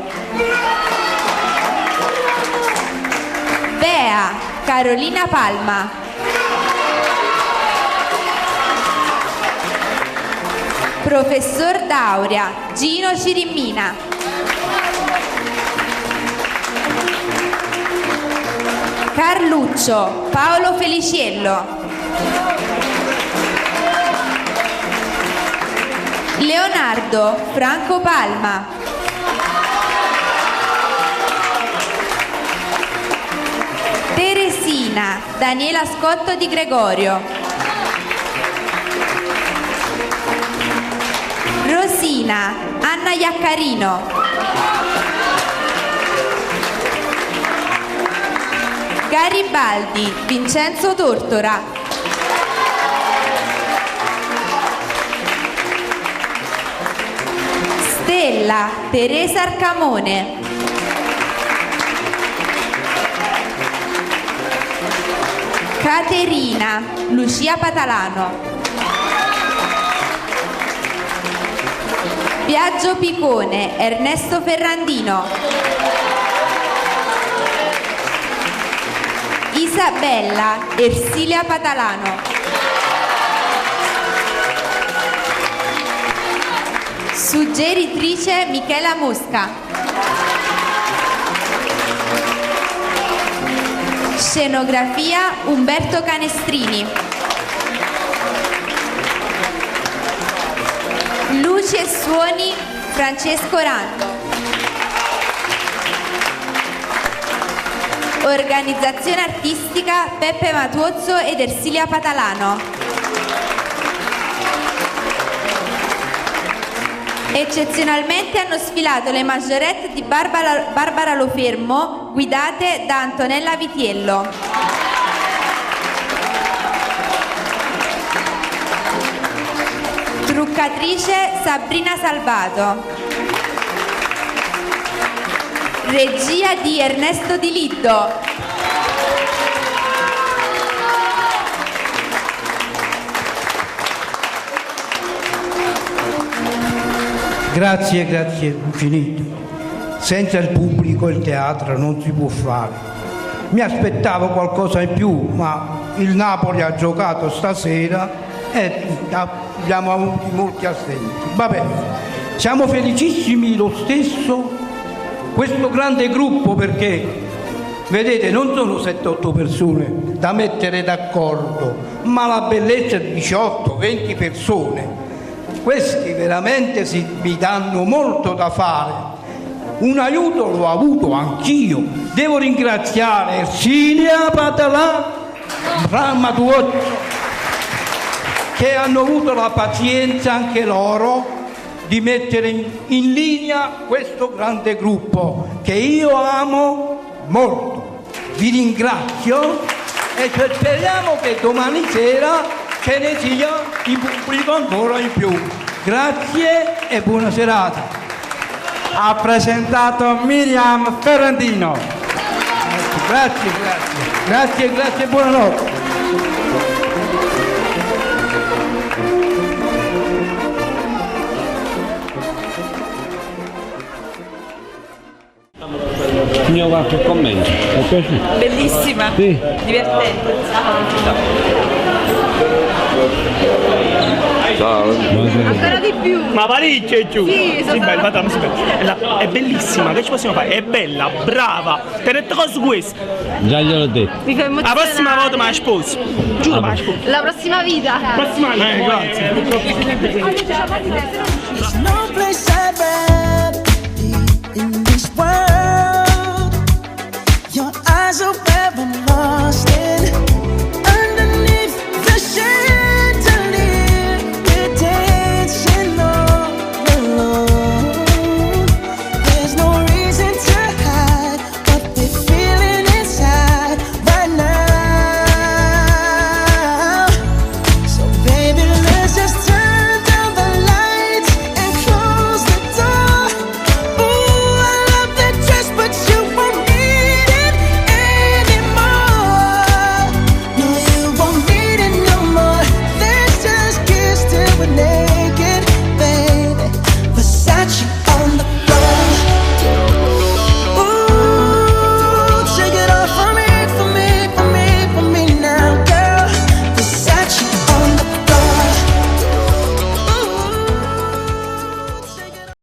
Bea, Carolina Palma. Professor Dauria, Gino Cirimmina. Carluccio, Paolo Feliciello. Leonardo, Franco Palma. Teresina, Daniela Scotto di Gregorio. Rosina, Anna Iaccarino. Garibaldi, Vincenzo Tortora. Stella, Teresa Arcamone. Caterina, Lucia Patalano. Biagio Picone, Ernesto Ferrandino. Isabella, Ersilia Patalano. Suggeritrice Michela Mosca. Scenografia Umberto Canestrini. Luci e suoni Francesco Rando. Organizzazione artistica Peppe Matuozzo ed Ersilia Patalano. Eccezionalmente hanno sfilato le majorette di Barbara, Barbara Lofermo, guidate da Antonella Vitiello. Truccatrice Sabrina Salvato. Regia di Ernesto Di Liddo. Grazie, grazie infinite. Senza il pubblico il teatro non si può fare. Mi aspettavo qualcosa in più, ma il Napoli ha giocato stasera e abbiamo avuto molti assenti. Vabbè, siamo felicissimi lo stesso, questo grande gruppo perché, vedete, non sono 7-8 persone da mettere d'accordo, ma la bellezza di 18-20 persone. Questi veramente si, mi danno molto da fare. Un aiuto l'ho avuto anch'io. Devo ringraziare Ersilia Patalà, Ramatuozzo, che hanno avuto la pazienza anche loro di mettere in, in linea questo grande gruppo che io amo molto. Vi ringrazio e speriamo che domani sera ce ne sia di pubblico ancora in più. Grazie e buona serata. Ha presentato Miriam Ferrandino. Grazie, grazie. Grazie, grazie e buonanotte. Mio qualche commento, ti è piaciuto? Bellissima, Sì. divertente. Ciao. Ancora di più. Ma parecchio è giù. Sì, sono Sì, stata- bella, madonna, sì, bella. È la- È bellissima, che ci possiamo fare? È bella, brava. Tenete cosa questo. Già gliel'ho detto. Mi fa La prossima volta me la sposo. Giuro, me la sposo. La prossima vita. Prossima vita. grazie.